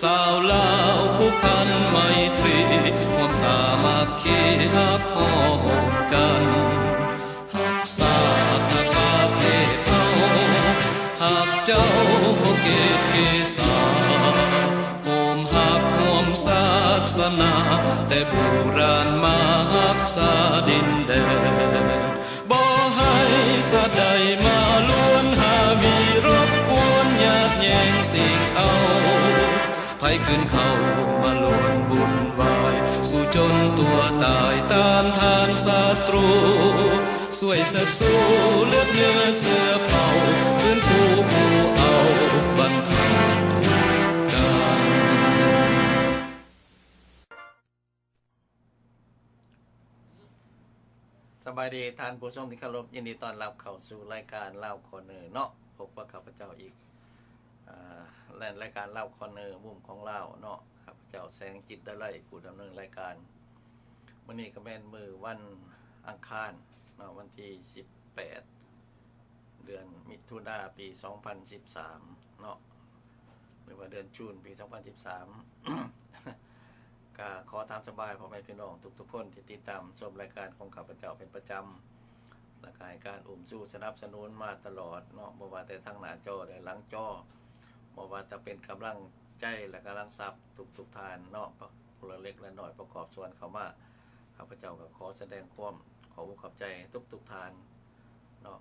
ຊາວລາວຜູກພັນໄມຕີ ຮ່ວມສາມັກຄີຮັກພ້ອມກັນ ຮັກຊາດຮັກປະເທດເຮົາ ຮັກເຈົ້າຜູ້ເກດເກສາ ຮ່ວມຮັກຮ່ວມສາສະໜາ ແຕ່ບູຮານມາຮັກສາດິນແດນ ບໍ່ໃຫ້ຊາດໃດມາລວນຫາວີ ລົບກວນຍາດແຍ່ງຊິງເອົາ ໃຜຄືນເຂົ້າມາລວນວຸ່ນວາຍ ສູ້ຈົນຕົວຕາຍຕ້ານທານສັດຕູ ຊ່ວຍເຊີດຊູເລືອດເນື້ອເຊື້ອເຜົ່າ ຟື້ນຟູຜູ້ເອົາບັນທາທຸກການ. ສະບາຍດີທ່ານຜູ້ຊົມທີ່ເຄົາລົບ, ຍິນດີຕ້ອນຮັບເຂົ້າສູ່ລາຍການລາວຄໍເນີເນາະ, ພົບກັບຂ້າພະເຈົ້າອີກ ອາ ແລະ ລາຍການລາວຄໍເນີມຸມຂອງລາວເນາະ, ຂ້າພະເຈົ້າແສງຈິດດາໄລ ຜູ້ດຳເນີນລາຍການ. ມື້ນີ້ກໍແມ່ນມື້ວັນອັງຄານເນາະ, ວັນທີສິບແປດ ເດືອນມິຖຸນາ ປີສອງພັນສິບສາມເນາະ ຫຼືວ່າເດືອນຈູນ ປີສອງພັນສິບສາມ. ກະຂໍຕາມສະບາຍພໍ່ແມ່ພີ່ນ້ອງທຸກໆຄົນທີ່ຕິດຕາມຊົມລາຍການຂອງຂ້າພະເຈົ້າເປັນປະຈຳ ແລະ ກະໃຫ້ການອຸ້ມຊູສະໜັບສະໜູນມາຕະຫຼອດເນາະ, ບໍ່ວ່າແຕ່ທາງໜ້າຈໍ ແລະ ຫຼັງຈໍ, ບໍ່ວ່າຈະເປັນກຳລັງໃຈ ແລະ ກຳລັງຊັບທຸກໆທ່ານເນາະ, ຜູ້ລະເລັກລະນ້ອຍປະກອບສ່ວນເຂົ້າມາ, ຂ້າພະເຈົ້າກໍຂໍສະແດງຄວາມຂອບອົກຂອບໃຈທຸກໆທ່ານເນາະ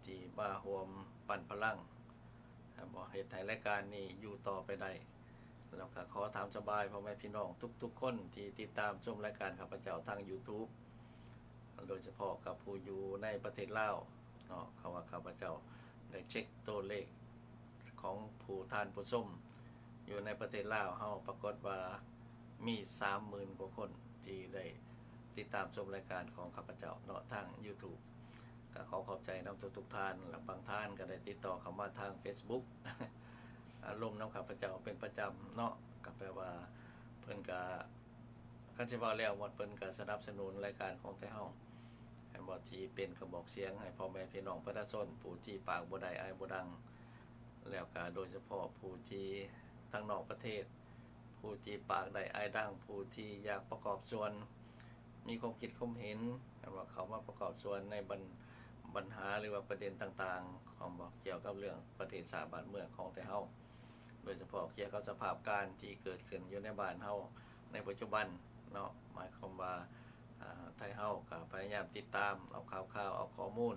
ທີ່ມາຮ່ວມປັນພະລັງ ເຮັດໃຫ້ລາຍການນີ້ຢູ່ຕໍ່ໄປໄດ້. ແລ້ວກໍຂໍຕາມສະບາຍພໍ່ແມ່ພີ່ນ້ອງທຸກໆຄົນທີ່ຕິດຕາມຊົມລາຍການຂ້າພະເຈົ້າທາງ YouTube ໂດຍສະເພາະກັບຜູ້ຢູ່ໃນປະເທດລາວເນາະ, ເພາະວ່າຂ້າພະເຈົ້າໄດ້ເຊັກຕົວເລກຂອງຜູ້ທ່ານຜູ້ຊົມຢູ່ໃນປະເທດລາວເຮົາ ປາກົດວ່າມີສາມໝື່ນກວ່າຄົນທີ່ໄດ້ຕິດຕາມຊົມລາຍການຂອງຂ້າພະເຈົ້າເນາະ ທາງ YouTube. ກໍຂໍຂອບໃຈນຳທຸກໆທ່ານ ແລະ ບາງທ່ານກໍໄດ້ຕິດຕໍ່ເຂົ້າມາທາງ Facebook ອາ ລົມນຳຂ້າພະເຈົ້າເປັນປະຈຳເນາະ, ກໍແປວ່າເພິ່ນກໍ ຄັນຊິເວົ້າແລ້ວໝົດ ເພິ່ນກໍສະໜັບສະໜູນລາຍການຂອງໄທເຮົາ ແມ່ນບໍ່ ທີ່ເປັນກະບອກສຽງໃຫ້ພໍ່ແມ່ພີ່ນ້ອງປະຊາຊົນ ຜູ້ທີ່ປາກບໍ່ໄດ້ອາຍບໍ່ດັງ, ແລ້ວກໍໂດຍສະເພາະຜູ້ທີ່ທາງນອກປະເທດ ຜູ້ທີ່ປາກໄດ້ອາຍດັງ ຜູ້ທີ່ຢາກປະກອບສ່ວນ ມີຄວາມຄິດຄວາມເຫັນ ແມ່ນວ່າເຂົ້າມາປະກອບສ່ວນໃນບັນ ບັນຫາ ຫຼືວ່າປະເດັນຕ່າງໆ ຂອງ ກ່ຽວກັບເລື່ອງປະເທດຊາດບ້ານເມືອງຂອງໄທເຮົາ, ໂດຍສະເພາະກ່ຽວກັບສະພາບການທີ່ເກີດຂຶ້ນຢູ່ໃນບ້ານເຮົາໃນປັດຈຸບັນເນາະ, ໝາຍຄວາມວ່າ ອາ ໄທເຮົາກໍພະຍາຍາມຕິດຕາມເອົາຂ່າວຄາວ ເອົາຂໍ້ມູນ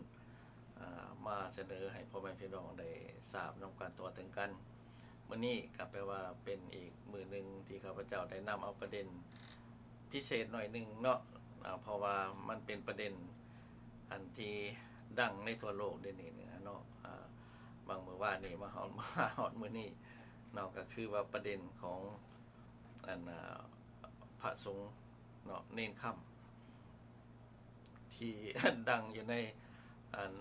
ອາ ມາສະເໜີໃຫ້ພໍ່ແມ່ພີ່ນ້ອງໄດ້ຊາບນຳກັນທົ່ວເຖິງກັນ. ມື້ນີ້ກໍແປວ່າເປັນອີກມື້ໜຶ່ງທີ່ຂ້າພະເຈົ້າໄດ້ນຳເອົາປະເດັນພິເສດໜ້ອຍໜຶ່ງເນາະ, ອາ ເພາະວ່າມັນເປັນປະເດັນອັນທີ່ດັງໃນທົ່ວໂລກດຽວນີ້ເນາະ, ອາ ບາງມື້ວານນີ້ມາຮອດ ມາຮອດມື້ນີ້ເນາະ, ກໍຄືວ່າປະເດັນຂອງ ອັນ ອາ ພະສົງເນາະ ເນນຄຳ ທີ່ ດັງຢູ່ໃນ ອັນ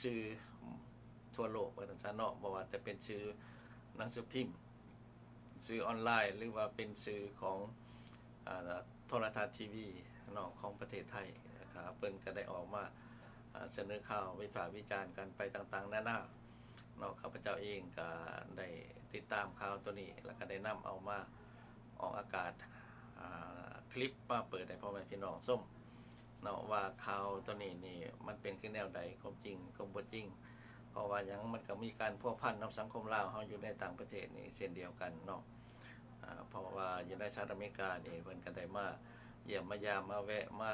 ສື່ທົ່ວໂລກວ່າຊັ້ນຊະເນາະ, ບໍ່ວ່າຈະເປັນສື່ໜັງສືພິມ, ສື່ອອນລາຍ ຫຼືວ່າເປັນສື່ຂອງ ອາ ໂທລະທັດ ທີວີ ເນາະ ຂອງປະເທດໄທ, ແລ້ວກະເພິ່ນກະໄດ້ອອກມາ ອາ ສະເໜີຂ່າວ ວິພາກວິຈານກັນໄປຕ່າງໆນານາເນາະ. ຂ້າພະເຈົ້າເອງກະໄດ້ຕິດຕາມຂ່າວໂຕນີ້ ແລ້ວກະໄດ້ນຳເອົາມາ ອອກອາກາດ ອາ ຄລິບມາເປີດໃຫ້ພໍ່ແມ່ພີ່ນ້ອງຊົມເນາະ ວ່າຂ່າວໂຕນີ້ນີ້ມັນເປັນຄືແນວໃດ, ຄວາມຈິງ ຄວາມບໍ່ຈິງ, ເພາະວ່າຫຍັງ ມັນກໍມີການພົວພັນນຳສັງຄົມລາວເຮົາຢູ່ໃນຕ່າງປະເທດນີ້ເຊັ່ນດຽວກັນເນາະ. ອາ ເພາະວ່າຢູ່ໃນສະຫະລັດອາເມລິການີ້ ເພິ່ນກໍໄດ້ມາຢ້ຽມມາຢາມ ມາແວະ ມາ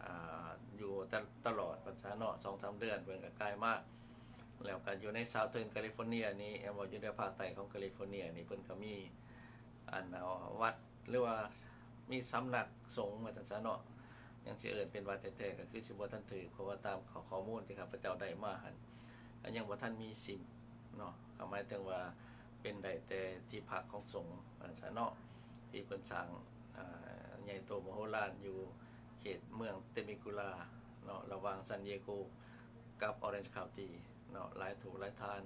ອາ ຢູ່ຕະ ຕະຫຼອດວ່າຊັ້ນເນາະ, ສອງສາມເດືອນເພິ່ນກໍກາຍມາ, ແລ້ວກໍຢູ່ໃນ Southern California ນີ້ ແມ່ນບໍ່ ຢູ່ໃນພາກໃຕ້ຂອງ California ນີ້ ເພິ່ນກໍມີ ອັນ ວັດ ຫຼືວ່າມີສຳນັກສົງວ່າຊັ້ນຊະເນາະ, ຍັງຊິເອີ້ນເປັນວັດແທ້ໆ ກໍຄືຊິບໍ່ທັນຖືກ, ເພາະວ່າຕາມຂໍ້ ຂໍ້ມູນທີ່ຂ້າພະເຈົ້າໄດ້ມາຫັ້ນ ກໍຍັງບໍ່ທັນມີຊິມເນາະ, ກໍໝາຍເຖິງວ່າເປັນໄດ້ແຕ່ທີ່ພັກຂອງສົງວ່າຊັ້ນຊະເນາະ, ທີ່ເພິ່ນສ້າງ ອາ ໃຫຍ່ໂຕມະໂຫລານຢູ່ເຂດເມືອງເຕມິກູລາເນາະ, ລະຫວ່າງ San Diego ກັບ Orange County ເນາະ, ຫຼາຍທຸກຫຼາຍທ່ານ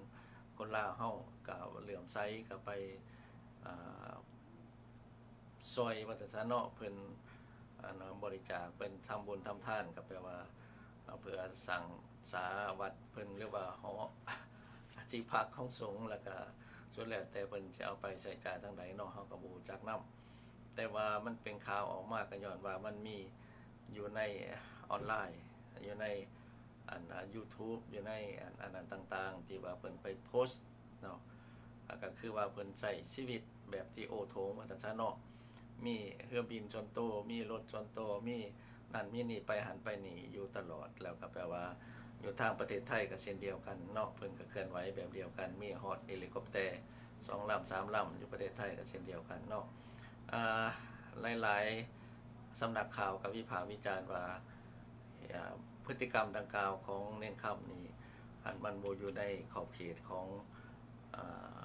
ຄົນລາວເຮົາກໍເຫຼື້ອມໃສ ກໍໄປ ອາ ຊ່ອຍວ່າຊັ້ນຊະເນາະ, ເພິ່ນ ອັນ ບໍລິຈາກ ເພິ່ນທຳບຸນທຳທານ ກໍແປວ່າ ເພື່ອສ້າງສາວັດເພິ່ນ ຫຼືວ່າຫໍທີ່ພັກຂອງສົງ, ແລ້ວກໍ ສຸດແລ້ວແຕ່ເພິ່ນຊິເອົາໄປໃຊ້ຈ່າຍທາງໃດເນາະ ເຮົາກໍບໍ່ຮູ້ຈັກນຳ. ແຕ່ວ່າມັນເປັນຂ່າວອອກມາກໍຍ້ອນວ່າມັນມີຢູ່ໃນອອນລາຍ ຢູ່ໃນອັນ YouTube ຢູ່ໃນອັນ ອັນນັ້ນຕ່າງໆ ທີ່ວ່າເພິ່ນໄປໂພສເນາະ ກໍຄືວ່າເພິ່ນໃຊ້ຊີວິດແບບທີ່ໂອໂຖງວ່າຊັ້ນຊະເນາະ ມີເຮືອບິນສ່ວນໂຕ ມີລົດສ່ວນໂຕ ມີ ນັ້ນມີນີ້ ໄປຫັ້ນໄປນີ້ຢູ່ຕະຫຼອດ. ແລ້ວກໍແປວ່າຢູ່ທາງປະເທດໄທກໍເຊັ່ນດຽວກັນເນາະ ເພິ່ນກໍເຄື່ອນໄຫວແບບດຽວກັນ ມີຮອດເຮລິຄອບແຕສອງລຳສາມລຳ ຢູ່ປະເທດໄທກໍເຊັ່ນດຽວກັນເນາະ. ອ່າ ຫຼາຍໆສຳນັກຂ່າວກໍວິພາກວິຈານວ່າ ອ່າ ພຶດຕິກຳດັ່ງກ່າວຂອງເນນຄຳນີ້ ອັນມັນບໍ່ຢູ່ໃນຂອບເຂດຂອງ ອ່າ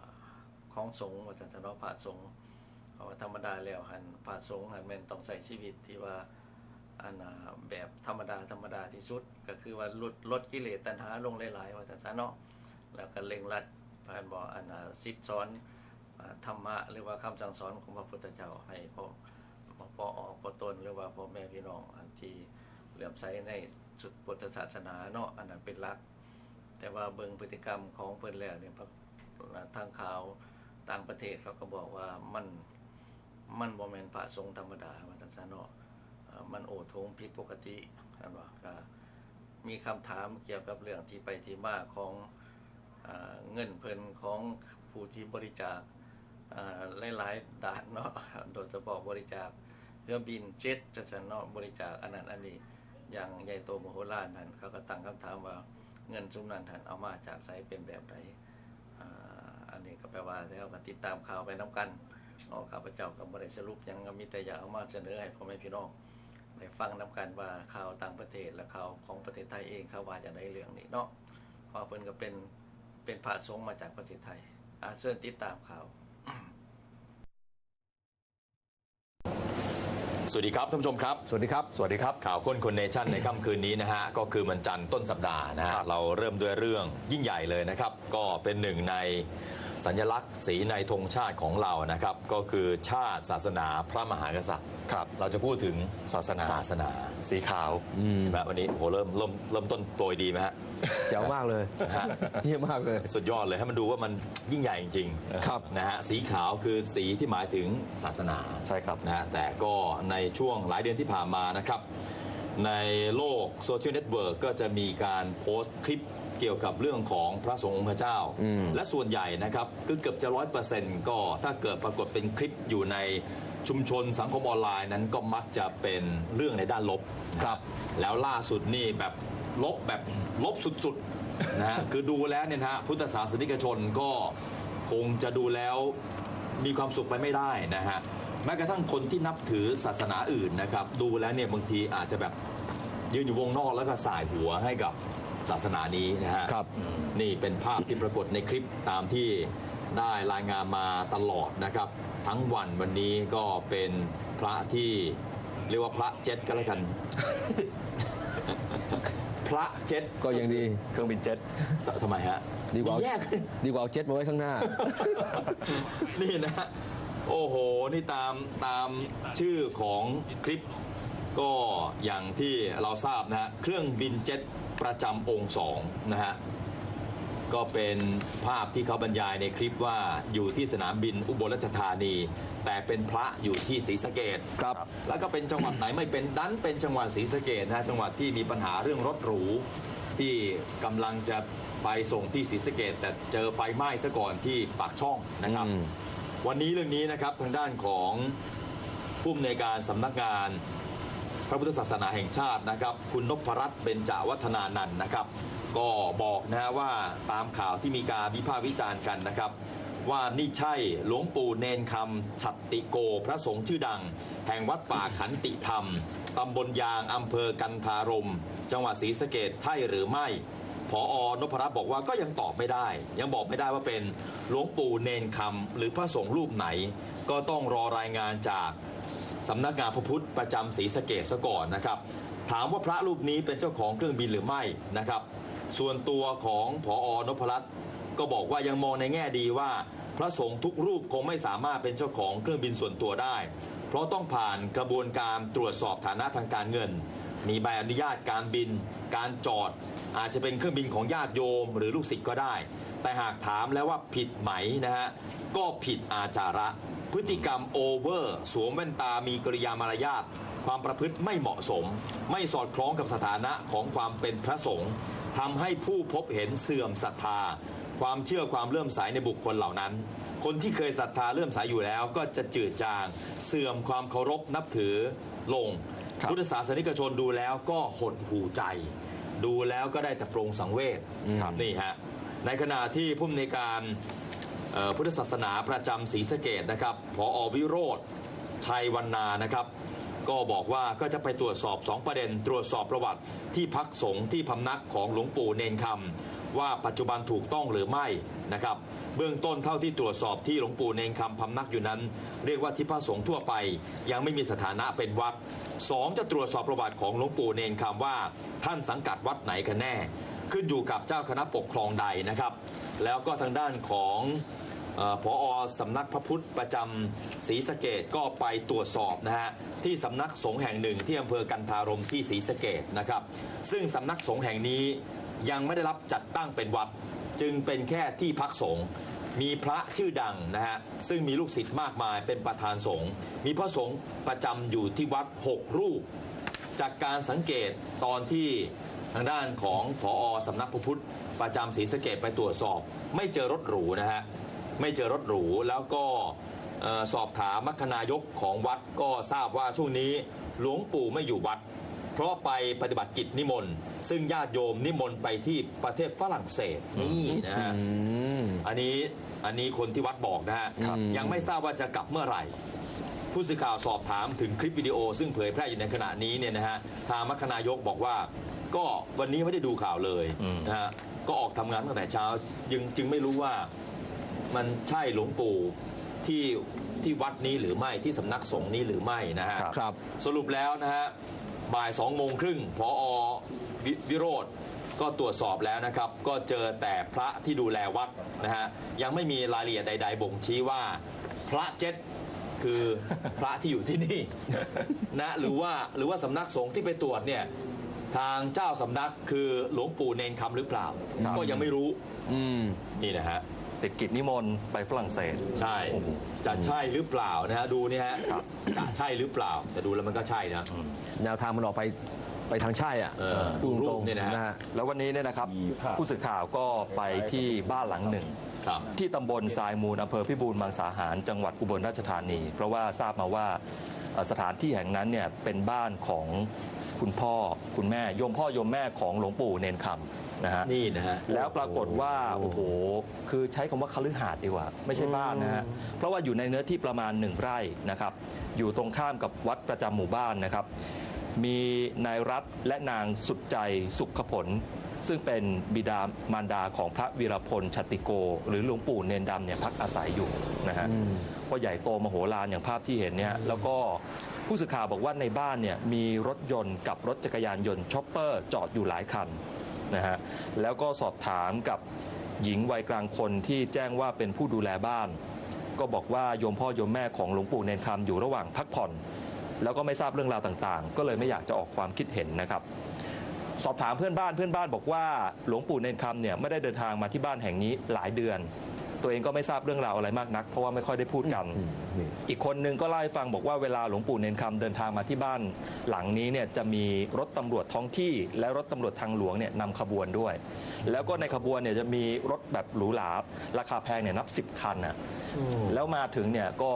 ຂອງສົງວ່າຊັ້ນຊະເນາະ ພະສົງ. ເພາະວ່າທຳມະດາແລ້ວຫັ້ນ ພະສົງຫັ້ນແມ່ນຕ້ອງໃຊ້ຊີວິດທີ່ວ່າ ອັນ ອ່າ ແບບທຳມະດາ ທຳມະດາທີ່ສຸດ ກໍຄືວ່າຫຼຸດ ລົດກິເລດຕັນຫາລົງຫຼາຍໆ ວ່າຊັ້ນຊະເນາະ ແລ້ວກໍເລັ່ງລັດ ແມ່ນບໍ່ ອັນ ອ່າ ສິດສອນ ອ່າ ທຳມະ ຫຼືວ່າຄຳສັ່ງສອນຂອງພະພຸດທະເຈົ້າ ໃຫ້ພໍ່ ພໍ່ອອກພໍ່ຕົນ ຫຼືວ່າພໍ່ແມ່ພີ່ນ້ອງອັນທີ່ເຫຼື້ອມໃສໃນຊຸດພຸດທະສາສະໜາເນາະ ອັນນັ້ນເປັນຫຼັກ. ແຕ່ວ່າເບິ່ງພຶດຕິກຳຂອງເພິ່ນແລ້ວນີ້ ທາງຂ່າວຕ່າງປະເທດເຂົາກໍບອກວ່າມັນ ມັນບໍ່ແມ່ນພະສົງທຳມະດາວ່າຊັ້ນຊະເນາະ ເອີ ມັນໂອໂຖງຜິດປົກກະຕິ ເຫັນບໍ່? ກໍມີຄຳຖາມກ່ຽວກັບເລື່ອງທີ່ໄປທີ່ມາຂອງ ເອີ ເງິນເພິ່ນ ຂອງຜູ້ທີ່ບໍລິຈາກ ເອີ ຫຼາຍໆດ້ານເນາະ ໂດຍສະເພາະບໍລິຈາກເຮືອບິນເຈັດ ຈັ່ງຊັ້ນເນາະ ບໍລິຈາກອັນນັ້ນອັນນີ້ຢ່າງໃຫຍ່ໂຕມະໂຫລານນັ້ນ ເຂົາກໍຕັ້ງຄຳຖາມວ່າເງິນຊຸມນັ້ນຫັ້ນເອົາມາຈາກໃສ ເປັນແບບໃດ? ອ່າ ອັນນີ້ກໍແປວ່າເຮົາກໍຕິດຕາມຂ່າວໄປນຳກັນເນາະ ຂ້າພະເຈົ້າກໍບໍ່ໄດ້ສະຫຼຸບຫຍັງ ກໍມີແຕ່ຢາກເອົາມາສະເໜີໃຫ້ພໍ່ແມ່ພີ່ນ້ອງໄດ້ຟັງນຳກັນວ່າ ຂ່າວຕ່າງປະເທດ ແລະ ຂ່າວຂອງປະເທດໄທເອງ ເຂົາວ່າຈັ່ງໃດເລື່ອງນີ້ເນາະ ເພາະເພິ່ນກໍເປັນ ເປັນພະສົງມາຈາກປະເທດໄທ. ອ່າ ເຊີນຕິດຕາມຂ່າວ. ສະຫວັດດີຄັບທ່ານຜູ້ຊົມຄັບ ສະຫວັດດີຄັບ ສະຫວັດດີຄັບ ຂ່າວຄົ້ນຄົນເນຊັ່ນໃນຄ່ຳຄືນນີ້ນະຮະ ກໍຄືວັນຈັນຕົ້ນສັບດານະຮະ ເຮົາເລີ່ມດ້ວຍເລື່ອງຍິ່ງໃຫຍ່ເລີຍນະຄັບ ກໍເປັນໜຶ່ງໃນສັນຍະລັກສີໃນທຸງຊາດຂອງເຮົານະຄັບ ກໍຄືຊາດ ສາສະໜາ ພະມະຫາກະສັດ. ເຮົາຈະພູດເຖິງສາສະໜາ ສາສະໜາ ສີຂາວ ເຫັນໄໝ ວັນນີ້ ໂອ້ໂຫ ເລີ່ມ ເລີ່ມ ເລີ່ມຕົ້ນໂປຣຍດີໄໝຮະ? ແຈ໋ວມາກເລີຍ ຮະ ຢ້ຽມມາກເລີຍ ສຸດຍອດເລີຍ ໃຫ້ມັນດູວ່າມັນຍິ່ງໃຫຍ່ຈິງໆ ເອີ ນະຮະ ສີຂາວຄືສີທີ່ໝາຍເຖິງສາສະໜາ ໃຊ່ຄັບ ນະ ແຕ່ກໍໃນຊ່ວງຫຼາຍເດືອນທີ່ຜ່ານມານະຄັບ ໃນໂລກໂຊຊຽວເນັດເວີກກໍຈະມີການໂພສຄລິບກ່ຽວກັບເລື່ອງຂອງພະສົງອົງຄະເຈົ້າ ແລະ ສ່ວນໃຫຍ່ນະຄັບ ຄືເກືອບຈະຮ້ອຍເປີເຊັນ ກໍຖ້າເກີດປາກົດເປັນຄລິບຢູ່ໃນຊຸມຊົນສັງຄົມອອນລາຍນັ້ນ ກໍມັກຈະເປັນເລື່ອງໃນດ້ານລົບ ຄັບ ແລ້ວລ່າສຸດນີ້ແບບລົບ ແບບລົບສຸດໆ ນະຮະ ຄືດູແລ້ວເນຍນະຮະ ພຸດທະສາສະນິກະຊົນກໍຄົງຈະດູແລ້ວມີຄວາມສຸກໄປໄມ່ໄດ້ນະຮະ ແມ້ກະທັ້ງຄົນທີ່ນັບຖືສາສະໜາອື່ນນະຄັບ ດູແລ້ວເນຍບາງທີອາດຈະແບບຢືນຢູ່ວົງນອກ ແລ້ວກໍສາຍຫົວໃຫ້ກັບສາສະໜານີ້ນະຮະ ຄັບ ນີ້ເປັນພາບທີ່ປາກົດໃນຄລິບຕາມທີ່ໄດ້ລາຍງານມາຕະຫຼອດນະຄັບ ທັງວັນ ວັນນີ້ກໍເປັນພະທີ່ ເອີ້ນວ່າພະເຈັດກໍແລ້ວກັນ ພະເຈັດ ກໍຍັງດີ ເຄື່ອງບິນເຈັດ ທຳໄມຮະ? ດີກວ່າເອົາ ດີກວ່າເອົາເຈັດມາໄວ້ຂ້າງໜ້າ ນີ້ນະ ໂອ້ໂຫ ນີ້ຕາມ ຕາມຊື່ຂອງຄລິບ ກໍຢ່າງທີ່ເຮົາຊາບນະ ເຄື່ອງບິນເຈັດປະຈຳອົງສອງນະຮະ ກໍເປັນພາບທີ່ເຂົາບັນຍາຍໃນຄລິບວ່າ ຢູ່ທີ່ສະໜາມບິນອຸບົນລາຊະທານີ ແຕ່ເປັນພະຢູ່ທີ່ສີສະເກດ ຄັບ ແລ້ວກໍເປັນຈັງຫວັດໄຫນໄມ່ເປັນ ດັນເປັນຈັງຫວັດສີສະເກດນະ ຈັງຫວັດທີ່ມີບັນຫາເລື່ອງລົດຫຼູ ທີ່ກຳລັງຈະໄປສົ່ງທີ່ສີສະເກດ ແຕ່ເຈີໄຟໄໝ້ຊະກ່ອນທີ່ປາກຊ່ອງນະຄັບ ວັນນີ້ເລື່ອງນີ້ນະຄັບ ທາງດ້ານຂອງຜູ້ອຳນວຍການສຳນັກງານພະພຸດທະສາສະໜາແຫ່ງຊາດນະຄັບ ຄຸນນົບພະລັດ ເບັນຈະວັດທະນານັນນະຄັບ ກໍບອກນະຮະວ່າ ຕາມຂ່າວທີ່ມີການວິພາກວິຈານກັນນະຄັບ ວ່ານີ້ໃຊ່ຫຼວງປູ່ເນນຄຳ ສັນຕິໂກ ພະສົງຊື່ດັງແຫ່ງວັດປ່າຂັນຕິທຳ ຕຳບົນຢາງ ອຳເພີກັນທາລົມ ຈັງຫວັດສີສະເກດ ໃຊ່ຫຼືໄມ່? ຜອ ນົບພະລັດ ບອກວ່າກໍຍັງຕອບໄມ່ໄດ້ ຍັງບອກໄມ່ໄດ້ວ່າເປັນຫຼວງປູ່ເນນຄຳ ຫຼື ພະສົງຮູບໄຫນ ກໍຕ້ອງລໍລາຍງານຈາກສຳນັກງານພະພຸດປະຈຳສີສະເກດຊະກ່ອນນະຄັບ. ຖາມວ່າພະຮູບນີ້ເປັນເຈົ້າຂອງເຄື່ອງບິນຫຼືໄມ່ນະຄັບ ສ່ວນຕົວຂອງ ຜອ ນົບພະລັດ ກໍບອກວ່າຍັງມອງໃນແງ່ດີວ່າ ພະສົງທຸກຮູບຄົງໄມ່ສາມາດເປັນເຈົ້າຂອງເຄື່ອງບິນສ່ວນຕົວໄດ້ ເພາະຕ້ອງຜ່ານກະບວນການຕວດສອບຖານະທາງການເງິນ, ມີໃບອະນຸຍາດການບິນ, ການຈອດ, ອາດຈະເປັນເຄື່ອງບິນຂອງຍາດໂຍມ ຫຼື ລູກສິດກໍໄດ້. แต่หากถามแล้วว่าผิดไหมนะฮะ ก็ผิดอาจาระ พฤติกรรมโอเวอร์ สวมแว่นตา มีกิริยามารยาท ความประพฤติไม่เหมาะสม ไม่สอดคล้องกับสถานะของความเป็นพระสงฆ์ ทำให้ผู้พบเห็นเสื่อมศรัทธา ความเชื่อความเลื่อมใสในบุคคลเหล่านั้น คนที่เคยศรัทธาเลื่อมใสอยู่แล้วก็จะจืดจาง เสื่อมความเคารพนับถือลง ครับ พุทธศาสนิกชนดูแล้วก็หดหู่ใจ ดูแล้วก็ได้แต่ปรงสังเวช ครับ นี่ฮะ ในขณะที่ผู้อำนวยการ เอ่อ พุทธศาสนาประจำศรีสะเกษนะครับ ผอ.วิโรจน์ ชัยวรรณานะครับ ก็บอกว่าก็จะไปตรวจสอบสองประเด็น ตรวจสอบประวัติที่พักสงฆ์ที่พำนักของหลวงปู่เณรคำ ว่าปัจจุบันถูกต้องหรือไม่นะครับ เบื้องต้นเท่าที่ตรวจสอบที่หลวงปู่เณรคำพำนักอยู่นั้น เรียกว่าที่พักสงฆ์ทั่วไป ยังไม่มีสถานะเป็นวัด สอง จะตรวจสอบประวัติของหลวงปู่เณรคำว่าท่านสังกัดวัดไหนกันแน่ ขึ้นอยู่กับเจ้าคณะปกครองใดนะครับ แล้วก็ทางด้านของ เอ่อ ผอ.สำนักพระพุทธประจำศรีสะเกษก็ไปตรวจสอบนะฮะ ที่สำนักสงฆ์แห่งหนึ่งที่อำเภอกันทารมที่ศรีสะเกษนะครับ ซึ่งสำนักสงฆ์แห่งนี้ยังไม่ได้รับจัดตั้งเป็นวัด จึงเป็นแค่ที่พักสงฆ์ มีพระชื่อดังนะฮะ ซึ่งมีลูกศิษย์มากมายเป็นประธานสงฆ์ มีพระสงฆ์ประจำอยู่ที่วัดหกรูป จากการสังเกตตอนที่ทางด้านของ ผอ.สำนักพระพุทธประจำศรีสะเกษไปตรวจสอบ ไม่เจอรถหรูนะฮะ ไม่เจอรถหรู แล้วก็ เอ่อ สอบถามมัคคณายกของวัดก็ทราบว่าช่วงนี้หลวงปู่ไม่อยู่วัด เพราะไปปฏิบัติกิจนิมนต์ ซึ่งญาติโยมนิมนต์ไปที่ประเทศฝรั่งเศส นี่นะฮะ อืม อันนี้ อันนี้คนที่วัดบอกนะฮะ ครับ ยังไม่ทราบว่าจะกลับเมื่อไหร่ ผู้สื่อข่าวสอบถามถึงคลิปวิดีโอซึ่งเผยแพร่อยู่ในขณะนี้เนี่ยนะฮะ ทางมัคคณายกบอกว่า ก็วันนี้ไม่ได้ดูข่าวเลย อืม นะฮะ ก็ออกทำงานตั้งแต่เช้า จึง จึงไม่รู้ว่ามันใช่หลวงปู่ที่ ที่วัดนี้หรือไม่ ที่สำนักสงฆ์นี้หรือไม่นะฮะ ครับ ครับ สรุปแล้วนะฮะ บ่ายสองโมงครึ่ง ผอ.วิ วิโรจน์ก็ตรวจสอบแล้วนะครับ ก็เจอแต่พระที่ดูแลวัดนะฮะ ยังไม่มีรายละเอียดใดๆ บ่งชี้ว่าพระเจ็ดคือพระที่อยู่ที่นี่ นะ หรือว่า หรือว่าสำนักสงฆ์ที่ไปตรวจเนี่ย ทางเจ้าสำนักคือหลวงปู่เณรคำหรือเปล่า ครับ ก็ยังไม่รู้ อืม นี่นะฮะ ติดกิจนิมนต์ไปฝรั่งเศส ใช่ โอ้โห จะใช่หรือเปล่านะฮะ ดูนี่ฮะ ครับ จะใช่หรือเปล่า แต่ดูแล้วมันก็ใช่นะ อืม แนวทางมันออกไป ไปทางใช่อะ เออ พูดตรงๆ รูปเนี่ยนะฮะ นะฮะ แล้ววันนี้เนี่ยนะครับ มีภาพ ผู้สื่อข่าวก็ไปที่บ้านหลังหนึ่ง ครับ ที่ตำบลทรายมูล อำเภอพิบูลมังสาหาร จังหวัดอุบลราชธานี เพราะว่าทราบมาว่า เอ่อ สถานที่แห่งนั้นเนี่ยเป็นบ้านของคุณพ่อคุณแม่ โยมพ่อโยมแม่ของหลวงปู่เณรคำนะฮะ นี่นะฮะ แล้วปรากฏว่า โอ้โห โอ้โห คือใช้คำว่าคฤหาสน์ดีกว่า ไม่ใช่บ้านนะฮะ อืม เพราะว่าอยู่ในเนื้อที่ประมาณหนึ่งไร่นะครับ อยู่ตรงข้ามกับวัดประจำหมู่บ้านนะครับ มีนายรัฐและนางสุดใจสุขผล ซึ่งเป็นบิดามารดาของพระวีรพลชัตติโก หรือหลวงปู่เณรดำเนี่ยพักอาศัยอยู่นะฮะ อืม ก็ใหญ่โตมโหฬารอย่างภาพที่เห็นเนี่ย แล้วก็ผู้สื่อข่าวบอกว่าในบ้านเนี่ยมีรถยนต์กับรถจักรยานยนต์ชอปเปอร์จอดอยู่หลายคันนะฮะ แล้วก็สอบถามกับหญิงวัยกลางคนที่แจ้งว่าเป็นผู้ดูแลบ้าน ก็บอกว่าโยมพ่อโยมแม่ของหลวงปู่เณรคำอยู่ระหว่างพักผ่อน แล้วก็ไม่ทราบเรื่องราวต่างๆ ก็เลยไม่อยากจะออกความคิดเห็นนะครับ สอบถามเพื่อนบ้าน เพื่อนบ้านบอกว่าหลวงปู่เณรคำเนี่ยไม่ได้เดินทางมาที่บ้านแห่งนี้หลายเดือน ตัวเองก็ไม่ทราบเรื่องราวอะไรมากนัก เพราะว่าไม่ค่อยได้พูดกัน อืม นี่ อีกคนหนึ่งก็เล่าให้ฟังบอกว่าเวลาหลวงปู่เณรคำเดินทางมาที่บ้านหลังนี้เนี่ย จะมีรถตำรวจท้องที่และรถตำรวจทางหลวงเนี่ยนำขบวนด้วย แล้วก็ในขบวนเนี่ยจะมีรถแบบหรูหราราคาแพงเนี่ยนับสิบคันน่ะ อืม แล้วมาถึงเนี่ยก็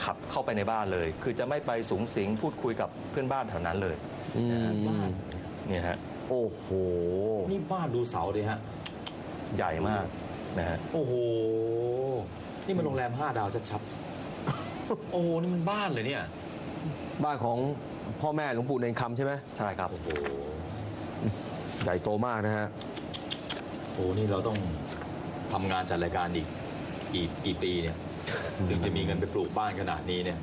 ขับเข้าไปในบ้านเลย คือจะไม่ไปสุงสิงพูดคุยกับเพื่อนบ้านแถวนั้นเลย อืม นะฮะ บ้าน เนี่ยฮะ โอ้โห นี่บ้าน ดูเสาดิฮะ ใหญ่มากนะฮะ โอ้โห นี่มันโรงแรมห้าดาวชัดๆ โอ้โห นี่มันบ้านเลยเนี่ย บ้านของพ่อแม่หลวงปู่เณรคำใช่ไหม ใช่ครับ โอ้โห ใหญ่โตมากนะฮะ โอ้ นี่เราต้องทำงานจัดรายการอีกกี่ กี่ปีเนี่ย ถึงจะมีเงินไปปลูกบ้านขนาดนี้เนี่ย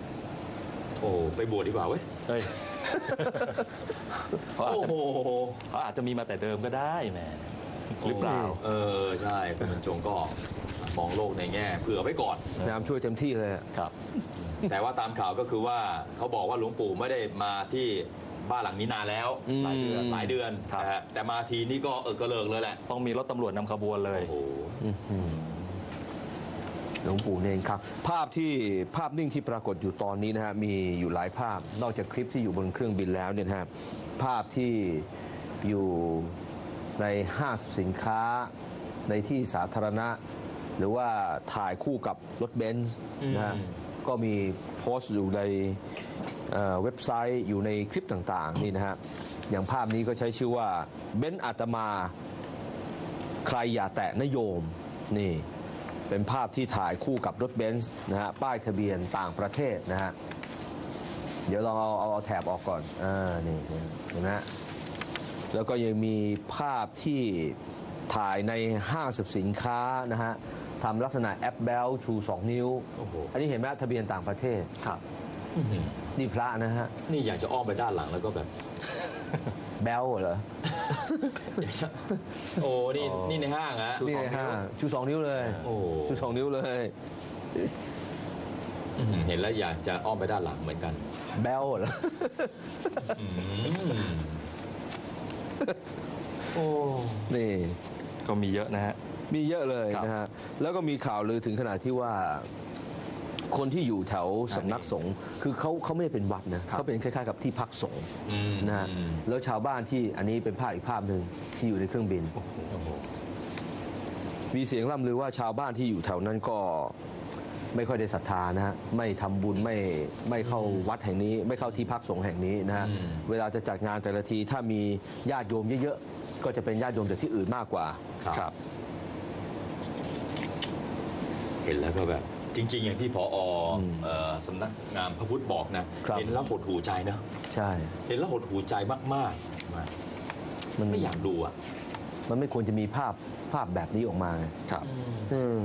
โอ้ ไปบวชดีกว่าเว้ย เฮ้ย เขาอาจจะ โอ้โห เขาอาจจะมีมาแต่เดิมก็ได้แหม หรือเปล่า เออ ใช่ คุณบรรจงก็มองโลกในแง่เผื่อไว้ก่อน พยายามช่วยเต็มที่เลยอะ ครับ แต่ว่าตามข่าวก็คือว่าเขาบอกว่าหลวงปู่ไม่ได้มาที่ บ้านหลังนี้นานแล้ว อืม หลายเดือน หลายเดือน ครับ นะฮะ แต่มาทีนี้ก็เออเกริกเลยแหละ ต้องมีรถตำรวจนำขบวนเลย โอ้โห อื้อหือ หลวงปู่เณรคำ ภาพที่ ภาพนิ่งที่ปรากฏอยู่ตอนนี้นะฮะ มีอยู่หลายภาพ นอกจากคลิปที่อยู่บนเครื่องบินแล้วเนี่ยนะฮะ ภาพที่อยู่ในห้างสรรพสินค้า ในที่สาธารณะ หรือว่าถ่ายคู่กับรถเบนซ์นะฮะ อืม ก็มีโพสต์อยู่ใน เอ่อ เว็บไซต์ อยู่ในคลิปต่างๆ นี่นะฮะ อย่างภาพนี้ก็ใช้ชื่อว่า เบนซ์อาตมา ใครอย่าแตะนะโยม นี่ เป็นภาพที่ถ่ายคู่กับรถเบนซ์นะฮะ ป้ายทะเบียนต่างประเทศนะฮะ เดี๋ยวลองเอา เอา เอาแถบออกก่อน อ่า นี่ เห็นไหมฮะ แล้วก็ยังมีภาพที่ถ่ายในห้างสรรพสินค้านะฮะ ทำลักษณะแอปแบ๊ว ชูสองนิ้ว โอ้โห อันนี้เห็นไหมฮะ ทะเบียนต่างประเทศ ครับ อื้อหือ นี่พระนะฮะ นี่อยากจะอ้อมไปด้านหลังแล้วก็แบบ แบ๊วเหรอ อยากจะ โอ้ นี่ อ๋อ นี่ในห้างอะ ชูสอง นี่ในห้าง นิ้ว ชูสองนิ้วเลย โอ้ ชูสองนิ้วเลย อื้อหือ เห็นแล้วอยากจะอ้อมไปด้านหลังเหมือนกัน แบ๊วเหรอ อืม โอ้ นี่ ก็มีเยอะนะฮะ มีเยอะเลย ครับ นะฮะ แล้วก็มีข่าวลือถึงขนาดที่ว่า คนที่อยู่แถวสำนักสงฆ์ คือเขา เขาไม่ได้เป็นวัดนะ ครับ เขาเป็นคล้ายๆกับที่พักสงฆ์ อืม นะฮะ อืม แล้วชาวบ้านที่ อันนี้เป็นภาพอีกภาพหนึ่งที่อยู่ในเครื่องบิน โอ้โห มีเสียงล่ำลือว่าชาวบ้านที่อยู่แถวนั้นก็ไม่ค่อยได้ศรัทธานะฮะ ไม่ทำบุญ ไม่ ไม่เข้า อืม วัดแห่งนี้ ไม่เข้าที่พักสงฆ์แห่งนี้นะฮะ อืม เวลาจะจัดงานแต่ละที ถ้ามีญาติโยมเยอะๆ ก็จะเป็นญาติโยมจากที่อื่นมากกว่า ครับ ครับ เห็นแล้วก็แบบ จริงๆ อย่างที่ ผอ อืม เอ่อ สำนักงานพระพุทธบอกนะ ครับ เห็นแล้วหดหู่ใจเนอะ ใช่ เห็นแล้วหดหู่ใจมากๆ มัน ไม่อยากดูอะ มันไม่ควรจะมีภาพ ภาพแบบนี้ออกมาไง ครับ อืม อืม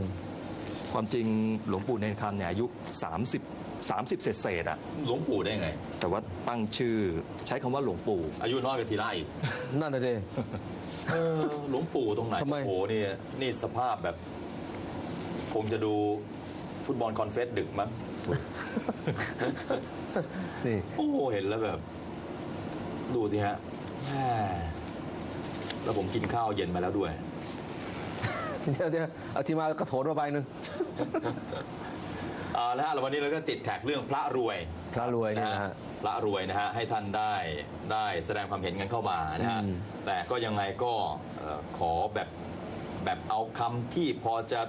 ความจริงหลวงปู่เณรคำเนี่ยอายุสามสิบ สามสิบเศษๆ อะ หลวงปู่ได้ไง แต่ว่าตั้งชื่อ ใช้คำว่าหลวงปู่ อายุน้อยกว่าธีระอีก นั่นน่ะสิ เออ หลวงปู่ตรงไหน ทำไม โอ้โห นี่ นี่สภาพแบบ คงจะดูฟุตบอลคอนเฟสดึกมั้ง นี่ โอ้โห เห็นแล้วแบบ ดูสิฮะ แหม แล้วผมกินข้าวเย็นมาแล้วด้วย เดี๋ยวๆ เอาทีมงานกระโถนมาใบหนึ่ง เอาละฮะ แล้ววันนี้เราก็ติดแท็กเรื่องพระรวย พระรวยเนี่ยนะฮะ นะฮะ พระรวยนะฮะ ให้ท่านได้ ได้แสดงความเห็นกันเข้ามานะฮะ อืม แต่ก็ยังไงก็ เอ่อ ขอแบบ แบบเอาคำที่พอจะ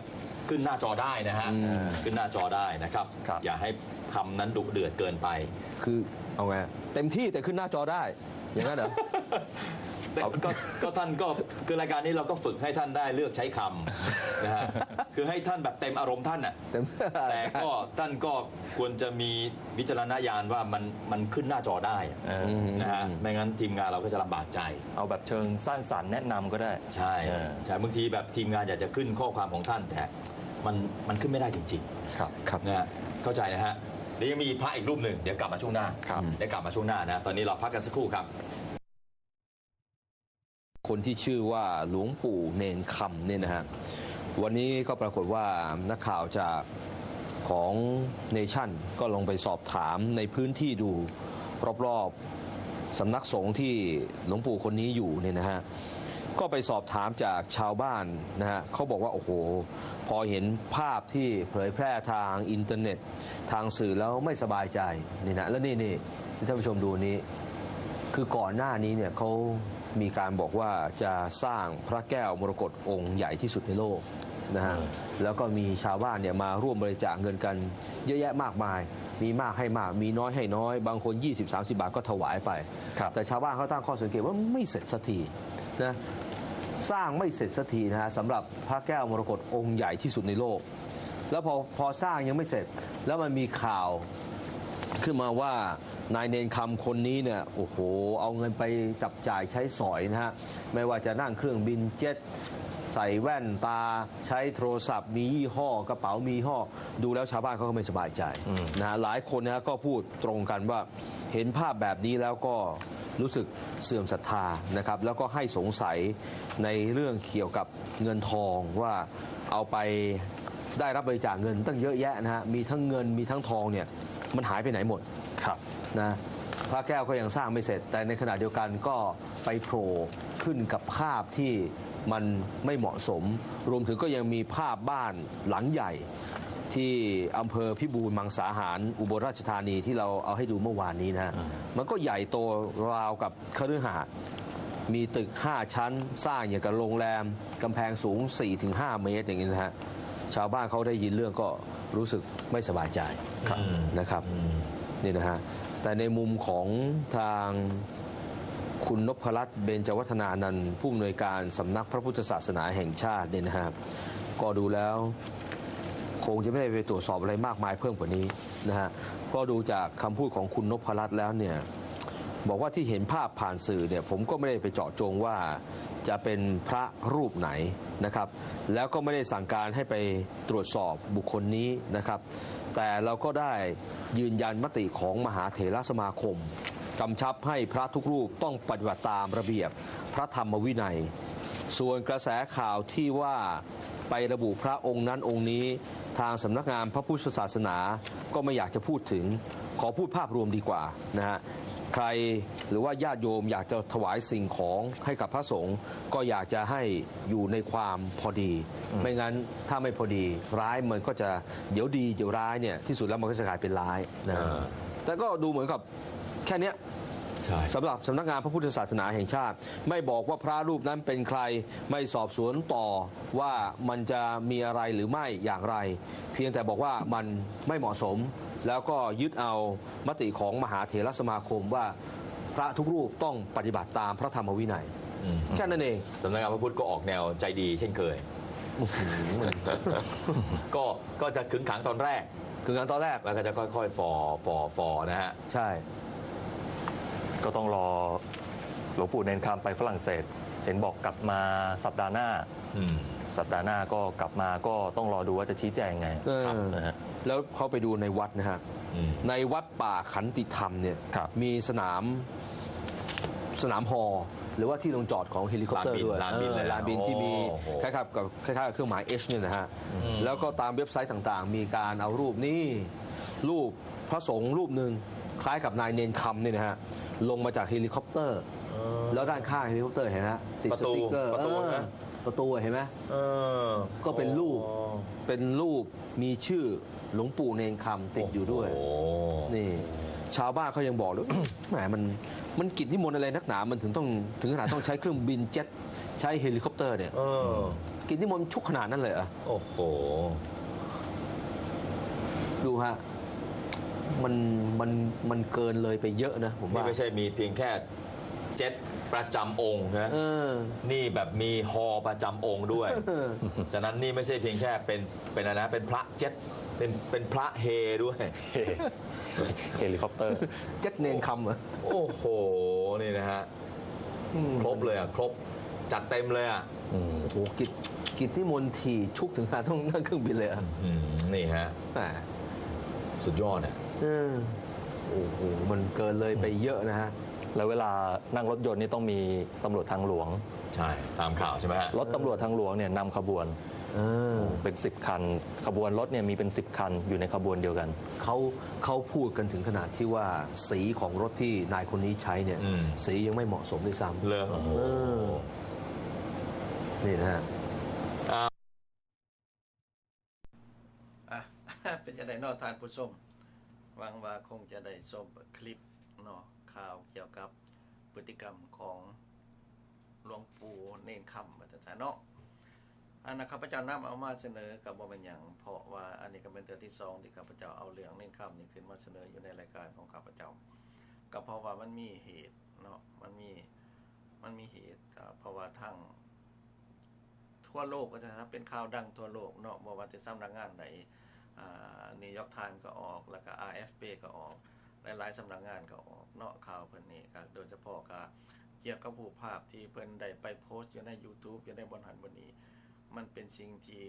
ขึ้นหน้าจอได้นะฮะ อืม ขึ้นหน้าจอได้นะครับ ครับ อย่าให้คำนั้นดุเดือดเกินไป คือเอาไง เต็มที่แต่ขึ้นหน้าจอได้ อย่างนั้นเหรอ แต่ก็ ก็ท่านก็ คือรายการนี้เราก็ฝึกให้ท่านได้เลือกใช้คำนะฮะ คือให้ท่านแบบเต็มอารมณ์ท่านน่ะ เต็ม แต่ก็ท่านก็ควรจะมีวิจารณญาณว่ามัน มันขึ้นหน้าจอได้อะ เออ นะฮะ อืม ไม่งั้นทีมงานเราก็จะลำบากใจ เอาแบบเชิงสร้างสรรค์แนะนำก็ได้ ใช่ เออ ใช่ บางทีแบบทีมงานอยากจะขึ้นข้อความของท่าน แต่มัน มันขึ้นไม่ได้จริงๆ ครับ ครับ นะฮะ เข้าใจนะฮะ เดี๋ยวยังมีพระอีกรูปหนึ่ง เดี๋ยวกลับมาช่วงหน้า ครับ เดี๋ยวกลับมาช่วงหน้านะ ตอนนี้เราพักกันสักครู่ครับ คนที่ชื่อว่าหลวงปู่เณรคำเนี่ยนะฮะ วันนี้ก็ปรากฏว่านักข่าวจากของเนชั่นก็ลงไปสอบถามในพื้นที่ดู รอบๆ สำนักสงฆ์ที่หลวงปู่คนนี้อยู่เนี่ยนะฮะ ก็ไปสอบถามจากชาวบ้านนะฮะ เขาบอกว่า โอ้โห พอเห็นภาพที่เผยแพร่ทางอินเทอร์เน็ต ทางสื่อแล้วไม่สบายใจนี่นะ แล้วนี่ นี่ ท่านผู้ชมดูนี้ คือก่อนหน้านี้เนี่ยเขามีการบอกว่าจะสร้างพระแก้วมรกตองค์ใหญ่ที่สุดในโลกนะฮะ เออ แล้วก็มีชาวบ้านเนี่ยมาร่วมบริจาคเงินกันเยอะแยะมากมาย มีมากให้มาก มีน้อยให้น้อย บางคน ยี่สิบ สามสิบ บาทก็ถวายไป ครับ แต่ชาวบ้านเขาตั้งข้อสังเกตว่าไม่เสร็จสักทีนะ สร้างไม่เสร็จสักทีนะฮะ สำหรับพระแก้วมรกตองค์ใหญ่ที่สุดในโลก แล้วพอ พอสร้างยังไม่เสร็จ แล้วมันมีข่าวขึ้นมาว่านายเณรคำคนนี้เนี่ย โอ้โห เอาเงินไปจับจ่ายใช้สอยนะฮะ ไม่ว่าจะนั่งเครื่องบินเจ็ต ใส่แว่นตา ใช้โทรศัพท์มียี่ห้อ กระเป๋ามียี่ห้อ ดูแล้วชาวบ้านเขาก็ไม่สบายใจ อืม นะฮะ หลายคนนะฮะ ก็พูดตรงกันว่าเห็นภาพแบบนี้แล้วก็รู้สึกเสื่อมศรัทธานะครับ แล้วก็ให้สงสัยในเรื่องเกี่ยวกับเงินทองว่าเอาไป ได้รับบริจาคเงินตั้งเยอะแยะนะฮะ มีทั้งเงิน มีทั้งทองเนี่ย มันหายไปไหนหมด ครับ นะ พระแก้วก็ยังสร้างไม่เสร็จ แต่ในขณะเดียวกันก็ไปโผล่ขึ้นกับภาพที่มันไม่เหมาะสม รวมถึงก็ยังมีภาพบ้านหลังใหญ่ ที่อำเภอพิบูลมังสาหาร อุบลราชธานี ที่เราเอาให้ดูเมื่อวานนี้นะฮะ อ่า มันก็ใหญ่โตราวกับคฤหาสน์ มีตึกห้าชั้น สร้างอย่างกับโรงแรม กำแพงสูง สี่ถึงห้า เมตร อย่างนี้นะฮะ ชาวบ้านเขาได้ยินเรื่องก็รู้สึกไม่สบายใจ ครับ นะครับ อืม นี่นะฮะ แต่ในมุมของทางคุณนพรัตน์ เบญจวัฒนานันท์ ผู้อำนวยการสำนักพระพุทธศาสนาแห่งชาติเนี่ยนะฮะ ก็ดูแล้วคงจะไม่ได้ไปตรวจสอบอะไรมากมายเพิ่มกว่านี้นะฮะ เพราะดูจากคำพูดของคุณนพรัตน์แล้วเนี่ย บอกว่าที่เห็นภาพผ่านสื่อเนี่ย ผมก็ไม่ได้ไปเจาะจงว่าจะเป็นพระรูปไหนนะครับ แล้วก็ไม่ได้สั่งการให้ไปตรวจสอบบุคคลนี้นะครับ แต่เราก็ได้ยืนยันมติของมหาเถรสมาคม กำชับให้พระทุกรูปต้องปฏิบัติตามระเบียบพระธรรมวินัย ส่วนกระแสข่าวที่ว่าไประบุพระองค์นั้นองค์นี้ ทางสำนักงานพระพุทธศาสนาก็ไม่อยากจะพูดถึง ขอพูดภาพรวมดีกว่านะฮะ ใครหรือว่าญาติโยมอยากจะถวายสิ่งของให้กับพระสงฆ์ ก็อยากจะให้อยู่ในความพอดี อืม ไม่งั้นถ้าไม่พอดี ร้ายมันก็จะ เดี๋ยวดีเดี๋ยวร้ายเนี่ย ที่สุดแล้วมันก็จะกลายเป็นร้ายนะฮะ อ่า แต่ก็ดูเหมือนกับแค่เนี้ย ใช่ สำหรับสำนักงานพระพุทธศาสนาแห่งชาติ ไม่บอกว่าพระรูปนั้นเป็นใคร ไม่สอบสวนต่อว่ามันจะมีอะไรหรือไม่อย่างไร เพียงแต่บอกว่ามันไม่เหมาะสม แล้วก็ยึดเอามติของมหาเถรสมาคมว่าพระทุกรูปต้องปฏิบัติตามพระธรรมวินัย อืม แค่นั้นเอง สำนักงานพระพุทธก็ออกแนวใจดีเช่นเคย อื้อหือ ก็ ก็จะขึงขังตอนแรก ขึงขังตอนแรก แล้วก็จะค่อยๆ ฝ่อ ฝ่อ ฝ่อนะฮะ ใช่ ก็ต้องรอหลวงปู่เณรคำไปฝรั่งเศส เห็นบอกกลับมาสัปดาห์หน้า อืม สัปดาห์หน้าก็กลับมา ก็ต้องรอดูว่าจะชี้แจงไง เออ ครับ นะฮะ แล้วเข้าไปดูในวัดนะฮะ อืม ในวัดป่าขันติธรรมเนี่ย ครับ มีสนาม สนามฮอ หรือว่าที่ลงจอดของเฮลิคอปเตอร์ด้วย ลานบิน เออ เลยนะ ลานบินที่มี โอ้โห คล้ายๆ กับ คล้ายๆ กับเครื่องหมาย H เนี่ยนะฮะ อืม แล้วก็ตามเว็บไซต์ต่างๆ มีการเอารูปนี่ รูปพระสงฆ์รูปหนึ่ง คล้ายกับนายเณรคำเนี่ยนะฮะ ลงมาจากเฮลิคอปเตอร์ เออ แล้วด้านข้างเฮลิคอปเตอร์เห็นไหมฮะ ติด ประตู สติ๊กเกอร์ ประตู เออ นะ ประตูเห็นไหม เออ ก็เป็นรูป อ๋อ เป็นรูปมีชื่อหลวงปู่เณรคำติดอยู่ด้วย โอ้โห นี่ ชาวบ้านเขายังบอกเลย แหม มัน มันกิจนิมนต์อะไรนักหนา มันถึงต้อง ถึงขนาดต้องใช้เครื่องบินเจ็ต ใช้เฮลิคอปเตอร์เนี่ย เออ กิจนิมนต์ชุกขนาดนั้นเลยเหรอ โอ้โห ดูฮะ มัน มัน มันเกินเลยไปเยอะนะ ผมว่า นี่ไม่ใช่มีเพียงแค่เจ็ตประจำองค์นะ เออ นี่แบบมีฮอประจำองค์ด้วย เออ ฉะนั้นนี่ไม่ใช่เพียงแค่เป็น เป็นอะไรนะ เป็นพระเจ็ต เป็น เป็นพระเฮด้วย เฮ เฮลิคอปเตอร์ เจ็ตเณรคำเหรอ โอ้โห นี่นะฮะ อืม ครบเลยอะ ครบ จัดเต็มเลยอะ อืม โอ้โห กิจ กิจนิมนต์ถี่ชุกถึงขนาดต้องนั่งเครื่องบินเลยอะ อืม นี่ฮะ แหม สุดยอดอะ เออ โอ้โห มันเกินเลยไปเยอะนะฮะ แล้วเวลานั่งรถยนต์นี่ต้องมีตำรวจทางหลวง ใช่ ตามข่าวใช่ไหมฮะ รถตำรวจทางหลวงเนี่ยนำขบวน เออ เป็นสิบคัน ขบวนรถเนี่ยมีเป็นสิบคันอยู่ในขบวนเดียวกัน เขา เขาพูดกันถึงขนาดที่ว่าสีของรถที่นายคนนี้ใช้เนี่ย อืม สียังไม่เหมาะสมด้วยซ้ำ เหรอ เออ นี่นะฮะ อ่ะ เป็นจั่งใดเนาะท่านผู้ชม หวังว่าคงจะได้ชมคลิปเนาะ ข่าวเกี่ยวกับพฤติกรรมของหลวงปู่เณรคำ ว่าจั่งซั้นเนาะ อันนั้นข้าพเจ้านำเอามาเสนอก็บ่แม่นหยัง เพราะว่าอันนี้ก็เป็นเทื่อที่สองที่ข้าพเจ้าเอาเรื่องเณรคำนี่ขึ้นมาเสนออยู่ในรายการของข้าพเจ้า ก็เพราะว่ามันมีเหตุเนาะ มันมี มันมีเหตุ อ่า เพราะว่าทาง ทั่วโลก ว่าจั่งซั้น เป็นข่าวดังทั่วโลกเนาะ บ่ว่าแต่สำนักงานใด อ่า New York Times ก็ออก แล้วก็ อาร์ เอฟ พี ก็ออก หลายๆ สำนักงานก็ออกเนาะ ข่าวเพิ่นนี่ ก็โดยเฉพาะก็เกี่ยวกับรูปภาพที่เพิ่นได้ไปโพสต์อยู่ใน YouTube อยู่ในบ่อนหั้นบ่อนนี้ มันเป็นสิ่งที่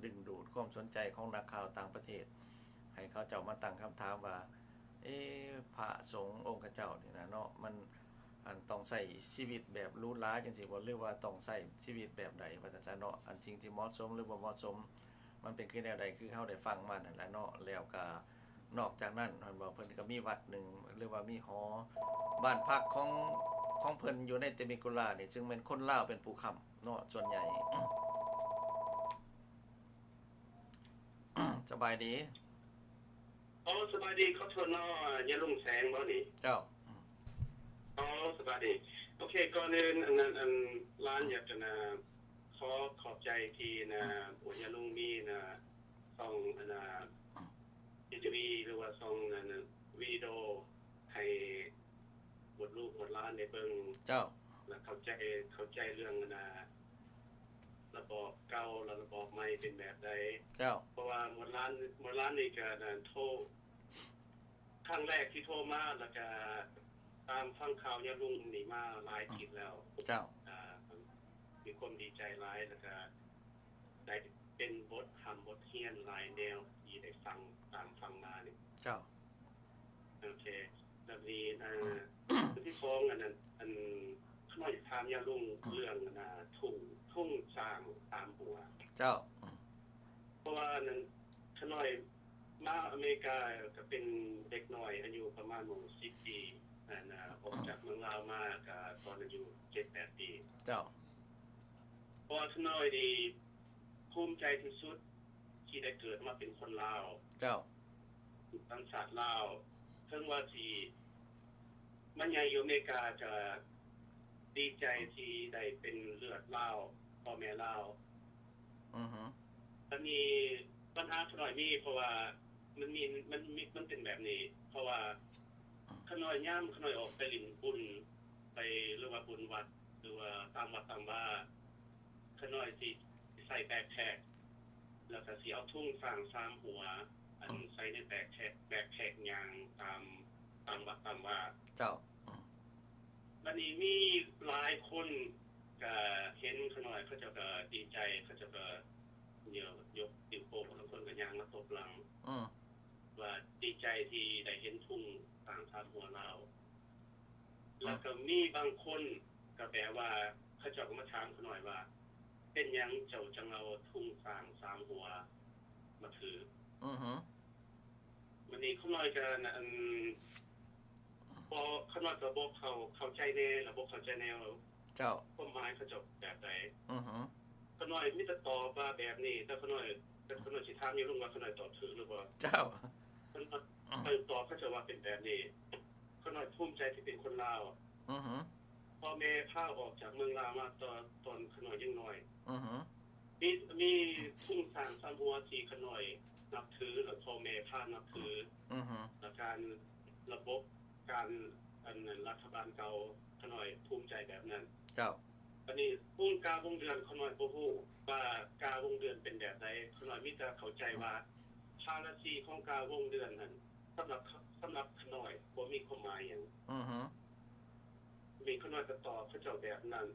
ดึงดูดความสนใจของนักข่าวต่างประเทศ ให้เขาเจ้ามาตั้งคำถามว่า เอ๊ะ พระสงฆ์องค์เขาเจ้านี่นะเนาะ มัน อัน ต้องใช้ชีวิตแบบหรูหราจั่งซี้บ่ หรือว่าต้องใช้ชีวิตแบบใด ว่าจั่งซั้นเนาะ อันสิ่งที่เหมาะสมหรือบ่เหมาะสม มันเป็นคือแนวใด คือเฮาได้ฟังมานั่นแหละเนาะ แล้วก็ ນອກຈາກນັ້ນ ແມ່ນບໍ່ ເພິ່ນກໍມີວັດໜຶ່ງ ຫຼືວ່າມີຫໍບ້ານພັກຂອງ ຂອງເພິ່ນຢູ່ໃນເຕມິກູລານີ້ ຊຶ່ງແມ່ນຄົນລາວເປັນຜູ້ຄ້ຳເນາະ ສ່ວນໃຫຍ່. ສະບາຍດີ. ອໍ ສະບາຍດີ ຂໍໂທດເນາະ ຍາລຸງແສງບໍ່ນີ້? ເຈົ້າ. ອໍ ສະບາຍດີ. ໂອເຄ ກ່ອນອື່ນ ອັນນັ້ນ ອັນ ຫຼານຢາກ ອັນ ຂໍຂອບໃຈທີ່ ອັນ ໂອ ຍາລຸງມີ ອັນ ຊ່ອງ ອັນ ເອັມວີ ຫຼືວ່າຊ່ອງ ອັນ ວິດີໂອ ໃຫ້ໝົດລູກໝົດຫຼານໄດ້ເບິ່ງ ເຈົ້າ ແລະ ເຂົ້າໃຈ ເຂົ້າໃຈເລື່ອງ ອັນ ລະບອບເກົ່າ ແລະ ລະບອບໃໝ່ເປັນແບບໃດ ເຈົ້າ. ເພາະວ່າໝົດຫຼານ ໝົດຫຼານນີ້ກໍ ອັນ ໂທ ຄັ້ງແລກທີ່ໂທມາ ແລ້ວກະຕາມຟັງຂ່າວຍາລຸງນີ້ມາຫຼາຍທິດແລ້ວ ເຈົ້າ. ອາ ມີຄວາມດີໃຈຫຼາຍ ແລ້ວກະໄດ້ເປັນບົດຮ່ຳບົດຮຽນຫຼາຍແນວທີ່ໄດ້ຟັງ ຕາມຟັງມານີ້ ເຈົ້າ. ໂອເຄ ແລ້ວນີ້ ອາ ອັນທີສອງ ອັນນັ້ນ ອັນ ຂ້ານ້ອຍຢາກຖາມຍາລຸງເລື່ອງ ອັນ ທຸງ ທຸງຊ້າງສາມຫົວ ເຈົ້າ. ເພາະວ່າ ອັນນັ້ນ ຂ້ານ້ອຍມາອາເມລິກາກໍເປັນເດັກນ້ອຍ ອາຍຸປະມານສິບປີ ອັນ ອອກຈາກເມືອງລາວມາກໍຕອນອາຍຸເຈັດແປດປີ ເຈົ້າ. ເພາະວ່າຂ້ານ້ອຍນີ້ພູມໃຈທີ່ສຸດທີ່ໄດ້ເກີດມາເປັນຄົນລາວ ເຈົ້າ ສັນຊາດລາວ ເຖິງວ່າຊິມາໃຫຍ່ຢູ່ອາເມລິກາກໍດີໃຈທີ່ໄດ້ເປັນເລືອດລາວ ພໍ່ແມ່ລາວ. ອືຮຶ ອັນນີ້ບັນຫາຂ້ານ້ອຍມີ ເພາະວ່າມັນມີ ມັນມີ ມັນເປັນແບບນີ້ ເພາະວ່າຂ້ານ້ອຍ ຍາມຂ້ານ້ອຍອອກໄປຫຼິ້ນບຸນ ໄປ ຫຼືວ່າບຸນວັດ ຫຼືວ່າຕາມວັດຕາມວາ ຂ້ານ້ອຍຊິ ຊິໃສ່ແບັກແພັກ ແລ້ວກໍຊິເອົາທຸງຊ້າງສາມຫົວ ອັນ ໃສ່ໃນແບັກແພັກ ແບັກແພັກຍ່າງຕາມ ຕາມວັດຕາມວາ ເຈົ້າ. ບັດນີ້ມີຫຼາຍຄົນກໍເຫັນຂ້ານ້ອຍ ເຂົາເຈົ້າກໍດີໃຈ ເຂົາເຈົ້າກໍຍົກ ຍົກນິ້ວໂປ້ງ ບາງຄົນກໍຍ່າງມາຕົບຫຼັງ ອື ວ່າດີໃຈທີ່ໄດ້ເຫັນທຸງຊ້າງສາມຫົວລາວ. ອື ແລ້ວກໍມີບາງຄົນກໍແບບວ່າ ເຂົາເຈົ້າກໍມາຖາມຂ້ານ້ອຍວ່າ ເປັນຫຍັງເຈົ້າຈັ່ງເອົາທຸງຊ້າງສາມຫົວມາຖື? ອືຮຶ ບັດນີ້ຂ້ານ້ອຍກໍ ອັນ ບໍ່ ຂ້ານ້ອຍກໍບໍ່ເຂົ້າ ເຂົ້າໃຈແດ່ ແລ້ວບໍ່ເຂົ້າໃຈແດ່ວ່າ ເຈົ້າ ຄວາມໝາຍເຂົາເຈົ້າແບບໃດ? ອືຮຶ ຂ້ານ້ອຍມີແຕ່ຕອບວ່າແບບນີ້ ແຕ່ຂ້ານ້ອຍ ແຕ່ຂ້ານ້ອຍຊິຖາມຍາລຸງວ່າຂ້ານ້ອຍຕອບຖືກຫຼືບໍ່? ເຈົ້າ. ຂ້ານ້ອຍ ຂ້ານ້ອຍຕອບເຂົາເຈົ້າວ່າເປັນແບບນີ້ ຂ້ານ້ອຍພູມໃຈທີ່ເປັນຄົນລາວ ອືຮຶ ພໍ່ແມ່ພາອອກຈາກເມືອງລາວມາຕອນ ຕອນຂ້ານ້ອຍຍັງນ້ອຍ ອືຮຶ ມີ ມີທຸງຊ້າງສາມຫົວທີ່ຂ້ານ້ອຍນັບຖື ແລະ ພໍ່ແມ່ພານັບຖື ອືຮຶ ແລະ ການ ລະບົບການ ອັນ ລັດຖະບານເກົ່າ ຂ້ານ້ອຍພູມໃຈແບບນັ້ນ ເຈົ້າ. ອັນນີ້ວົງກາວົງເດືອນ ຂ້ານ້ອຍບໍ່ຮູ້ວ່າກາວົງເດືອນເປັນແບບໃດ ຂ້ານ້ອຍມີແຕ່ເຂົ້າໃຈວ່າ ພາລາຊີຂອງກາວົງເດືອນນັ້ນ ສຳລັບ ສຳລັບຂ້ານ້ອຍບໍ່ມີຄວາມໝາຍຫຍັງ ອືຮຶ ນີ້ຂ້ານ້ອຍກໍຕອບເຂົາເຈົ້າແບບນັ້ນ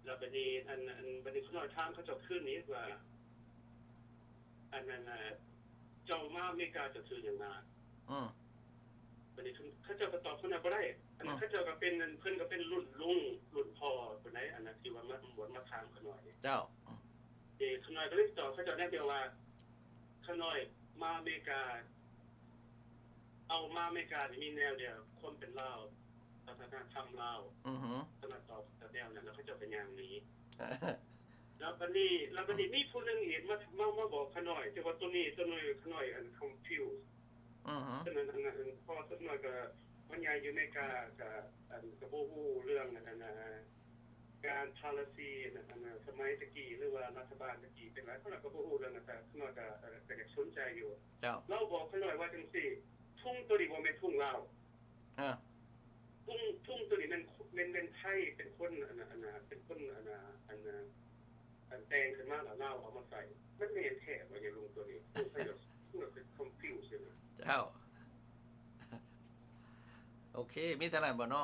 ແລ້ວບັດນີ້ ອັນ ອັນ ບັດນີ້ຂ້ານ້ອຍຖາມເຂົາເຈົ້າຄືນນີ້ວ່າ ອັນນັ້ນນະ ເຈົ້າມາອາເມລິກາເຈົ້າຖືຫຍັງມາ? ອື ບັດນີ້ເຂົາເຈົ້າກໍຕອບຄົນນັ້ນບໍ່ໄດ້ ອັນນັ້ນ ອື ເຂົາເຈົ້າກໍເປັນ ເພິ່ນກໍເປັນລຸ້ນລຸງລຸ້ນພໍ່ພຸ້ນໃດ໋ ອັນນັ້ນທີ່ວ່າມາ ມາຖາມຂ້ານ້ອຍ ເຈົ້າ. ເອີ ຂ້ານ້ອຍກໍເລີຍຕອບເຂົາເຈົ້າແນວດຽວວ່າ ຂ້ານ້ອຍມາອາເມລິກາ ເອົາມາອາເມລິການີ້ມີແນວດຽວ ຄວາມເປັນລາວ ວັດທະນະທຳລາວ ອືຮຶ ຂ້ານ້ອຍຕອບແນວນັ້ນ ແລ້ວເຂົາເຈົ້າກໍຍ່າງໜີ ແລ້ວບັດນີ້ ແລ້ວບັດນີ້ມີຜູ້ໜຶ່ງອີກມາ ມາ ມາບອກຂ້ານ້ອຍ ແຕ່ວ່າໂຕນີ້ ໂຕນີ້ຂ້ານ້ອຍ ອັນ ຄອນຟິວ ອືຮຶ ເພາະວ່າສ່ວນມາກກໍມາໃຫຍ່ຢູ່ອາເມລິກາ ກໍ ອັນ ກໍບໍ່ຮູ້ເລື່ອງ ອັນນັ້ນນະ ການພາລາຊີ ອັນນັ້ນນະ ສະໄໝແຕ່ກີ້ ຫຼືວ່າລັດຖະບານແຕ່ກີ້ເປັນຫຍັງ ຂ້ານ້ອຍກໍບໍ່ຮູ້ເລື່ອງນັ້ນ ແຕ່ຂ້ານ້ອຍກໍ ເອີ ກໍຢາກສົນໃຈຢູ່ ເຈົ້າ. ລາວບອກຂ້ານ້ອຍວ່າຈັ່ງຊີ້ ທຸງໂຕນີ້ບໍ່ແມ່ນທຸງລາວ ອາ ທຸງ ທຸງໂຕນີ້ແມ່ນ ແມ່ນ ແມ່ນໄທເປັນຄົນ ອັນ ອັນ ເປັນຄົນ ອັນ ອັນ ອັນແຕ່ງຂຶ້ນມາ ແລ້ວລາວເອົາມາໃສ່ ມັນແມ່ນແທ້ບໍ່ຍາລຸງໂຕນີ້? ຂ້ອຍກໍ ຂ້ອຍກໍຄອນຟິວ ເຈົ້າ. ໂອເຄ ມີເທົ່ານັ້ນບໍ່ນໍ?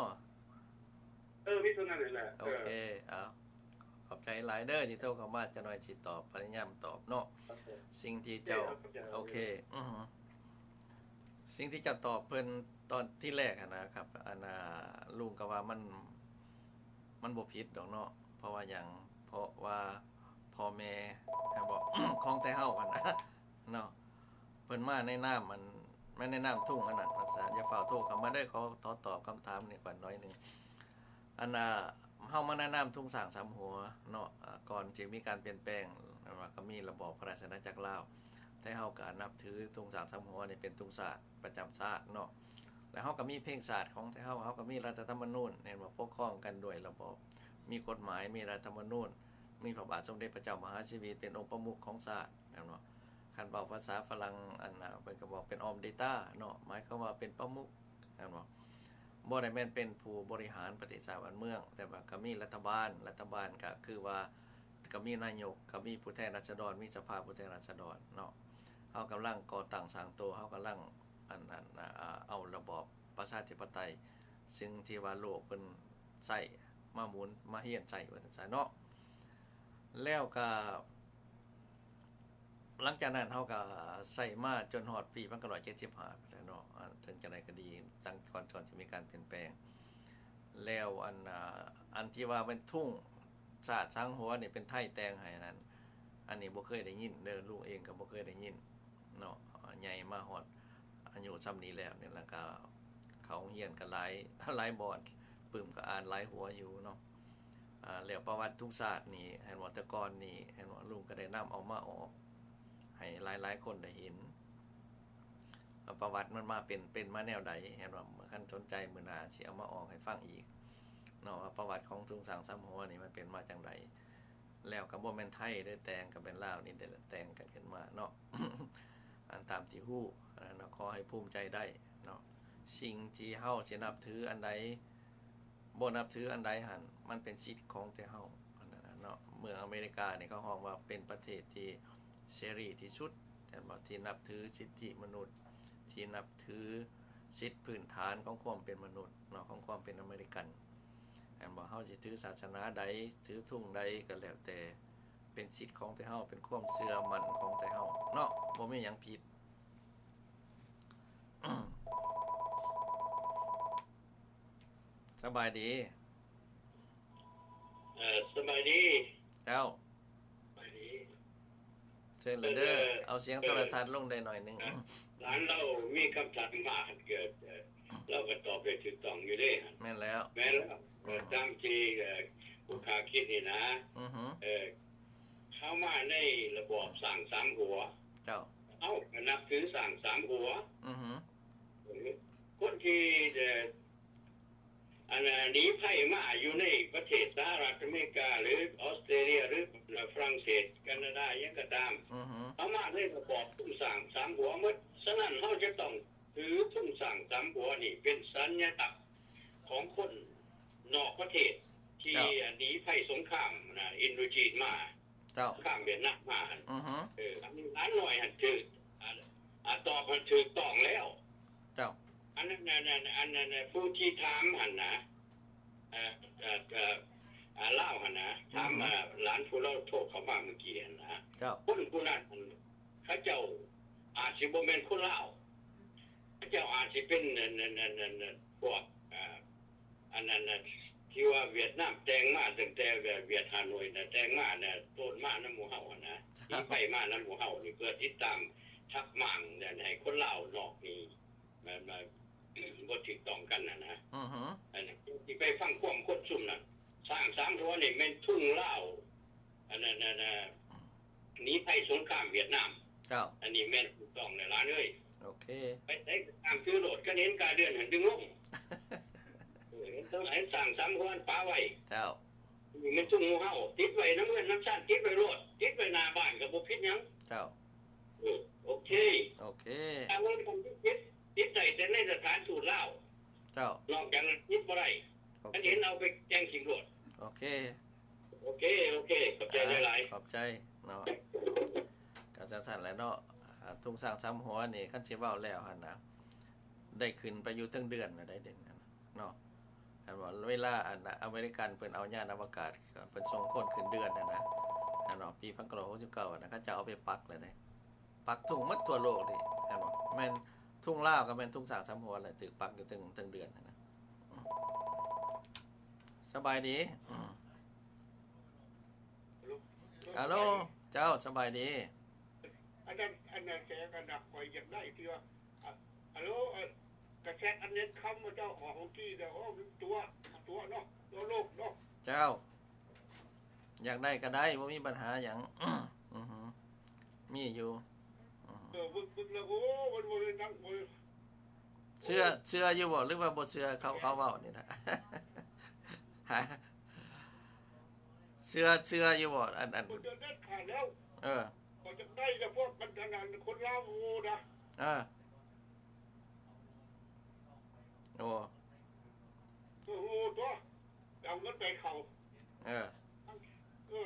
ເອີ ມີເທົ່ານັ້ນແຫຼະ. ໂອເຄ ເອົາ ຂອບໃຈຫຼາຍເດີທີ່ໂທເຂົ້າມາ ຈັກໜ້ອຍຊິຕອບ ພະຍາຍາມຕອບເນາະ. ສິ່ງທີ່ເຈົ້າ ໂອເຄ ອື ສິ່ງທີ່ເຈົ້າຕອບເພິ່ນຕອນທີແລກຫັ້ນນະຄັບ ອັນ ລຸງກໍວ່າມັນ ມັນບໍ່ຜິດດອກເນາະ. ເພາະວ່າຫຍັງ? ເພາະວ່າພໍ່ແມ່ ແມ່ນບໍ່ ຂອງແຕ່ເຮົາຫັ້ນນະເນາະ ເພິ່ນມາໃນນາມອັນ ມາແນະນຳທຸງອັນນັ້ນວ່າຊະ. ຢ່າຟ້າວໂທເຂົ້າມາເດີ ຂໍ ຂໍຕອບຄຳຖາມນີ້ກ່ອນໜ້ອຍໜຶ່ງ. ອັນນ່າ ເຮົາມາແນະນຳທຸງຊ້າງສາມຫົວເນາະ. ອາ ກ່ອນທີ່ມີການປ່ຽນແປງ ແມ່ນວ່າກໍມີລະບອບພະລາຊະອານາຈັກລາວ, ແຕ່ເຮົາກໍນັບຖືທຸງຊ້າງສາມຫົວນີ້ເປັນທຸງຊາດປະຈຳຊາດເນາະ. ແລ້ວເຮົາກໍມີເພງຊາດຂອງແຕ່ເຮົາ, ເຮົາກໍມີລັດຖະທຳມະນູນ ແມ່ນບໍ່ ປົກຄອງກັນດ້ວຍລະບອບ ມີກົດໝາຍ, ມີລັດຖະທຳມະນູນ, ມີພະບາດສົມເດັດພະເຈົ້າມະຫາຊີວິດເປັນອົງປະມຸກຂອງຊາດ ແມ່ນບໍ່? ຄັນເວົ້າພາສາຝຣັ່ງ ອັນນ່າ ເພິ່ນກໍບອກເປັນ ອອມເດຕາ ເນາະ, ໝາຍຄວາມວ່າເປັນປະມຸກ ແມ່ນບໍ່? ບໍ່ໄດ້ແມ່ນເປັນຜູ້ບໍລິຫານປະເທດຊາດບ້ານເມືອງ, ແຕ່ວ່າກໍມີລັດຖະບານ, ລັດຖະບານກໍຄືວ່າກໍມີນາຍົກ, ກໍມີຜູ້ແທນລາຊະດອນ, ມີສະພາຜູ້ແທນລາຊະດອນເນາະ. ເຮົາກຳລັງກໍ່ຕັ້ງສ້າງໂຕ, ເຮົາກຳລັງ ອັນ ອັນ ອາ ເອົາລະບອບປະຊາທິປະໄຕ ຊຶ່ງທີ່ວ່າໂລກເພິ່ນໃຊ້ມາໝູນມາຮຽນໃຊ້ວ່າຊັ້ນຊະເນາະ. ແລ້ວກໍຫຼັງຈາກນັ້ນເຮົາກໍໃຊ້ມາຈົນຮອດປີພັນເກົ້າຮ້ອຍເຈັດສິບຫ້າພຸ້ນແຫຼະເນາະ. ເຖິງຈັ່ງໃດກໍດີ ຕັ້ງກ່ອນ ກ່ອນຈະມີການປ່ຽນແປງ ແລ້ວອັນ ອາ ອັນທີ່ວ່າແມ່ນທຸງຊາດສາມຫົວນີ້ເປັນໄທແຕ່ງໃຫ້ນັ້ນ ອັນນີ້ບໍ່ເຄີຍໄດ້ຍິນເດີ, ລຸງເອງກໍບໍ່ເຄີຍໄດ້ຍິນເນາະ. ໃຫຍ່ມາຮອດອາຍຸຊ່ຳນີ້ແລ້ວນີ້ ແລ້ວກໍເຂົ້າໂຮງຮຽນກໍຫຼາຍ ຫຼາຍບ່ອນ, ປຶ້ມກໍອ່ານຫຼາຍຫົວຢູ່ເນາະ. ອາ ແລ້ວປະຫວັດທຸງຊາດນີ້ ເຫັນບໍ່ ແຕ່ກ່ອນນີ້ ເຫັນບໍ່ ລຸງກໍໄດ້ນຳເອົາມາອອກໃຫ້ຫຼາຍໆຄົນໄດ້ເຫັນ ວ່າປະຫວັດມັນມາເປັນ ເປັນມາແນວໃດ ເຫັນບໍ່. ຄັນສົນໃຈມື້ໜ້າຊິເອົາມາອອກໃຫ້ຟັງອີກເນາະ ວ່າປະຫວັດຂອງທຸງຊ້າງສາມຫົວນີ້ມັນເປັນມາຈັ່ງໃດ. ແລ້ວກໍບໍ່ແມ່ນໄທເດີ ແຕ່ງ ກໍແມ່ນລາວນີ້ແຫຼະແຕ່ງກັນຂຶ້ນມາເນາະ. ອັນຕາມທີ່ຮູ້ເນາະ ຂໍໃຫ້ພູມໃຈໄດ້ເນາະ. ສິ່ງທີ່ເຮົາຊິນັບຖືອັນໃດ ບໍ່ນັບຖືອັນໃດຫັ້ນ ມັນເປັນສິດຂອງແຕ່ເຮົາ ອັນນັ້ນນະເນາະ. ເມືອງອາເມລິການີ້ເຂົາຮ້ອງວ່າເປັນປະເທດທີ່ເສລີທີ່ສຸດ ແມ່ນບໍ່ ທີ່ນັບຖືສິດທິມະນຸດ ທີ່ນັບຖືສິດພື້ນຖານຂອງຄວາມເປັນມະນຸດເນາະ ຂອງຄວາມເປັນອາເມລິກັນ ແມ່ນບໍ່. ເຮົາຊິຖືສາສະໜາໃດ ຖືທຸງໃດກໍແລ້ວແຕ່ ເປັນສິດຂອງແຕ່ເຮົາ ເປັນຄວາມເຊື່ອໝັ້ນຂອງແຕ່ເຮົາເນາະ ບໍ່ມີຫຍັງຜິດ. ສະບາຍດີ ເອີ ສະບາຍດີ ເຈົ້າ ສະບາຍດີ ເຊີນລະເດີ ເອີ ເອົາສຽງໂທລະທັດລົງໄດ້ໜ້ອຍໜຶ່ງ. ເອີ ຫຼານລາວມີຄຳຖາມມາ ເອີ ລາວກໍຕອບໄດ້ຖືກຕ້ອງຢູ່ເດ້. ແມ່ນແລ້ວ ແມ່ນແລ້ວ ເອີ ຕາມທີ່ ເອີ ຜູ້ຂ້າຄິດນີ້ນະ ອືຮຶ ເອີ ເຂົ້າມາໃນລະບອບຊ້າງສາມຫົວ ເຈົ້າ ເຮົາກໍນັບຖືຊ້າງສາມຫົວ ອືຮຶ ຄົນທີ່ ເອີ ອັນ ໜີໄພມາຢູ່ໃນປະເທດສະຫະລັດອາເມລິກາ ຫຼື ອອສເຕຣເລຍ ຫຼື ຝຣັ່ງເສດ ການາດາ ຫຍັງກໍຕາມ ອືຮຶ ເຮົາມາໃນລະບອບທຸງຊ້າງສາມຫົວໝົດ. ສະນັ້ນ ເຮົາຈະຕ້ອງຖືທຸງຊ້າງສາມຫົວນີ້ເປັນສັນຍະລັກຂອງຄົນນອກປະເທດ ທີ່ ເຈົ້າ ໜີໄພສົງຄາມນະ ອິນໂດຈີນມາ ເຈົ້າ ຂ້າມຫວຽດນາມມາຫັ້ນ ອືຮຶ ເອີ ອັນ ອັນນ້ອຍຫັ້ນຖືກ ອາ ອາ ຕອບຫັ້ນຖືກຕ້ອງແລ້ວ ເຈົ້າ ອັນນັ້ນ ອັນນັ້ນ ອັນນັ້ນ ຜູ້ທີ່ຖາມຫັ້ນນະ ເອີ ເອີ ເອີ ອາ ລາວຫັ້ນນະ ຖາມ ອືຮຶ ອາ ຫຼານຜູ້ລາວໂທເຂົ້າມາມື້ກີ້ຫັ້ນນະ ເຈົ້າ ຄົນຜູ້ນັ້ນຫັ້ນ ເຂົາເຈົ້າອາດຊິບໍ່ແມ່ນຄົນລາວ ເຂົາເຈົ້າອາດຊິເປັນ ອັນ ອັນ ອັນ ອັນ ພວກ ອາ ອັນນັ້ນນະ ທີ່ວ່າຫວຽດນາມແຕ່ງມາຕັ້ງແຕ່ ຫວຽດ ຫວຽດຮ່າໂນ້ຍນະ ແຕ່ງມານະ ໂຕນມານຳໝູ່ເຮົາຫັ້ນນະ ໜີໄພມານຳໝູ່ເຮົານີ້ ເພື່ອຕິດຕາມທັບມ້າງນັ້ນ ໃຫ້ຄົນລາວນອກນີ້ ແມ່ນວ່າບໍ່ຖືກຕ້ອງກັນຫັ້ນນະ ອືຮຶ ອັນນັ້ນ ຊິໄປຟັງຄວາມຄົນຊຸມນັ້ນ. ຊ້າງສາມຫົວນີ້ແມ່ນທຸງລາວ ອັນນັ້ນ ອັນນັ້ນ ໜີໄພສົງຄາມຫວຽດນາມ ເຈົ້າ ອັນນີ້ແມ່ນຖືກຕ້ອງແລ້ວຫຼານເອີຍ ໂອເຄ ໄປໃສກໍຕາມຖືໂລດ ຄັນເຫັນກາເດືອນຫັ້ນດຶງລົງ ເອີ ເຫັນ ເຫັນຊ້າງສາມຫົວປະໄວ້ ເຈົ້າ ນີ້ແມ່ນທຸງໝູ່ເຮົາ ຕິດໄວ້ນຳເຮືອນນຳຊານ ຕິດໄວ້ໂລດ ຕິດໄວ້ໜ້າບ້ານກໍບໍ່ຜິດຫຍັງ ເຈົ້າ ເອີ ໂອເຄ ໂອເຄ ຖ້າເວົ້າກັນຕິດ ຕິດໄດ້ແຕ່ໃນສະຖານທູດລາວ ເຈົ້າ ນອກຈາກນັ້ນຕິດບໍ່ໄດ້ ໂອເຄ ຄັນເຫັນເອົາໄປແຕ່ງຖິ້ມໂລດ ໂອເຄ ໂອເຄ ໂອເຄ ຂອບໃຈຫຼາຍໆ ຂອບໃຈເນາະ ກໍຈັ່ງຊັ້ນແຫຼະເນາະ. ອາ ທຸງຊ້າງສາມຫົວນີ້ ຄັນຊິເວົ້າແລ້ວຫັ້ນນະ ໄດ້ຂຶ້ນໄປຢູ່ເທິງເດືອນແລ້ວໄດ໋ ເດ ເນາະ ເຫັນບໍ່ ເວລາອັນອາເມລິກັນເພິ່ນເອົາຍານອະວະກາດ ເພິ່ນສົ່ງຄົນຂຶ້ນເດືອນຫັ້ນນະ ເຫັນບໍ່ ປີພັນເກົ້າຮ້ອຍຫົກສິບເກົ້າຫັ້ນນະ ເຂົາເຈົ້າເອົາໄປປັກແລ້ວເດ ປັກທຸງໝົດທົ່ວໂລກນີ້ ເຫັນບໍ່ ແມ່ນທຸງລາວກໍແມ່ນທຸງຊ້າງສາມຫົວແຫຼະ ຖືກປັກຢູ່ເທິງ ເທິງເດືອນຫັ້ນນະ. ສະບາຍດີ ອາໂລ ເຈົ້າ ສະບາຍດີ ອັນນັ້ນ ອັນນັ້ນແກກໍນັກ ຂ້ອຍຢາກໄດ້ທີ່ວ່າ ອາ ອາໂລ ອັນ ກະແຊດອັນເນັດຄຳເຈົ້າອອກເມື່ອກີ້ເດີ ໂອ້ ມັນຕົວະ ຕົວະເນາະ ຕົວະໂລກເນາະ. ເຈົ້າ ຢາກໄດ້ກໍໄດ້ ບໍ່ມີບັນຫາຫຍັງ. ອືຮຶ ມີຢູ່. ອືຮຶ ເອີ ເບິ່ງ ເບິ່ງແລ້ວ ໂອ້ ມັນບໍ່ໄດ້ນັ່ງ ບໍ່ໄດ້ ເຊື່ອ ເຊື່ອຢູ່ບໍ່ ຫຼືວ່າບໍ່ເຊື່ອ ເຂົາ ເຂົາເວົ້ານີ້ນະ? ຮະ ເຊື່ອ ເຊື່ອຢູ່ບໍ່ ອັນ ອັນ ບໍ່ເຊື່ອເດັດຂາດແລ້ວ. ເອີ ຂ້ອຍຢາກໄດ້ແຕ່ພວກອັນ ອັນ ອັນ ຄົນລາວໂງ່ນະ. ເອີ ໂອ້ ໂອ້ໂຫ ຕົວະ ເອົາເງິນໄປເຂົາ. ເອີ ເອີ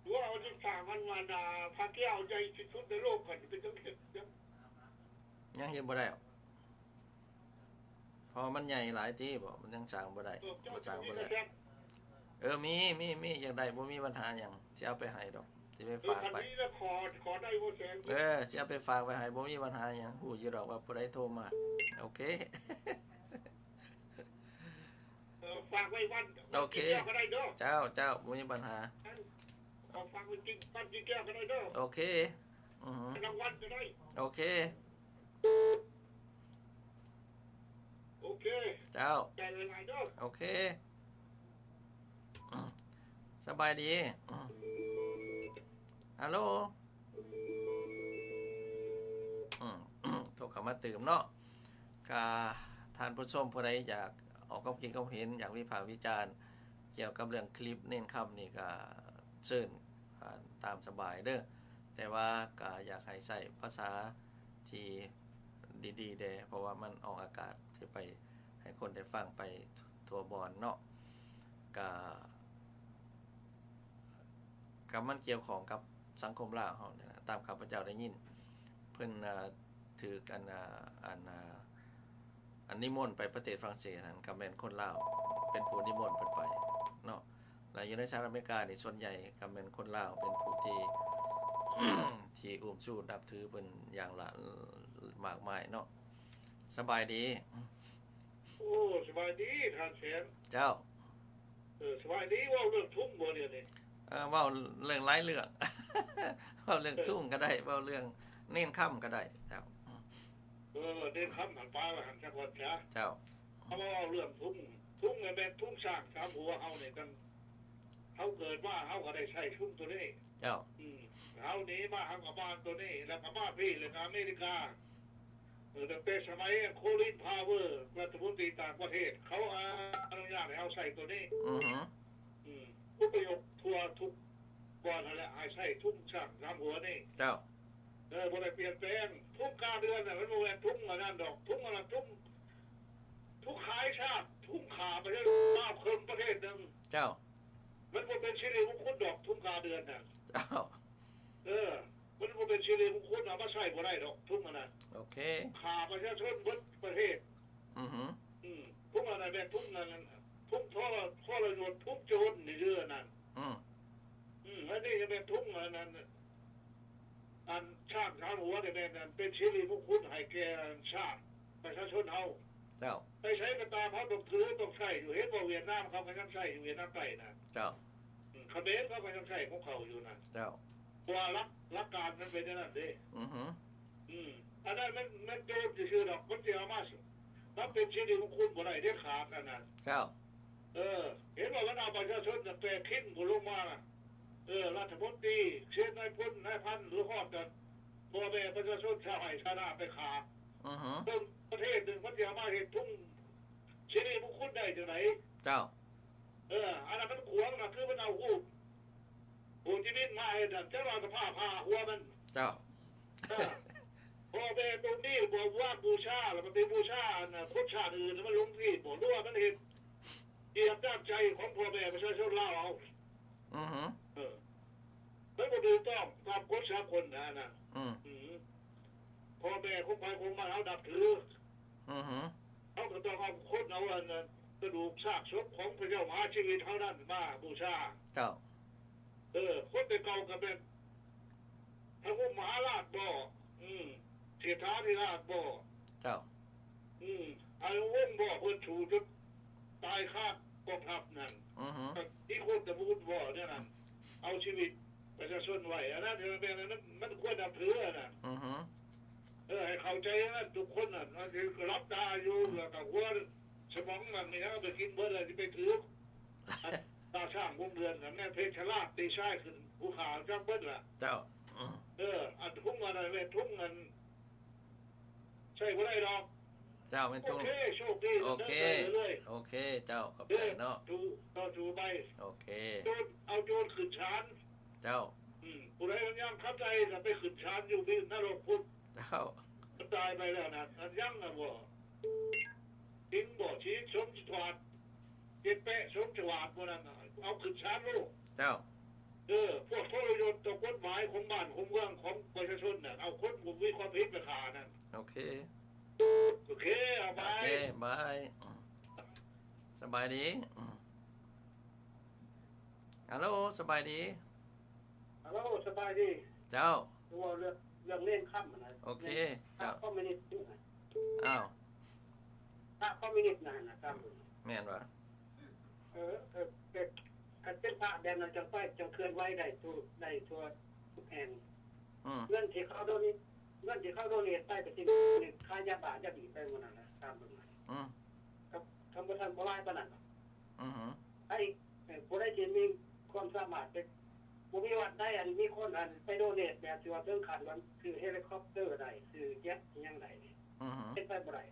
ຕົວະ ເອົາສິບສາມພັນ ມານາ ພະແກ້ວໃຫຍ່ທີ່ສຸດໃນໂລກ ຂ້ອຍຊິໄປຈັກເຮັດຫຍັງ? ຍັງເຮັດບໍ່ໄດ້ ເພາະມັນໃຫຍ່ຫຼາຍຕິ ບໍ່ ມັນຍັງສ້າງບໍ່ໄດ້ ເອີ ເຈົ້າ ບໍ່ສ້າງບໍ່ໄດ້. ເອີ ມີ ມີ ມີ ຢາກໄດ້ ບໍ່ມີບັນຫາຫຍັງ ຊິເອົາໄປໃຫ້ດອກ ຊິໄປຝາກໄວ້. ເອີ ຄັນມີແລ້ວຂໍ ຂໍໄດ້ບໍ່ແສນ? ເອີ ຊິເອົາໄປຝາກໄວ້ໃຫ້ ບໍ່ມີບັນຫາຫຍັງ ຮູ້ຢູ່ດອກວ່າຜູ້ໃດໂທມາ. ໂອເຄ ເອີ ຝາກໄວ້ບ້ານ ໂອເຄ ກິນແກ້ວກໍໄດ້ເດີ. ເຈົ້າ ເຈົ້າ ບໍ່ມີບັນຫາ. ເອົາຝາກໄວ້ກິນ ບ້ານກິນແກ້ວກໍໄດ້ເດີ. ໂອເຄ ອືຮຶ ລາງວັນກໍໄດ້. ໂອເຄ ໂອເຄ ເຈົ້າ ຂອບໃຈຫຼາຍໆເດີ. ໂອເຄ ສະບາຍດີ. ຮາໂລ ອືມ ໂທເຂົ້າມາຕື່ມເນາະ. ກະທ່ານຜູ້ຊົມຜູ້ໃດຢາກອອກຄວາມຄິດຄວາມເຫັນ ຢາກວິພາກວິຈານກ່ຽວກັບເລື່ອງຄລິບເນນຄຳນີ້ ກະເຊີນ ອ່າ ຕາມສະບາຍເດີ ແຕ່ວ່າກະຢາກໃຫ້ໃຊ້ພາສາທີ່ດີໆແດ່ ເພາະວ່າມັນອອກອາກາດທີ່ໄປໃຫ້ຄົນໄດ້ຟັງໄປທົ່ວບ່ອນເນາະ. ກະ ກະມັນກ່ຽວຂ້ອງກັບສັງຄົມລາວເຮົານີ້ນະ ຕາມຂ້າພະເຈົ້າໄດ້ຍິນ ເພິ່ນ ເອີ ຖືກ ອັນ ອັນ ອັນ ອັນນິມົນໄປປະເທດຝຣັ່ງເສດຫັ້ນ ກໍແມ່ນຄົນລາວເປັນຜູ້ນິມົນເພິ່ນໄປເນາະ. ແລະ ຢູ່ໃນສະຫະລັດອາເມລິການີ້ ສ່ວນໃຫຍ່ກໍແມ່ນຄົນລາວເປັນຜູ້ທີ່ ທີ່ອຸ້ມຊູນັບຖືເພິ່ນຢ່າງຫຼາ ມາກມາຍເນາະ. ສະບາຍດີ. ໂອ້ ສະບາຍດີທ່ານແສນ. ເຈົ້າ. ເອີ ສະບາຍດີ. ເວົ້າເລື່ອງທຸງບໍ່ດຽວນີ້? ເອີ ເວົ້າເລື່ອງຫຼາຍເລື່ອງ ເວົ້າເລື່ອງ ເອີ ທຸງກໍໄດ້ ເວົ້າເລື່ອງເນນຄຳກໍໄດ້. ເຈົ້າ. ເອີ ເນນຄຳຫັ້ນປາໄວ້ຫັ້ນຈັກວັນຊະ. ເຈົ້າ. ເຮົາມາເວົ້າເລື່ອງທຸງ ທຸງນີ້ແມ່ນທຸງຊ້າງສາມຫົວເຮົານີ້ ຕັ້ງ ເຮົາເກີດມາເຮົາກໍໄດ້ໃຊ້ທຸງໂຕນີ້. ເຈົ້າ. ອືມ ເຮົາໜີມາເຮົາກໍມາໂຕນີ້ ແລ້ວກໍມາພີ້ ແລ້ວກໍອາເມລິກາ. ເອີ ຕັ້ງແຕ່ສະໄໝໂຄລິນ ພາວເວີ ລັດຖະມົນຕີຕ່າງປະເທດ ເຂົາອະນຸຍາດໃຫ້ເຮົາໃຊ້ໂຕນີ້. ອືຮຶ. ອືມ ອົບພະຍົບທົ່ວທຸກບ່ອນຫັ້ນແຫຼະ ໃຫ້ໃຊ້ທຸງຊ້າງສາມຫົວນີ້. ເຈົ້າ. ເອີ ບໍ່ໄດ້ປ່ຽນແປງ. ທຸງກາເດືອນນະ ມັນບໍ່ແມ່ນທຸງອັນນັ້ນດອກ ທຸງອັນນັ້ນທຸງ ທຸງຂາຍຊາດ ທຸງຂ້າປະເທດລາວເຄິ່ງປະເທດໜຶ່ງ. ເຈົ້າ. ມັນບໍ່ເປັນສິລິມຸງຄຸນດອກ ທຸງກາເດືອນນະ. ເຈົ້າ. ເອີ ມັນບໍ່ເປັນສິລິມຸງຄຸນ ເອົາມາໃຊ້ບໍ່ໄດ້ດອກ ທຸງອັນນັ້ນ. ໂອເຄ. ຂ້າປະຊາຊົນເບິດປະເທດ. ອືຮຶ. ອືມ ທຸງອັນນັ້ນແມ່ນທຸງອັນນັ້ນ ທຸງທໍລະ ທໍລະຍົດ ທຸງໂຈນນີ້ເດີອັນນັ້ນ. ອືມ. ອືມ ອັນນີ້ກໍແມ່ນທຸງອັນນັ້ນ ອັນຊ້າງສາມຫົວນີ້ແມ່ນອັນເປັນສິລິມຸງຄຸນໃຫ້ແກ່ຊາດປະຊາຊົນເຮົາ. ເຈົ້າ. ໄປໃສກໍຕາມ ເຮົາຕ້ອງຖືຕ້ອງໃຊ້ຢູ່. ເຫັນບໍ່ ຫວຽດນາມເຂົາກໍຍັງໃຊ້ຢູ່ ຫວຽດນາມໃຕ້ນະ. ເຈົ້າ. ອືມ ຂະເໝນເຂົາກໍຍັງໃຊ້ຂອງເຂົາຢູ່ນະ. ເຈົ້າ. ເພາະວ່າຫຼັກ ຫຼັກການມັນເປັນແນວນັ້ນເດ້. ອືຮຶ. ອືມ ອັນນັ້ນມັນ ມັນໂຈນຊື່ໆດອກ ມັນຊິເອົາມາ ມາເປັນສິລິມຸງຄຸນບໍ່ໄດ້ເດັດຂາດອັນນັ້ນ. ເຈົ້າ. ເອີ ເຫັນວ່າມັນເອົາປະຊາຊົນຕັ້ງແຕ່ຄິງຜູ້ລົງມາ ເອີ ລັດຖະມົນຕີ ເຊນນາຍພົນ ນາຍພັນ ຫຼືຮອດກັນ ພໍ່ແມ່ປະຊາຊົນຊາວໄຮ່ຊາວນາໄປຂ້າ. ອືຮຶ. ເບິ່ງປະເທດໜຶ່ງ ມັນຊິເອົາມາເຮັດທຸງສິລິມຸງຄຸນໄດ້ຈັ່ງໃດ? ເຈົ້າ. ເອີ ອັນນັ້ນມັນຂວາງນະ ຄືມັນເອົາຮູບໂຮຈິມິນມາເຮັດນັ້ນ ຈັກວ່າສະພາບພາຫົວມັນ. ເຈົ້າ. ເອີ ພໍ່ແມ່ຕົວນີ້ບໍ່ວາງບູຊາ ແລ້ວມັນໄປບູຊາອັນຄົນຊາດອື່ນ ມັນຫຼົງທີ່ບໍ່ ຫຼືວ່າມັນເຮັດຕຽມຕາມໃຈຂອງພໍ່ແມ່ປະຊາຊົນລາວເຮົາ. ອືຮຶ. ເອີ ມັນບໍ່ຖືກຕ້ອງຕາມກົດສາກົນນະ ອັນນັ້ນ. ອືມ. ອືມ. ພໍ່ແມ່ຂອງໃຜຂອງມັນເຮົານັບຖື. ອືຮຶ. ເຮົາກໍຕ້ອງເອົາຄົນ ເອົາອັນ ກະດູກຊາກສົບຂອງພະເຈົ້າມະຫາຊີວິດເຮົານັ້ນມາບູຊາ. ເຈົ້າ. ເອີ ຄົນແຕ່ເກົ່າກໍແມ່ນພະພົມມະຫາລາດບໍ? ອືມ ເສດຖາທິລາດບໍ? ເຈົ້າ. ອືມ ອານຸວົງບໍ? ເພິ່ນສູ້ຈົນຕາຍຄາກອງທັບນັ້ນ. ອືຮຶ. ນິຄົນຕະບູນບໍ? ແນວນັ້ນ ເອົາຊີວິດປະຊາຊົນໄວ້ ອັນນັ້ນແມ່ນ ມັນ ມັນຄວນນັບຖືອັນນັ້ນ. ອືຮຶ. ເອີ ໃຫ້ເຂົ້າໃຈນັ້ນ ທຸກຄົນນັ້ນ ມັນຊິຫຼັບຕາຢູ່ ແລ້ວກໍຫົວສະໝອງມັນມີຫຍັງໄປກິນເບິດ ແລ້ວຊິໄປຖືກ ຕາຊ້າງວົງເດືອນນັ້ນ ແມ່ນເພດສະຫຼາດຕີຊາຍຂຶ້ນ ຜູ້ຂ້າຈັກເບິດລະ. ເຈົ້າ ເອີ ອັນທຸງອັນນັ້ນແມ່ນທຸງອັນ ໃຊ້ບໍ່ໄດ້ດອກ. ເຈົ້າ ແມ່ນທຸງ ໂອເຄ ໂຊກດີ ໂອເຄ ເດີ ໄປເລື້ອຍໆ ໂອເຄ ເຈົ້າ ຂອບໃຈເນາະ ເອີ ສູ້ ຕໍ່ສູ້ໄປ ໂອເຄ ໂຈນ ເອົາໂຈນຂຶ້ນສານ ເຈົ້າ ອືມ ຜູ້ໃດຍັງຂັດໃຈກໍໄປຂຶ້ນສານຢູ່ວິນນະລົກພຸ້ນ ເຈົ້າ ຕາຍໄປແລ້ວນະ ອັນຍັງນະບໍ່ ຈິງບໍ່ ຊີວິດສົມສະຫວາດ ເຈັດແປະສົມສະຫວາດ ບໍ່ນັ້ນນະ ເອົາຂຶ້ນສານໂລດ ເຈົ້າ ເອີ ພວກທໍລະຍົດຕໍ່ກົດໝາຍຂອງບ້ານຂອງເມືອງຂອງປະຊາຊົນນະ ເອົາຄົນບໍ່ມີຄວາມຜິດໄປຂ້ານັ້ນ ໂອເຄ ໂອເຄ ເອົາໄປ ໂອເຄ ບາຍ ສະບາຍດີ ຮາໂລ ສະບາຍດີ ຮາໂລ ສະບາຍດີ ເຈົ້າ ເວົ້າເລື່ອງ ເລື່ອງເນນຄຳຫັ້ນນະ ໂອເຄ ເຈົ້າ ຄອມມິວນິດ ອ້າວ ພະຄອມມິວນິດນັ້ນນະ ແມ່ນຫວາ? ເອີ ເອີ ເປັນ ຄັນເປັນພະແບບນັ້ນ ຈັ່ງໄປ ຈັ່ງເຄື່ອນໄຫວໄດ້ທຸກ ໄດ້ທົ່ວທຸກແຫ່ງ ອືມ ເງິນທີ່ເຂົາໂດເນດ ເງິນທີ່ເຂົາໂດເນດໄປກໍຊິຂາຍຢາບ້າຢາບີໄປໝົດນັ້ນນະ ຕາມເບິ່ງ ອືມ ຄັນ ຄັນບໍ່ທັນ ບໍ່ຫຼາຍປານນັ້ນດອກ ອືຮຶ ໃຜ ເອີ ຜູ້ໃດທີ່ມີຄວາມສາມາດ ແຕ່ບໍ່ມີວັດໃດ ອັນ ມີຄົນ ອັນ ໄປໂດເນດແບບທີ່ວ່າເຖິງຂັ້ນວ່າຊື້ເຮລິຄອບເຕີໄດ້ ຊື້ເຈັດອີ່ຫຍັງໄດ້ນີ້ ອືຮຶ ເປັນໄປບໍ່ໄດ້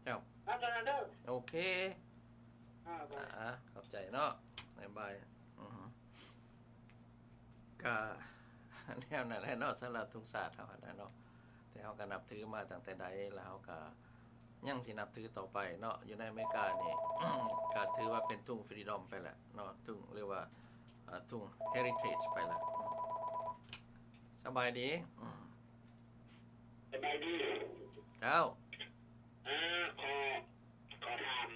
ເຈົ້າ ຕາມນັ້ນເດີ ໂອເຄ ອ່າ ບາຍ ອ່າ ຂອບໃຈເນາະ ບາຍບາຍ ອືຮຶ ກະແນວນັ້ນແຫຼະເນາະ ສຳລັບທຸງຊາດເຮົາຫັ້ນນະເນາະ ແຕ່ເຮົາກໍນັບຖືມາຕັ້ງແຕ່ໃດ ແລ້ວເຮົາກໍຍັງຊິນັບຖືຕໍ່ໄປເນາະ ຢູ່ໃນອາເມລິການີ້ ກໍຖືວ່າເປັນທຸງຟຣີດອມໄປແລ້ວເນາະ ທຸງ ຫຼືວ່າ ເອີ ທຸງເຮຣິເທຈໄປແລ້ວ ສະບາຍດີ ສະບາຍດີ ເຈົ້າ ເອີ ຂໍ ຂໍຖາມ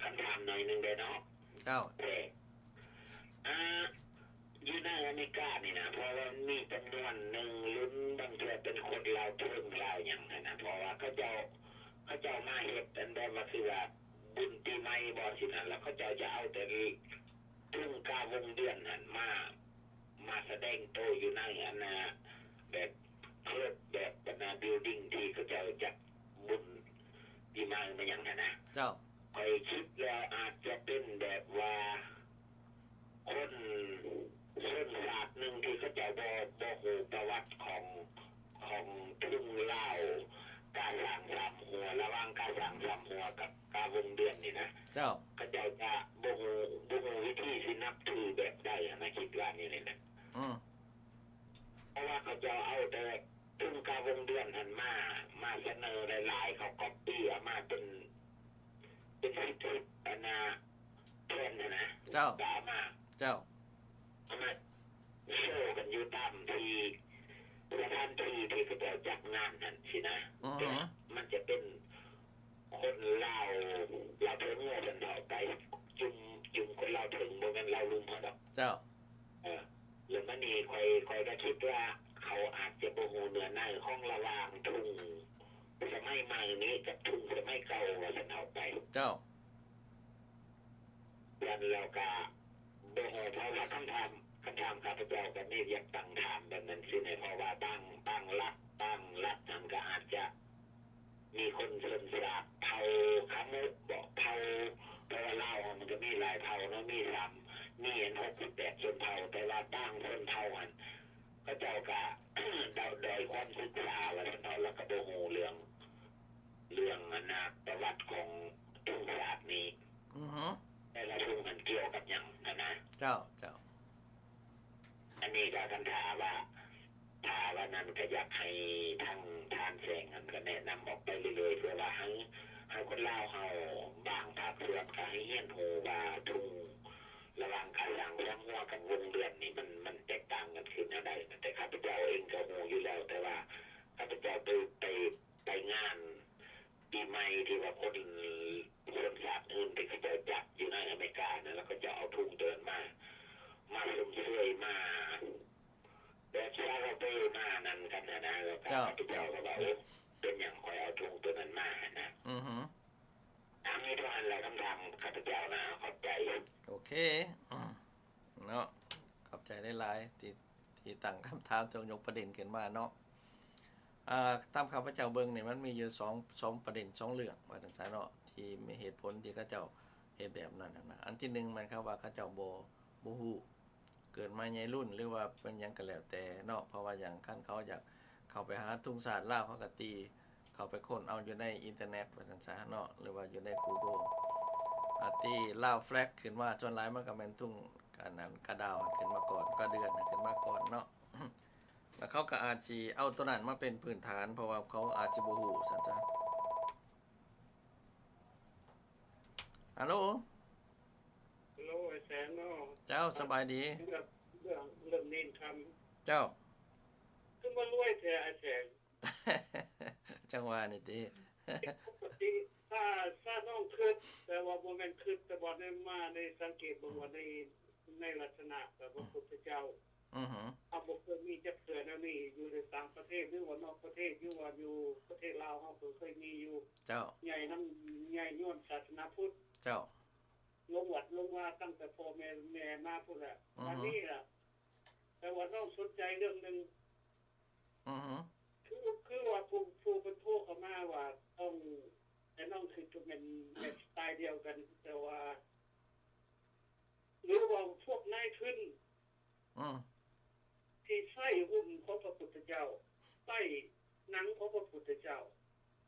ຄຳຖາມໜ້ອຍໜຶ່ງໄດ້ເນາະ ເຈົ້າ ເອີ ອ່າ ຢູ່ໃນອາເມລິການີ້ນະ ເພາະວ່າມັນມີຈຳນວນໜຶ່ງລຸ້ນ ບາງເທື່ອເປັນຄົນລາວເຖິງລາວຫຍັງຫັ້ນນະ ເພາະວ່າເຂົາເຈົ້າ ເຂົາເຈົ້າມາເຮັດອັນແບບວ່າ ຄືວ່າບຸນປີໃໝ່ບໍ ຊີ້ນະ ແລ້ວເຂົາເຈົ້າຈະເອົາແຕ່ ທຸງກາວົງເດືອນຫັ້ນມາ ມາສະແດງໂຕຢູ່ໃນອັນນ່າ ແບບເຄີບ ແບບບັນດາບິວດິງທີ່ເຂົາເຈົ້າຈັດບຸນປີໃໝ່ມາຫຍັງຫັ້ນນະ ເຈົ້າ ຂ້ອຍຄິດແລ້ວອາດຈະເປັນແບບວ່າ ຄົນຊົນຊາດໜຶ່ງທີ່ເຂົາເຈົ້າບໍ່ ບໍ່ຮູ້ປະຫວັດຂອງ ຂອງທຸງລາວ ກາຊ້າງສາມຫົວ ລະຫວ່າງກາຊ້າງສາມຫົວກັບກາວົງເດືອນນີ້ນະ ເຈົ້າ ເຂົາເຈົ້າຈະບໍ່ຮູ້ ບໍ່ຮູ້ວິທີຊິນັບຖືແບບໃດຫັ້ນນະ ຄິດວ່າແນວນີ້ນະ ອືມ ເພາະວ່າເຂົາເຈົ້າເອົາແຕ່ທຸງກາວົງເດືອນຫັ້ນມາ ມາສະເໜີຫຼາຍໆ ເຂົາກັອບປີ້ເອົາມາເປັນ ເປັນສິບສິບອັນນະ ແຜ່ນຫັ້ນນະ ເຈົ້າ ກໍເອົາມາ ເຈົ້າ ເອົາມາໂຊກັນຢູ່ຕາມທີ່ ສະຖານທີ່ທີ່ເຂົາເຈົ້າຈັດງານຫັ້ນຊີ້ນະ ອືຮຶ ແຕ່ມັນຈະເປັນຄົນລາວ ລາວເທິງວ່າຊັ້ນເຖາະ ໄປຈຸ່ມ ຈຸ່ມຄົນລາວເທິງ ບໍ່ແມ່ນລາວລຸ່ມເຮົາດອກ ເຈົ້າ ເອີ ແລ້ວມານີ້ຂ້ອຍ ຂ້ອຍກໍຄິດວ່າ ເຂົາອາດຈະບໍ່ຮູ້ເນື້ອໃນຂອງລະຫວ່າງທຸງສະໄໝໃໝ່ນີ້ກັບທຸງສະໄໝເກົ່າ ວ່າຊັ້ນເຖາະໄປ ເຈົ້າ ແລ້ວກະບໍ່ຮູ້ ເພາະວ່າຄຳຖາມ ຄຳຖາມຂ້າພະເຈົ້າກໍມີຢາກຕັ້ງຖາມແບບນັ້ນຊີ້ນະ ເພາະວ່າບາງ ບາງລັດ ບາງລັດຫັ້ນກໍອາດຈະມີຄົນຊົນຊາດເຜົ່າຂະມຸບໍ ເຜົ່າ ເພາະວ່າລາວເຮົາມັນກໍມີຫຼາຍເຜົ່າເນາະ ມີສາມ ມີອັນຫົກສິບແປດຊົນເຜົ່າ ແຕ່ວ່າບາງຊົນເຜົ່າຫັ້ນ ເຂົາເຈົ້າກະ ດ້ອຍ ດ້ອຍຄວາມສຶກສາວ່າຊັ້ນເຖາະ ແລ້ວກໍບໍ່ຮູ້ເລື່ອງ ເລື່ອງອັນນະ ປະຫວັດຂອງທຸງຊາດນີ້ ອືຮຶ ແຕ່ລະທຸງຫັ້ນກ່ຽວກັບຫຍັງຫັ້ນນະ ເຈົ້າ ເຈົ້າ ອັນນີ້ກໍຄັນຖ້າວ່າ ຖ້າວ່ານັ້ນກໍຢາກໃຫ້ທາງທ່ານແສງຫັ້ນກໍແນະນຳອອກໄປເລື້ອຍໆ ເພື່ອວ່າໃຫ້ ໃຫ້ຄົນລາວເຮົາບາງພາກສ່ວນກໍໃຫ້ຮຽນຮູ້ວ່າທຸງລະຫວ່າງກາຊ້າງສາມຫົວກັບວົງເດືອນນີ້ ມັນ ມັນແຕກຕ່າງກັນຄືແນວໃດ. ແຕ່ຂ້າພະເຈົ້າເອງກໍຮູ້ຢູ່ແລ້ວ ແຕ່ວ່າຂ້າພະເຈົ້າໄປ ໄປ ໄປງານປີໃໝ່ທີ່ວ່າຄົນຊົນຊາດອື່ນທີ່ເຂົາເຈົ້າຈັດຢູ່ໃນອາເມລິການັ້ນ ແລ້ວເຂົາເຈົ້າເອົາທຸງໂຕນັ້ນມາ ມາຊົມເຊີຍ ມາ ແບບຊາວເປມານັ້ນກັນຫັ້ນນະ ແລ້ວກໍ ເຈົ້າ ຂ້າພະເຈົ້າກໍວ່າ ໂອ້ ເປັນຫຍັງຂ້ອຍເອົາທຸງໂຕນັ້ນມາຫັ້ນນະ. ອືຮຶ ຖາມນີ້ເທົ່ານັ້ນແຫຼະ ຄຳຖາມຂ້າພະເຈົ້ານະ. ຂອບໃຈ. ໂອເຄ ອືມ ເນາະ ຂອບໃຈຫຼາຍໆ ທີ່ ທີ່ຕັ້ງຄຳຖາມ ທີ່ຍົກປະເດັນຂຶ້ນມາເນາະ. ອ່າ ຕາມຂ້າພະເຈົ້າເບິ່ງນີ້ ມັນມີຢູ່ສອງ ສອງປະເດັນ ສອງເລື່ອງ ວ່າຈັ່ງຊັ້ນເນາະ ທີ່ມີເຫດຜົນທີ່ເຂົາເຈົ້າເຮັດແບບນັ້ນຫັ້ນນະ. ອັນທີໜຶ່ງ ໝາຍຄວາມວ່າເຂົາເຈົ້າບໍ່ ບໍ່ຮູ້ ເກີດມາໃຫຍ່ລຸ້ນ ຫຼືວ່າເປັນຫຍັງກໍແລ້ວແຕ່ເນາະ. ເພາະວ່າຫຍັງ ຄັນເຂົາຢາກເຂົ້າໄປຫາທຸງຊາດລາວ ເຂົາກໍຕີ ເຂົ້າໄປຄົ້ນເອົາຢູ່ໃນອິນເຕີເນັດ ວ່າຊັ້ນຊະເນາະ ຫຼືວ່າຢູ່ໃນກູໂກ ອາ ຕີລາວແຟລັກຂຶ້ນມາ. ສ່ວນຫຼາຍມັນກໍແມ່ນທຸງ ອັນນັ້ນ ກະດາວຂຶ້ນມາກ່ອນ ກະເດືອນຂຶ້ນມາກ່ອນເນາະ ແລ້ວເຂົາກໍອາດຊິເອົາໂຕນັ້ນມາເປັນພື້ນຖານ ເພາະວ່າເຂົາອາດຊິບໍ່ຮູ້ ວ່າຊັ້ນຊະ. ຮາໂລ ຮາໂລ ອ້າຍແສງເນາະ. ເຈົ້າ ສະບາຍດີ ເລື່ອງ ເລື່ອງ ເລື່ອງເນນຄຳ. ເຈົ້າ ຄືມາລວຍແທ້ອ້າຍແສງ? ຈັ່ງວ່ານີ້ຕິ ປົກກະຕິ ຖ້າ ຖ້ານ້ອງຄຶດ ແຕ່ວ່າບໍ່ແມ່ນຄຶດ ແຕ່ວ່າໃນ ມາໃນ ສັງເກດເບິ່ງວ່າໃນ ໃນລັກສະນະແບບວ່າພຸດທະເຈົ້າ ອືຮຶ ເຮົາບໍ່ເຄີຍມີຈັກເທື່ອແນວນີ້ ຢູ່ໃນຕ່າງປະເທດ ຫຼືວ່ານອກປະເທດ ຫຼືວ່າຢູ່ປະເທດລາວ ເຮົາກໍເຄີຍມີຢູ່. ເຈົ້າ ໃຫຍ່ນຳ ໃຫຍ່ຍ້ອນສາສະໜາພຸດ. ເຈົ້າ ລົງວັດລົງວາຕັ້ງແຕ່ພໍ່ແມ່ ແມ່ມາພຸ້ນແຫຼະ. ອືຮຶ ບາດນີ້ລະ ແຕ່ວ່ານ້ອງສົນໃຈເລື່ອງໜຶ່ງ ອືຮຶ ຄື ຄືວ່າຜູ້ ຜູ້ເພິ່ນໂທເຂົ້າມາວ່າຕ້ອງ ແຕ່ນ້ອງຄືຈະແມ່ນ ແມ່ນສະໄຕດຽວກັນ ແຕ່ວ່າ ຫຼືວ່າພວກນາຍທຶນ ອືມ ທີ່ໃຊ້ຫຸ້ນຂອງພະພຸດທະເຈົ້າ ໃຊ້ໜັງຂອງພະພຸດທະເຈົ້າ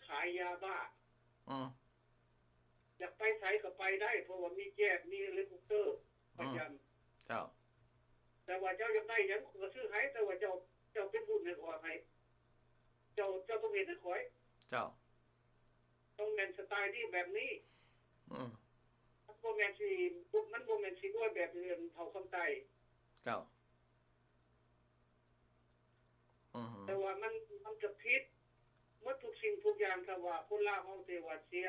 ຂາຍຢາບ້າ ອືມ ຢາກໄປໃສກໍໄປໄດ້ ເພາະວ່າມີແຈບ ມີເຮລິຄອບເຕີ ອືມ ປະຈຳ. ເຈົ້າ ແຕ່ວ່າເຈົ້າຢາກໄດ້ຫຍັງ ຂ້ອຍກໍຊື້ໃຫ້ ແຕ່ວ່າເຈົ້າ ເຈົ້າເປັນຫຸ້ນໃຫ້ຂ້ອຍ ໃຫ້ ເຈົ້າ ເຈົ້າຕ້ອງເຮັດໃຫ້ຂ້ອຍ. ເຈົ້າ ຕ້ອງແມ່ນສະໄຕນີ້ແບບນີ້. ອືມ ມັນບໍ່ແມ່ນຊິ ມັນບໍ່ແມ່ນຊິລວຍແບບເຮືອນເຜົ່າຄຳໃຕ້. ເຈົ້າ ອືຮຶ ແຕ່ວ່າມັນ ມັນກໍຜິດໝົດທຸກສິ່ງທຸກຢ່າງ. ຖ້າວ່າຄົນລາວເຮົາທີ່ວ່າເສຍ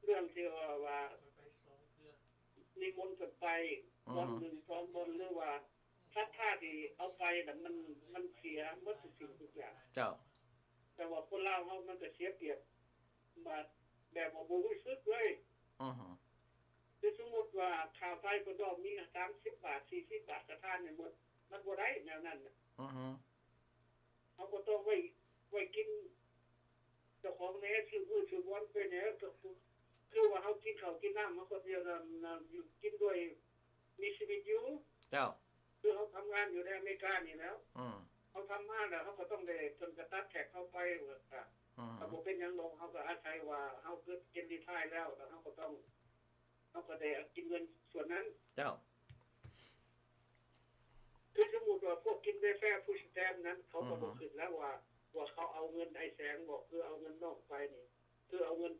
ເລື່ອງທີ່ວ່າ ວ່ານິມົນເພິ່ນໄປ ອືຮຶ ບ່ອນໜຶ່ງສອງບ່ອນ ຫຼືວ່າ ສັດທາທີ່ເອົາໄປນະ ມັນ ມັນເສຍໝົດທຸກສິ່ງທຸກຢ່າງ. ເຈົ້າ ແຕ່ວ່າຄົນລາວເຮົາມັນກໍເສຍປຽບ ບາດແບບວ່າບໍ່ຮູ້ສຶກເລີຍ. ອືຮຶ ຄືສົມມຸດວ່າຄ່າໄຟເພິ່ນຕ້ອງມີສາມສິບບາດ ສີ່ສິບບາດ ກະທານໃຫ້ໝົດ ມັນບໍ່ໄດ້ແນວນັ້ນນະ. ອືຮຶ ເຮົາກໍຕ້ອງໄວ້ ໄວ້ກິນ ເຈົ້າຂອງແດ່ ຊື້ມື້ຊື້ວັນໄປແດ່ ກໍຄື ຄືວ່າເຮົາກິນເຂົ້າກິນນ້ຳ ເຮົາກໍຊິ ອັນ ອັນ ຢູ່ ກິນດ້ວຍ ມີຊີວິດຢູ່. ເຈົ້າ ຄືເຮົາທຳງານຢູ່ໃນອາເມລິການີ້ແລ້ວ ອືມ ເຮົາທຳມາແລ້ວ ເຮົາກໍຕ້ອງໄດ້ ເພິ່ນກໍຕັດແທກເຮົາໄປ ກໍ ອືມ ກໍບໍ່ເປັນຫຍັງດອກ. ເຮົາກໍອາໄສວ່າເຮົາເກີດເປັນຣີທາຍແລ້ວ ແລ້ວເຮົາກໍຕ້ອງ ເຮົາກໍໄດ້ກິນເງິນສ່ວນນັ້ນ. ເຈົ້າ ຄືສົມມຸດວ່າພວກກິນເວລແຟ ຟູດສະແຕມນັ້ນ ເຂົາກໍ ອືຮຶ ບໍ່ຄິດແລ້ວວ່າ ວ່າເຂົາເອົາເງິນອ້າຍແສງບໍ ຄືເອົາເງິນນ້ອງໄປນີ້ ຄືເອົາເງິນ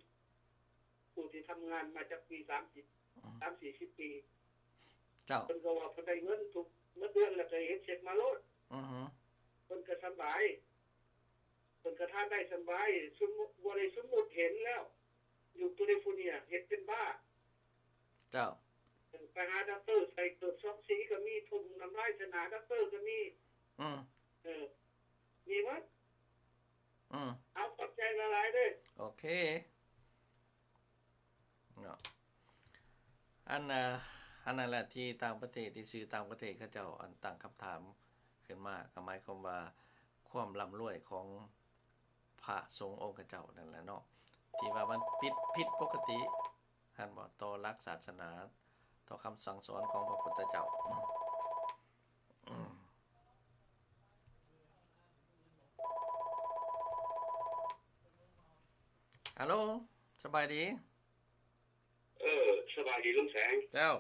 ຜູ້ທີ່ທຳງານມາຈັກປີ ສາມສິບ ອືມ ສາມສີ່ສິບປີ. ເຈົ້າ ເພິ່ນກໍວ່າເພິ່ນໄດ້ເງິນທຸກ ໝົດເດືອນ ແລ້ວກໍເຮັດເຊັກມາໂລດ. ອືຮຶ ເພິ່ນກໍສະບາຍ ເພິ່ນກໍທານໄດ້ສະບາຍ ສົມມຸດ ບໍ່ໄດ້ສົມມຸດເຫັນແລ້ວ ຢູ່ແຄລິຟໍເນຍເຮັດເປັນບ້າ. ເຈົ້າ ໄປຫາດັອກເຕີໃສ່ເກີບສອງສີກໍມີ ຖົ່ມນ້ຳລາຍໃສ່ໜ້າດັອກເຕີກໍມີ. ອືມ ເອີ ມີໝົດ. ອືມ ເອົາ ຂອບໃຈຫຼາຍໆເດີ້. ໂອເຄເນາະ ອັນ ອັນນັ້ນແຫຼະ ທີ່ຕ່າງປະເທດ ທີ່ສື່ຕ່າງປະເທດເຂົາເຈົ້າ ອັນ ຕັ້ງຄຳຖາມຂຶ້ນມາ ກໍໝາຍຄວາມວ່າ ຄວາມລ່ຳລວຍຂອງພະສົງອົງຂະເຈົ້ານັ້ນແຫຼະເນາະ ທີ່ວ່າມັນຜິດ ຜິດປົກກະຕິ ຫັ້ນບໍ ຕໍ່ຫຼັກສາສະໜາ ຕໍ່ຄຳສັ່ງສອນຂອງພະພຸດທະເຈົ້າ. ຮາໂລ ສະບາຍດີ. ເອີ ສະບາຍດີລຸງແສງ. ເຈົ້າ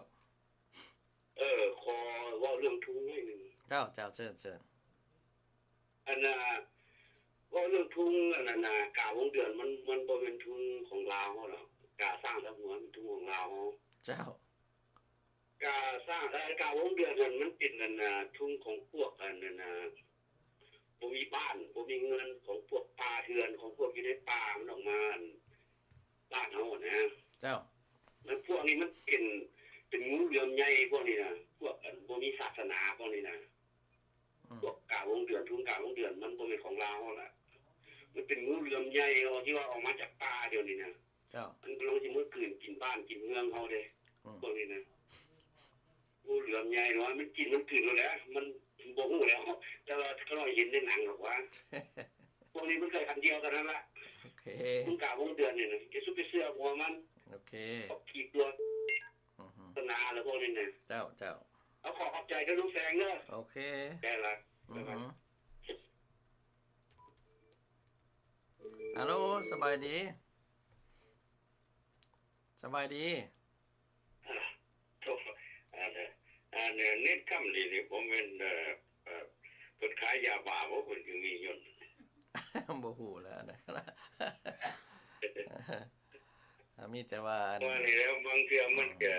ເອີ ຂໍເວົ້າເລື່ອງທຸງໜ້ອຍໜຶ່ງ. ເຈົ້າ ເຈົ້າ ເຊີນ ເຊີນ. ອັນນ່າ ເວົ້າເລື່ອງທຸງ ອັນນັ້ນນ່າ ກາວົງເດືອນ ມັນ ມັນບໍ່ແມ່ນທຸງຂອງລາວເຮົາດອກ. ກາຊ້າງທັງຫົວ ມັນທຸງຂອງລາວເຮົາ. ເຈົ້າ ກາຊ້າງ ເອີ ກາວົງເດືອນນັ້ນ ມັນເປັນ ອັນນ່າ ທຸງຂອງພວກ ອັນນັ້ນນ່າ ບໍ່ມີບ້ານ ບໍ່ມີເຮືອນ ຂອງພວກປ່າເຖື່ອນ ຂອງພວກຢູ່ໃນປ່າ ມັນອອກມາ ອັນ ບ້ານເຮົາຫັ້ນນະ. ເຈົ້າ ມັນ ພວກນີ້ມັນເປັນ ເປັນງູເຫຼືອມໃຫຍ່ພວກນີ້ນະ ພວກ ອັນ ບໍ່ມີສາສະໜາພວກນີ້ນະ. ອືມ ພວກກາວົງເດືອນ ທຸງກາວົງເດືອນ ມັນບໍ່ແມ່ນຂອງລາວເຮົາລະ ມັນເປັນງູເຫຼືອມໃຫຍ່ທີ່ວ່າອອກມາຈາກປ່າດຽວນີ້ນະ. ເຈົ້າ ມັນກຳລັງຊິມາກືນກິນບ້ານກິນເມືອງເຮົາເດ້. ອືມ ພວກນີ້ນະ ງູເຫຼືອມໃຫຍ່ເນາະ ມັນກິນມັນກືນໂລດແຫຼະ ມັນບໍ່ຮູ້ແລ້ວ ແຕ່ວ່າຂ້ານ້ອຍເຫັນໃນໜັງດອກວ່າ ພວກນີ້ມັນເຄີຍຄັນດຽວກັນຫັ້ນລະ ໂອເຄ ມັນກາວົງເດືອນນີ້ນະ ຢ່າສຸໄປເຊື່ອຫົວມັນ ໂອເຄ ພວກຂີ້ຕົວະ ອືຮຶ ສະໜາລະພວກນີ້ນະ ເຈົ້າ ເຈົ້າ ເອົາ ຂໍຂອບໃຈເດີ ລຸງແສງເດີ ໂອເຄ ແຕ່ລະ ອືຮຶ ຮາໂລ ສະບາຍດີ ສະບາຍດີ ອັນ ອັນ ເນັດຄຳນີ້ນີ້ບໍ່ແມ່ນ ເອີ ເອີ ເພິ່ນຂາຍຢາບ້າບໍ່? ເພິ່ນຄືມີຍົນ ບໍ່ຮູ້ແລ້ວອັນນັ້ນ ມີແຕ່ວ່າອັນ ວ່ານີ້ແລ້ວ ບາງເທື່ອມັນກະ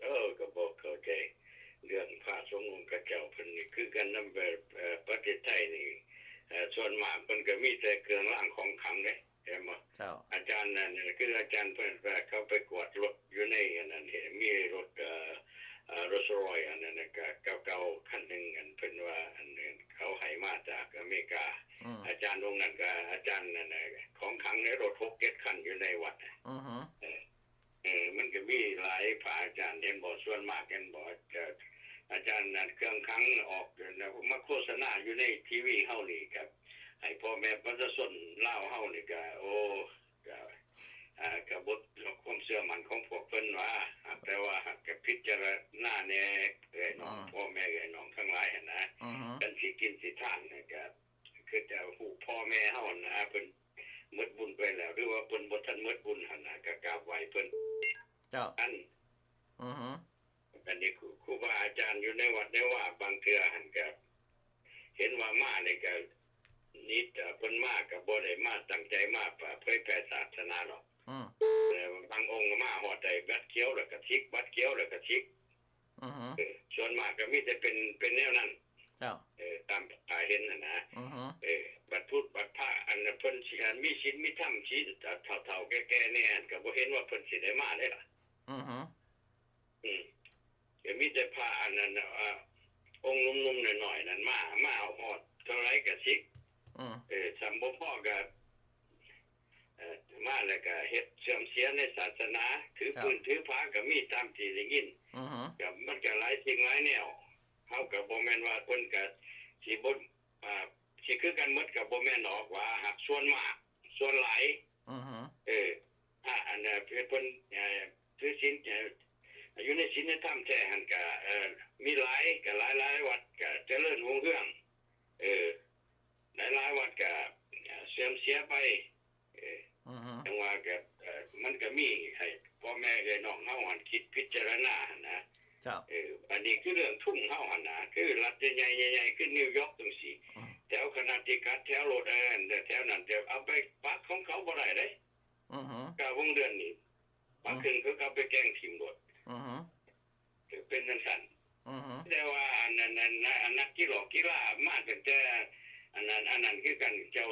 ເອີ ກະບໍ່ເຂົ້າໃຈເລື່ອງພະສົງອົງຂະເຈົ້າເພິ່ນນີ້ ຄືກັນນຳ ເອີ ປະເທດໄທນີ້ ເອີ ສ່ວນມາກເພິ່ນກະມີແຕ່ເຄື່ອງລາງຂອງຂລັງເດ້. ເຫັນບໍ່? ເຈົ້າ ອາຈານນັ້ນ ຄືອາຈານເພິ່ນວ່າ ເຂົາໄປກວດລົດຢູ່ໃນອັນນັ້ນ ເຫັນມີລົດ ເອີ ເອີ ໂຣລສ໌ຣອຍ ອັນນັ້ນນະ ກະເກົ່າໆ ຄັນໜຶ່ງ ອັນເພິ່ນວ່າ ອັນເຂົາໃຫ້ມາຈາກອາເມລິກາ ອືມ ອາຈານອົງນັ້ນກະ ອາຈານນັ້ນນະ ຂອງຂລັງໃນລົດຫົກເຈັດຄັນຢູ່ໃນວັດ ອືຮຶ ເອີ ເອີ ມັນກະມີຫຼາຍພະອາຈານ ເຫັນບໍ່? ສ່ວນມາກ ເຫັນບໍ່? ອາຈານ ອາຈານນັ້ນເຄື່ອງຂລັງອອກ ມາໂຄສະນາຢູ່ໃນທີວີເຮົານີ້ ກະໃຫ້ພໍ່ແມ່ປະຊາຊົນລາວເຮົານີ້ກະ ໂອ້ ກະ ອາ ກະບົດຄວາມເຊື່ອໝັ້ນຂອງພວກເພິ່ນວ່າ ແຕ່ວ່າຫາກກະພິຈາລະນາແດ່ ເອື້ອຍນ້ອງ ອືມ ພໍ່ແມ່ເອື້ອຍນ້ອງທັງຫຼາຍຫັ້ນນະ ອືຮຶ ຄັນຊິກິນຊິທານນີ້ກະ ຄືຈະຮູ້ພໍ່ແມ່ເຮົາຫັ້ນນະ ເພິ່ນໝົດບຸນໄປແລ້ວ ຫຼືວ່າເພິ່ນບໍ່ທັນໝົດບຸນຫັ້ນນະ ກະກາບໄຫວ້ເພິ່ນ ເຈົ້າ ອັນ ອືຮຶ ອັນນີ້ຄູ ຄູບາອາຈານຢູ່ໃນວັດໃນວາ ບາງເທື່ອຫັ້ນກະເຫັນວ່າມານີ້ກະນິດ ເພິ່ນມາກະບໍ່ໄດ້ມາຕັ້ງໃຈມາເຜີຍແຜ່ສາສະໜາດອກ ອືມ ເອີ ບາງອົງກະມາຮອດໄດ້ບັດຂຽວແລ້ວກະສິກ ບັດຂຽວແລ້ວກະສິກ ອືຮຶ ເອີ ສ່ວນມາກກະມີແຕ່ເປັນ ເປັນແນວນັ້ນ ເຈົ້າ ເອີ ຕາມຕາເຫັນຫັ້ນນະ ອືຮຶ ເອີ ບັດພຸດບັດພະ ອັນເພິ່ນຊິ ອັນມີສິນມີທຳ ຊິເຖົ້າໆ ແກ່ໆ ແດ່ຫັ້ນ ກະບໍ່ເຫັນວ່າເພິ່ນຊິໄດ້ມາເດ້ລະ ອືຮຶ ອືມ ກະມີແຕ່ພະອັນນັ້ນ ອາ ອົງໜຸ່ມໆ ນ້ອຍໆ ນັ້ນມາ ມາເອົາຮອດເທົ່າໃດກະສິກ ອືມ ເອີ ສ່ຳບໍ່ພໍກະ ເອີ ມາແລ້ວກະເຮັດເສື່ອມເສຍໃນສາສະໜາ ຖືປືນ ເຈົ້າ ຖືພາກະມີຕາມທີ່ໄດ້ຍິນ ອືຮຶ ກະມັນກະຫຼາຍສິ່ງຫຼາຍແນວ ເຮົາກະບໍ່ແມ່ນວ່າເພິ່ນກະຊິບໍ່ ອາ ຊິຄືກັນໝົດກະບໍ່ແມ່ນດອກວ່າ ຫາກສ່ວນມາກ ສ່ວນຫຼາຍ ອືຮຶ ເອີ ພະອັນ ເອີ ເພິ່ນ ເອີ ຖືສິນ ເອີ ຢູ່ໃນສິນໃນທຳແທ້ຫັ້ນກະ ເອີ ມີຫຼາຍ ກະຫຼາຍໆ ວັດກະຈະເລີນຮຸ່ງເຮືອງ ເອີ ຫຼາຍໆ ວັດກະເສື່ອມເສຍໄປ ເອີ ອືຮຶ ຈັ່ງວ່າກະ ເອີ ມັນກະມີໃຫ້ພໍ່ແມ່ເອື້ອຍນ້ອງເຮົາຫັ້ນຄິດພິຈາລະນາຫັ້ນນະ ເຈົ້າ ເອີ ອັນນີ້ຄືເລື່ອງທຸງເຮົາຫັ້ນນະ ຄືລັດໃຫຍ່ໆ ໃຫຍ່ໆ ຄືນິວຢອກຈັ່ງຊີ້ ອືມ ແຖວຄອນເນຕິຄັດ ແຖວໂຣດໄອແລນ ແຖວນັ້ນ ແຖວ ເອົາໄປປັກຂອງເຂົາບໍ່ໄດ້ເດ້ ອືຮຶ ກາວົງເດືອນນີ້ ປະເຄິ່ງ ເຂົາກະເອົາໄປແກງຖິ້ມໂລດ ອືຮຶ ເປັນຈັ່ງຊັ້ນ ອືຮຶ ແຕ່ວ່າອັນນັ້ນ ອັນ ອັນນັກກິລາ ກິລາມາຕັ້ງແຕ່ອັນນັ້ນ ອັນນັ້ນຄືກັນ ເຈົ້າ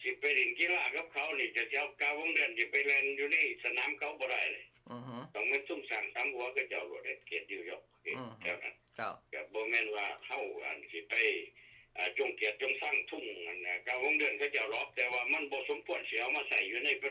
ຊິໄປຫຼິ້ນກິລາກັບເຂົານີ້ ເຈົ້າຊິເອົາກາວົງເດືອນຊິໄປແລ່ນຢູ່ໃນສະໜາມເຂົາບໍ່ໄດ້ເລີຍ ອືຮຶ ຕ້ອງແມ່ນຊຸມຊ້າງສາມຫົວເຂົາເຈົ້າໂລດ ເຂດນິວຢອກ ອືຮຶ ແຖວນັ້ນ ເຈົ້າ ກະບໍ່ແມ່ນວ່າເຮົາອັນຊິໄປ ອາ ຈົງກຽດຈົງຊັງທຸງອັນນະ ກາວົງເດືອນເຂົາເຈົ້າດອກ ແຕ່ວ່າມັນບໍ່ສົມຄວນຊິເອົາມາໃຊ້ຢູ່ໃນປະ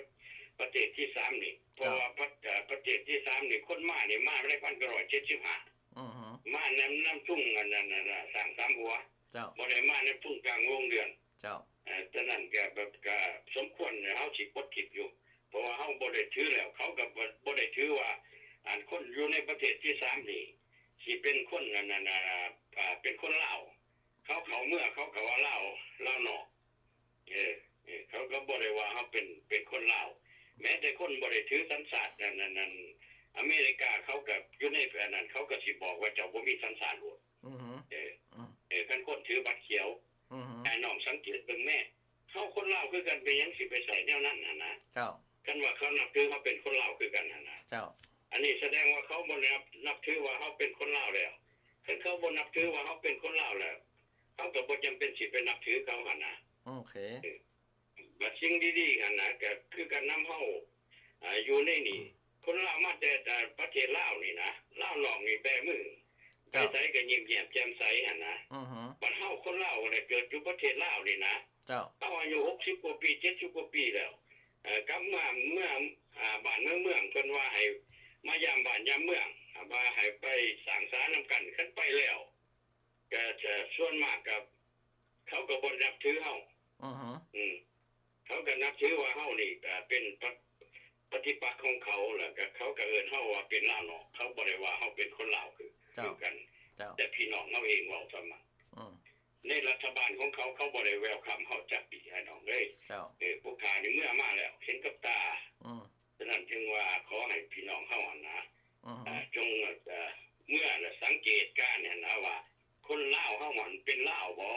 ປະເທດທີສາມນີ້ ເພາະວ່າປະ ເອີ ປະເທດທີສາມນີ້ ຄົນມານີ້ມາໃນພັນເກົ້າຮ້ອຍເຈັດສິບຫ້າ ອືຮຶ ມານຳ ນຳທຸງອັນນັ້ນນະ ຊ້າງສາມຫົວ ເຈົ້າ ບໍ່ໄດ້ມານຳທຸງກາງວົງເດືອນ ເຈົ້າ ເອີ ສະນັ້ນກະແບບ ກະສົມຄວນເຮົາຊິປົດຖິ້ມຢູ່ ເພາະວ່າເຮົາບໍ່ໄດ້ຖືແລ້ວ ເຂົາກະບໍ່ ບໍ່ໄດ້ຖືວ່າ ອັນຄົນຢູ່ໃນປະເທດທີສາມນີ້ ຊິເປັນຄົນອັນນັ້ນ ອາ ເປັນຄົນລາວ ເຂົາເຂົ້າເມືອເຂົາກະວ່າລາວ ລາວນອກ ເອີ ເອີ ເຂົາກະບໍ່ໄດ້ວ່າເຮົາເປັນ ເປັນຄົນລາວ ແມ້ແຕ່ຄົນບໍ່ໄດ້ຖືສັນຊາດອັນ ອັນ ອັນອາເມລິກາ ເຂົາກະຢູ່ໃນອັນນັ້ນ ເຂົາກະຊິບອກວ່າເຈົ້າບໍ່ມີສັນຊາດໂລດ ອືຮຶ ເອີ ອືມ ເອີ ຄັນຄົນຖືບັດຂຽວ ອືຮຶ ໃຫ້ນ້ອງສັງເກດເບິ່ງແມ້ ເຮົາຄົນລາວຄືກັນ ເປັນຫຍັງຊິໄປໃຊ້ແນວນັ້ນຫັ້ນນະ ເຈົ້າ ຄັນວ່າເຂົານັບຖືເຮົາເປັນຄົນລາວຄືກັນຫັ້ນນະ ເຈົ້າ ອັນນີ້ສະແດງວ່າເຂົາບໍ່ໄດ້ນັບ ນັບຖືວ່າເຮົາເປັນຄົນລາວແລ້ວ ຄັນເຂົາບໍ່ນັບຖືວ່າເຮົາເປັນຄົນລາວແລ້ວ ເຮົາກະບໍ່ຈຳເປັນຊິໄປນັບຖືເຂົາຫັ້ນນະ ໂອເຄ ເອີ ບັດສິ່ງດີໆຫັ້ນນະ ກະຄືກັນນຳເຮົາ ອາ ຢູ່ໃນນີ້ ອືມ ຄົນລາວມາແຕ່ ແຕ່ປະເທດລາວນີ້ນະ ລາວນອກນີ້ແບມື ເຈົ້າ ໄປໃສກະຍິ້ມແຍ້ມແຈ່ມໃສຫັ້ນນະ ອືຮຶ ບັດເຮົາຄົນລາວໄດ້ເກີດຢູ່ປະເທດລາວນີ້ນະ ເຈົ້າ ເຮົາອາຍຸຫົກສິບກວ່າປີ ເຈັດສິບກວ່າປີແລ້ວ ເອີ ກັບເມືອ ເມືອ ອາ ບ້ານເມືອງ ເພິ່ນວ່າໃຫ້ມາຢາມບ້ານຢາມເມືອງ ວ່າໃຫ້ໄປສ້າງສານຳກັນ ຄັນໄປແລ້ວ ກະຈະ ສ່ວນມາກກະ ເຂົາກະບໍ່ໄດ້ນັບຖືເຮົາ ອືຮຶ ອືມ ເຂົາກໍນັບຖືວ່າເຮົານີ້ ເອີ ເປັນປະ ປະຕິປັກຂອງເຂົາ ແລ້ວກໍເຂົາກໍເອີ້ນເຮົາວ່າເປັນລາວນອກ ເຂົາບໍ່ໄດ້ວ່າເຮົາເປັນຄົນລາວຄື ເຈົ້າ ຄືກັນ ເຈົ້າ ແຕ່ພີ່ນ້ອງເຮົາເອງເວົ້າສ່ຳນັ້ນ ອືມ ໃນລັດຖະບານຂອງເຂົາ ເຂົາບໍ່ໄດ້ welcome ເຮົາຈັກປີ ອ້າຍນ້ອງເອີຍ ເຈົ້າ ເອີ ພວກຂ້ານີ້ເມືອມາແລ້ວ ເຫັນກັບຕາ ອືມ ສະນັ້ນຈຶ່ງວ່າຂໍໃຫ້ພີ່ນ້ອງເຮົາຫັ້ນນະ ອືຮຶ ເອີ ຈົ່ງ ເອີ ເມືອແລະສັງເກດການຫັ້ນນະວ່າ ຄົນລາວເຮົາຫັ້ນເປັນລາວບໍ່?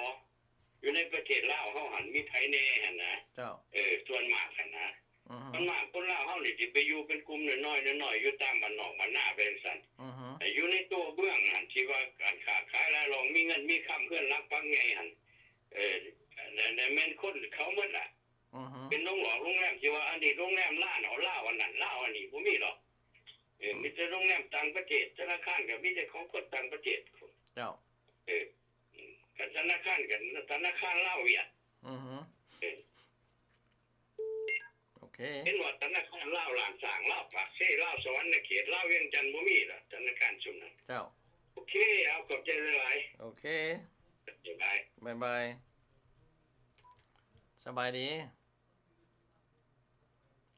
ຢູ່ໃນປະເທດລາວເຮົາຫັ້ນມີໃຜແດ່ຫັ້ນນະ? ເຈົ້າ ເອີ ສ່ວນມາກຫັ້ນນະ ອືຮຶ ສ່ວນມາກຄົນລາວເຮົານີ້ຊິໄປຢູ່ເປັນກຸ່ມນ້ອຍໆ ນ້ອຍໆ ຢູ່ຕາມບ້ານນອກບ້ານນາໄປຈັ່ງຊັ້ນ ອືຮຶ ແຕ່ຢູ່ໃນຕົວເມືອງຫັ້ນ ທີ່ວ່າການຄ້າຂາຍຫຼາຍຫຼອງ ມີເງິນມີຄຳ ເຮືອນຫຼັງປັກໃຫຍ່ຫັ້ນ ເອີ ແມ່ນຄົນເຂົາໝົດລະ ອືຮຶ ເປັນໂຮງຫຼອກໂຮງແຮມ ທີ່ວ່າອັນນີ້ໂຮງແຮມລາວ ລາວອັນນັ້ນ ລາວອັນນີ້ ບໍ່ມີດອກ ເອີ ອືມ ມີແຕ່ໂຮງແຮມຕ່າງປະເທດ ທະນາຄານກໍມີແຕ່ຂອງຄົນຕ່າງປະເທດ ເຈົ້າ ເອີ ອືມ ກັນທະນາຄານກັນ ທະນາຄານລາວຫວຽດ ອືຮຶ ເອີ ໂອເຄ ເຫັນວ່າທະນາຄານລາວລ້ານຊ້າງ ລາວປາກເຊ ລາວສະຫວັນນະເຂດ ລາວວຽງຈັນ ບໍ່ມີລະ ທະນາຄານຊຸມນັ້ນ ເຈົ້າ ໂອເຄ ເອົາ ຂອບໃຈຫຼາຍໆ ໂອເຄ ບາຍບາຍ ບາຍບາຍ ສະບາຍດີ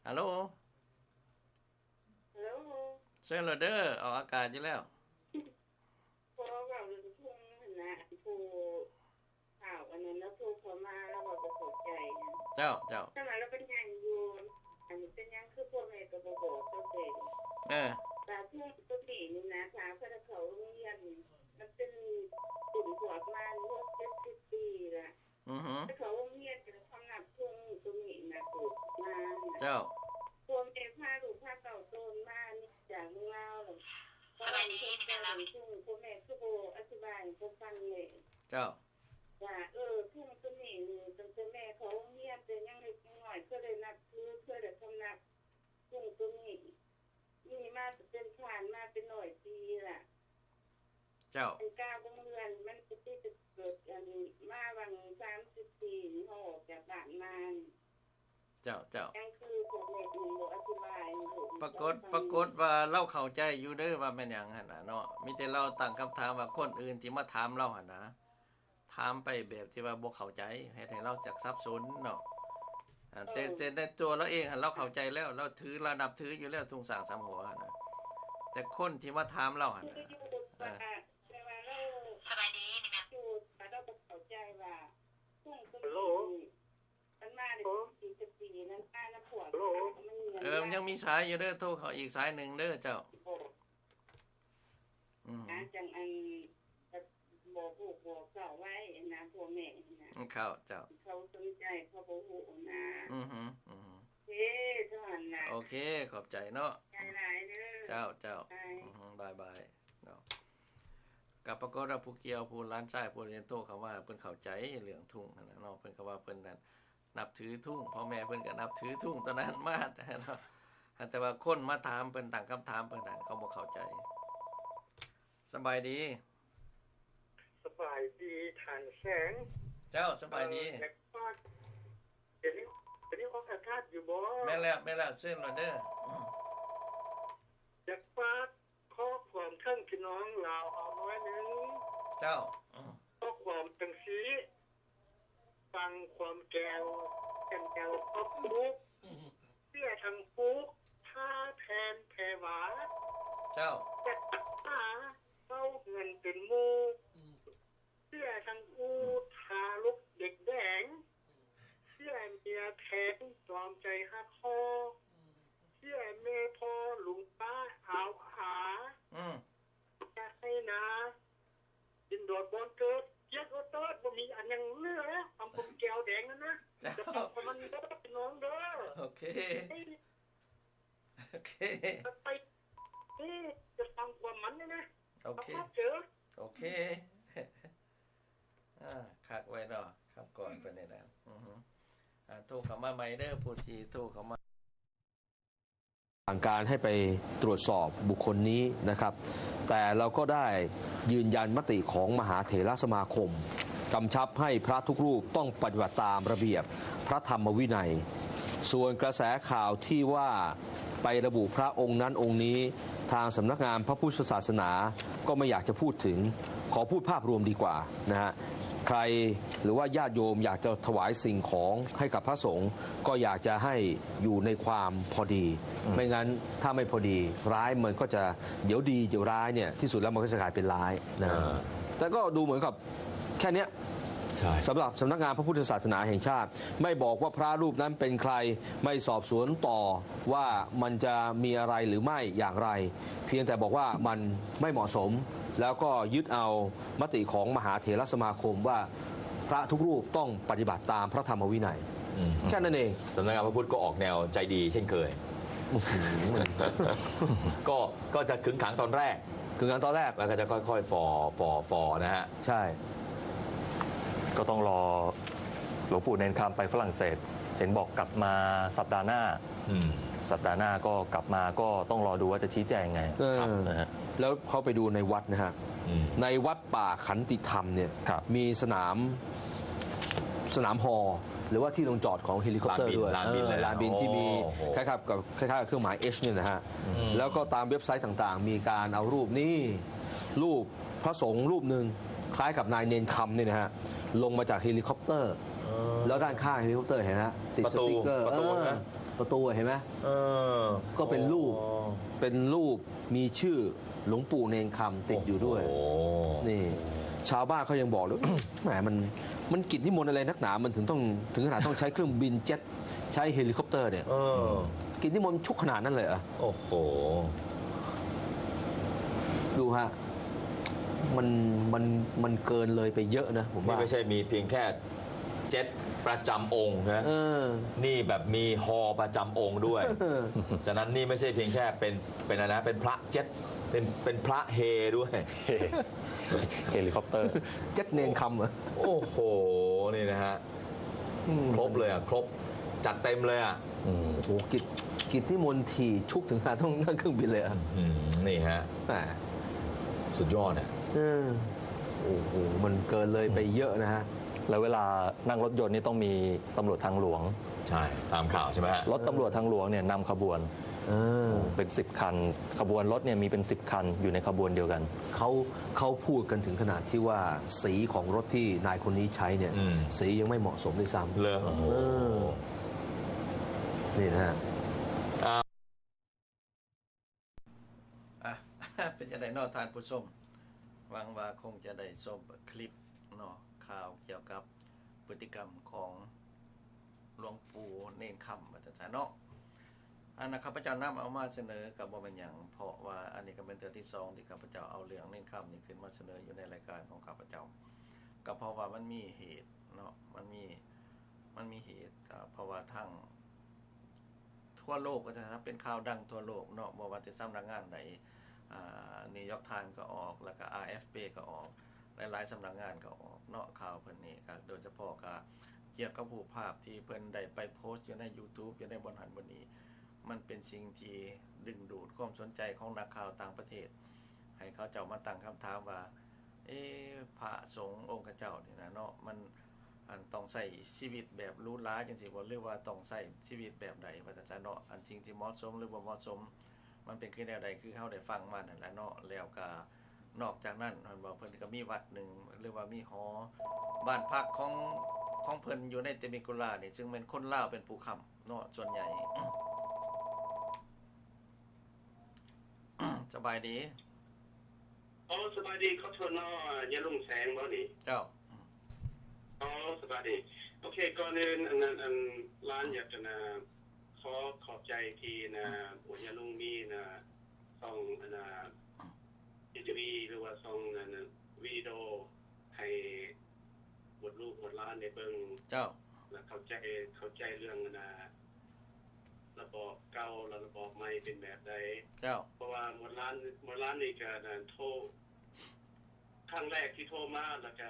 ຮັລໂຫຼ ຮັລໂຫຼ ເຊີນໂລດເດີ ອອກອາກາດຢູ່ແລ້ວ ຂໍເວົ້າເລື່ອງທຸ່ງຫັ້ນນະ ຜູ້ຂ່າວອັນນັ້ນລາວໂທເຂົ້າມາ ລາວວ່າບໍ່ເຂົ້າໃຈ ເຈົ້າ ເຈົ້າ ແຕ່ວ່າລາວກໍຍັງຢູ່ ອັນເປັນຫຍັງຄືພໍ່ແມ່ກໍບໍ່ບອກເຂົາເອງ ເອີ ວ່າທຸ່ງຕົວນີ້ນີ້ນະ ຖ້າເພິ່ນເຂົ້າໂຮງຮຽນນີ້ ມັນເປັນລຸ້ນພວກມາ ຫົກເຈັດສິບປີລະ ອືຮຶ ເຂົາໂຮງຮຽນເປັນຄວາມລັບ ທຸ່ງຕົວນີ້ນະ ເກີດມານະ ເຈົ້າ ພໍ່ແມ່ພາລູກພາເຕົ້າໂຕນມານີ້ຈາກເມືອງລາວ ແລ້ວກໍເວົ້າເຖິງເລື່ອງທຸ່ງ ພໍ່ແມ່ຄືບໍ່ອະທິບາຍໃຫ້ເຂົາຟັງແດ່ ເຈົ້າ ວ່າ ເອີ ທຸ່ງຕົວນີ້ນີ້ ຕັ້ງແຕ່ແມ່ເຂົາໂຮງຮຽນ ແຕ່ຍັງເລັກຍັງນ້ອຍ ເຄີຍໄດ້ນັບຖື ເຄີຍໄດ້ຄຳນັບ ທຸ່ງຕົວນີ້ ມີມາເປັນ ຜ່ານມາເປັນຮ້ອຍປີລະ ເຈົ້າ ເປັນກາວເບິ່ງເຮືອນ ມັນກໍຊິເກີດອັນມາຫວ່າງສາມສິບປີ ເຮົາອອກຈາກບ້ານມາ ເຈົ້າ ເຈົ້າ ຍັງຄືພວກແມ່ເພິ່ນບໍ່ອະທິບາຍ ປາກົດ ປາກົດວ່າລາວເຂົ້າໃຈຢູ່ເດີວ່າແມ່ນຫຍັງຫັ້ນນະເນາະ ມີແຕ່ລາວຕັ້ງຄຳຖາມວ່າຄົນອື່ນທີ່ມາຖາມລາວຫັ້ນນະ ຖາມໄປແບບທີ່ວ່າບໍ່ເຂົ້າໃຈ ເຮັດໃຫ້ລາວຈັກສັບສົນເນາະ ອາ ແຕ່ ເອີ ແຕ່ໃນຕົວລາວເອງຫັ້ນ ລາວເຂົ້າໃຈແລ້ວ ລາວຖື ລາວນັບຖືຢູ່ແລ້ວ ທຸ່ງຊ້າງສາມຫົວຫັ້ນນະ ແຕ່ຄົນທີ່ມາຖາມລາວຫັ້ນນະ ເອີ ແຕ່ວ່າລາວ ສະບາຍດີ ລາວບໍ່ເຂົ້າໃຈວ່າ ທຸ່ງຕົວນີ້ ມັນມາໄດ້ ໂອ້ ສິບປີ ມັນມານຳພວກ ເອີ ມັນຍັງມີສາຍຢູ່ເດີ ໂທເຂົ້າອີກສາຍໜຶ່ງເດີເຈົ້າ ອືມ ນະ ຈັ່ງອັນ ບອກລູກບອກເຕົ້າໄວ້ນະ ພໍ່ແມ່ນະ ເຂົ້າ ເຈົ້າ ເຂົາສົນໃຈ ເຂົາບໍ່ຮູ້ນະ ອືຮຶ ອືຮຶ ເອີ ເທົ່ານັ້ນລະ ໂອເຄ ຂອບໃຈເນາະ ໃຈຫຼາຍເດີ ເຈົ້າ ເຈົ້າ ບາຍ ອືຮຶ ບາຍບາຍເນາະ ກໍປາກົດວ່າຜູ້ກ່ຽວ ຜູ້ຫຼານຊາຍ ຜູ້ຮຽນໂທເຂົ້າມາ ເພິ່ນເຂົ້າໃຈເລື່ອງທຸ່ງຫັ້ນນະເນາະ ເພິ່ນກໍວ່າເພິ່ນນັ້ນ ນັບຖືທຸ່ງ ພໍ່ແມ່ເພິ່ນກໍນັບຖືທຸ່ງຕອນນັ້ນມາ ແຕ່ເນາະ ແຕ່ວ່າຄົນມາຖາມ ເພິ່ນຕັ້ງຄຳຖາມ ເພິ່ນນັ້ນ ເຂົາບໍ່ເຂົ້າໃຈ. ສະບາຍດີ. ສະບາຍດີທ່ານແສງ. ເຈົ້າ ສະບາຍດີ. ເອີ ຢາກຝາກ ດຽວນີ້ ດຽວນີ້ອອກອາກາດຢູ່ບໍ່? ແມ່ນແລ້ວ ແມ່ນແລ້ວ ເຊີນໂລດເດີ. ຢາກຝາກ ຂໍຄວາມເຖິງພີ່ນ້ອງລາວເຮົາໜ້ອຍໜຶ່ງ. ເຈົ້າ. ອືມ. ຂໍ້ຄວາມຈັ່ງຊີ້ ຟັງຄວາມແກ້ວ ແກ່ນແກ້ວຄວາມທຸກ ເສຍທັງປູກ ຖ້າແຜ່ນແຜ່ວາ. ເຈົ້າ. ແຕ່ຫາເຊົ່າເຮືອນເປັນໝູ່ ອືມ. ເສຍທັງອູ່ ທາລົກເດັກແດງ ເສຍເມຍແພງ ຕອມໃຈຮັກຫໍ່ ເສຍແມ່ພໍ່ລຸງປ້າອາວອາ ອືມ ຈະໃຫ້ນາ ດິນດອນບ່ອນເກີດ ກຽດໂອເຕີດ ບໍ່ມີອັນຫຍັງເຫຼືອ ຄຳຄົມແກ້ວແດງນັ້ນນະ. ເຈົ້າ. ຈະເປັນຂອງມັນເດີ ພີ່ນ້ອງເດີ. ໂອເຄ. ໂອເຄ ຈະໄປ ເອີ ຈະຟັງຄວາມມັນນີ້ນະ. ໂອເຄ ໂອເຄ ອ່າ ຄັກໄວ້ເນາະ ຄຳກ່ອນເພິ່ນນີ້ນະ. ອືຮຶ ອ່າ ໂທເຂົ້າມາໃໝ່ເດີ ຜູ້ທີ່ໂທເຂົ້າມາ. สั่งการให้ไปตรวจสอบบุคคลนี้นะครับ แต่เราก็ได้ยืนยันมติของมหาเถรสมาคม กำชับให้พระทุกรูปต้องปฏิบัติตามระเบียบพระธรรมวินัย ส่วนกระแสข่าวที่ว่าไประบุพระองค์นั้นองค์นี้ ทางสำนักงานพระพุทธศาสนาก็ไม่อยากจะพูดถึง ขอพูดภาพรวมดีกว่านะฮะ ใครหรือว่าญาติโยมอยากจะถวายสิ่งของให้กับพระสงฆ์ ก็อยากจะให้อยู่ในความพอดี อืม ไม่งั้นถ้าไม่พอดี ร้ายมันก็จะ เดี๋ยวดีเดี๋ยวร้ายเนี่ย ที่สุดแล้วมันก็จะกลายเป็นร้ายนะ อ่า แต่ก็ดูเหมือนกับแค่เนี้ย ใช่ สำหรับสำนักงานพระพุทธศาสนาแห่งชาติ ไม่บอกว่าพระรูปนั้นเป็นใคร ไม่สอบสวนต่อว่ามันจะมีอะไรหรือไม่อย่างไร เพียงแต่บอกว่ามันไม่เหมาะสม แล้วก็ยึดเอามติของมหาเถรสมาคมว่าพระทุกรูปต้องปฏิบัติตามพระธรรมวินัย อืม แค่นั้นเอง สำนักงานพระพุทธก็ออกแนวใจดีเช่นเคย อื้อหือ ก็ ก็จะขึงขังตอนแรก ขึงขังตอนแรก แล้วก็จะค่อยๆ ฝ่อ ฝ่อ ฝ่อนะฮะ ใช่ ก็ต้องรอหลวงปู่เณรคำไปฝรั่งเศส เห็นบอกกลับมาสัปดาห์หน้า อืม สัปดาห์หน้าก็กลับมา ก็ต้องรอดูว่าจะชี้แจงไง เออ ครับ นะฮะ แล้วเข้าไปดูในวัดนะฮะ อืม ในวัดป่าขันติธรรมเนี่ย ครับ มีสนาม สนามฮอ หรือว่าที่ลงจอดของเฮลิคอปเตอร์ด้วย ลานบิน ลานบินเลยนะ เออ ลานบินที่มี โอ้โห คล้ายๆ กับ คล้ายๆ กับเครื่องหมาย H เนี่ยนะฮะ อืม แล้วก็ตามเว็บไซต์ต่างๆ มีการเอารูปนี่ รูปพระสงฆ์รูปหนึ่ง คล้ายกับนายเณรคำเนี่ยนะฮะ ลงมาจากเฮลิคอปเตอร์ เออ แล้วด้านข้างเฮลิคอปเตอร์เห็นไหมฮะ ติด ประตู สติกเกอร์ ประตู เออ นะ ประตูเห็นไหม เออ ก็เป็นรูป อ๋อ เป็นรูปมีชื่อหลวงปู่เณรคำติดอยู่ด้วย โอ้โห นี่ ชาวบ้านเขายังบอกเลย แหม มัน มันกิจนิมนต์อะไรนักหนา มันถึงต้อง ถึงขนาดต้องใช้เครื่องบินเจ็ต ใช้เฮลิคอปเตอร์เนี่ย เออ กิจนิมนต์ชุกขนาดนั้นเลยเหรอ โอ้โห ดูฮะ มัน มัน มันเกินเลยไปเยอะนะ ผมว่า นี่ไม่ใช่มีเพียงแค่เจ็ตประจำองค์นะ เออ นี่แบบมีฮอประจำองค์ด้วย เออ ฉะนั้นนี่ไม่ใช่เพียงแค่เป็น เป็นอะไรนะ เป็นพระเจ็ต เป็น เป็นพระเฮด้วย เฮ เฮลิคอปเตอร์ เจ็ตเณรคำเหรอ โอ้โห นี่นะฮะ อืม ครบเลยอะ ครบ จัดเต็มเลยอะ อืม โอ้โห กิจ กิจนิมนต์ถี่ชุกถึงขนาดต้องนั่งเครื่องบินเลยอะ อืม นี่ฮะ แหม สุดยอดอะ เออ โอ้โห มันเกินเลยไปเยอะนะฮะ แล้วเวลานั่งรถยนต์นี่ต้องมีตำรวจทางหลวง ใช่ ตามข่าวใช่ไหมฮะ รถตำรวจทางหลวงเนี่ยนำขบวน เออ เป็นสิบคัน ขบวนรถเนี่ยมีเป็นสิบคันอยู่ในขบวนเดียวกัน เขา เขาพูดกันถึงขนาดที่ว่าสีของรถที่นายคนนี้ใช้เนี่ย อืม สียังไม่เหมาะสมด้วยซ้ำ เหรอ เออ โอ้โห นี่นะฮะ อ่า อ่ะ เป็นจั่งใดเนาะท่านผู้ชม หวังว่าคงจะได้ชมคลิปเนาะ ข่าวเกี่ยวกับพฤติกรรมของ หลวงปู่เณรคำ ว่าจั่งซั้นเนาะ อันนั้นข้าพเจ้านำเอามาเสนอก็บ่แม่นหยัง เพราะว่าอันนี้ก็เป็นเทื่อที่สองที่ข้าพเจ้าเอาเรื่องเณรคำนี่ขึ้นมาเสนออยู่ในรายการของข้าพเจ้า ก็เพราะว่ามันมีเหตุเนาะ มันมี มันมีเหตุ อ่า เพราะว่าทางทั่วโลก ว่าจั่งซั้น เป็นข่าวดังทั่วโลกเนาะ บ่ว่าแต่สำนักงานใด อ่า New York Times ก็ออก แล้วก็ อาร์ เอฟ พี ก็ออก หลายๆ สำนักงานก็ออกเนาะ ข่าวเพิ่นนี่ ก็โดยเฉพาะก็เกี่ยวกับรูปภาพที่เพิ่นได้ไปโพสต์อยู่ใน YouTube อยู่ในบ่อนหั้นบ่อนนี้ มันเป็นสิ่งที่ดึงดูดความสนใจของนักข่าวต่างประเทศ ให้เขาเจ้ามาตั้งคำถามว่า เอ๊ะ พระสงฆ์องค์เขาเจ้านี่นะเนาะ มัน อัน ต้องใช้ชีวิตแบบหรูหราจั่งซี้บ่ หรือว่าต้องใช้ชีวิตแบบใด ว่าจั่งซั้นเนาะ อันสิ่งที่เหมาะสมหรือบ่เหมาะสม มันเป็นคือแนวใด คือเฮาได้ฟังมานั่นแหละเนาะ แล้วก็นอกจากนั้น แม่นบ่ เพิ่นก็มีวัดหนึ่ง หรือว่ามีหอบ้านพักของ ของเพิ่นอยู่ในเตมิกุลานี่ ซึ่งแม่นคนลาวเป็นผู้ค้ำเนาะ ส่วนใหญ่ สบายดี โอ้ สบายดี ขอโทษเนาะ ย่าลุงแสงบ่นี่ เจ้า อ๋อ สบายดี โอเค ก่อนอื่น อันนั้น อัน หลานอยากจะนะ ขอขอบใจที่นะ ว่าย่าลุงมีนะ ช่อง อันนะ ทีวี หรือว่าช่อง อันนะ วิดีโอ ให้หมดลูกหมดหลานได้เบิ่ง เจ้า แล้วเข้าใจ เข้าใจเรื่อง อันนะ ระบอบเก่า และระบอบใหม่เป็นแบบใด เจ้า เพราะว่าหมดหลาน หมดหลานนี่ก็ อันนะ โทร ครั้งแรกที่โทรมา แล้วก็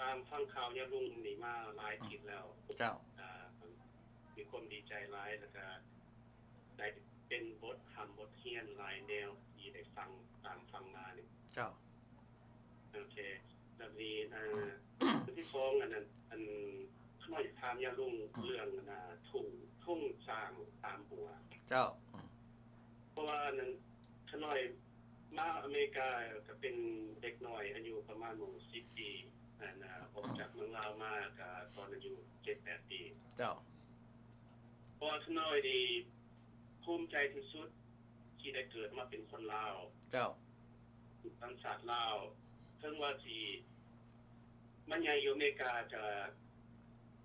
ตามฟังข่าวย่าลุงนี่มาหลายอาทิตย์แล้ว เจ้า อ่า มีความดีใจหลาย แล้วก็ได้เป็นบทร่ำบทเรียนหลายแนวที่ได้ฟัง ตามฟังมานี่ เจ้า โอเค แบบนี้ อ่า อันที่สอง อันนั้น อัน ข้าน้อยอยากถามย่าลุง เรื่อง อันน่ะ ทุ่ง ทุ่งช้างสามหัว เจ้า เพราะว่าอันนั้น ข้าน้อยมาอเมริกาก็เป็นเด็กน้อยอายุประมาณหมู่สิบปี ອັນນະ ອອກຈາກເມືອງລາວມາກະຕອນອາຍຸເຈັດແປດປີ. ເຈົ້າ. ເພາະວ່າຂ້ານ້ອຍນີ້ພູມໃຈທີ່ສຸດທີ່ໄດ້ເກີດມາເປັນຄົນລາວ. ເຈົ້າ. ສັນຊາດລາວ ເຖິງວ່າຊິມາໃຫຍ່ຢູ່ອາເມລິກາ ກະ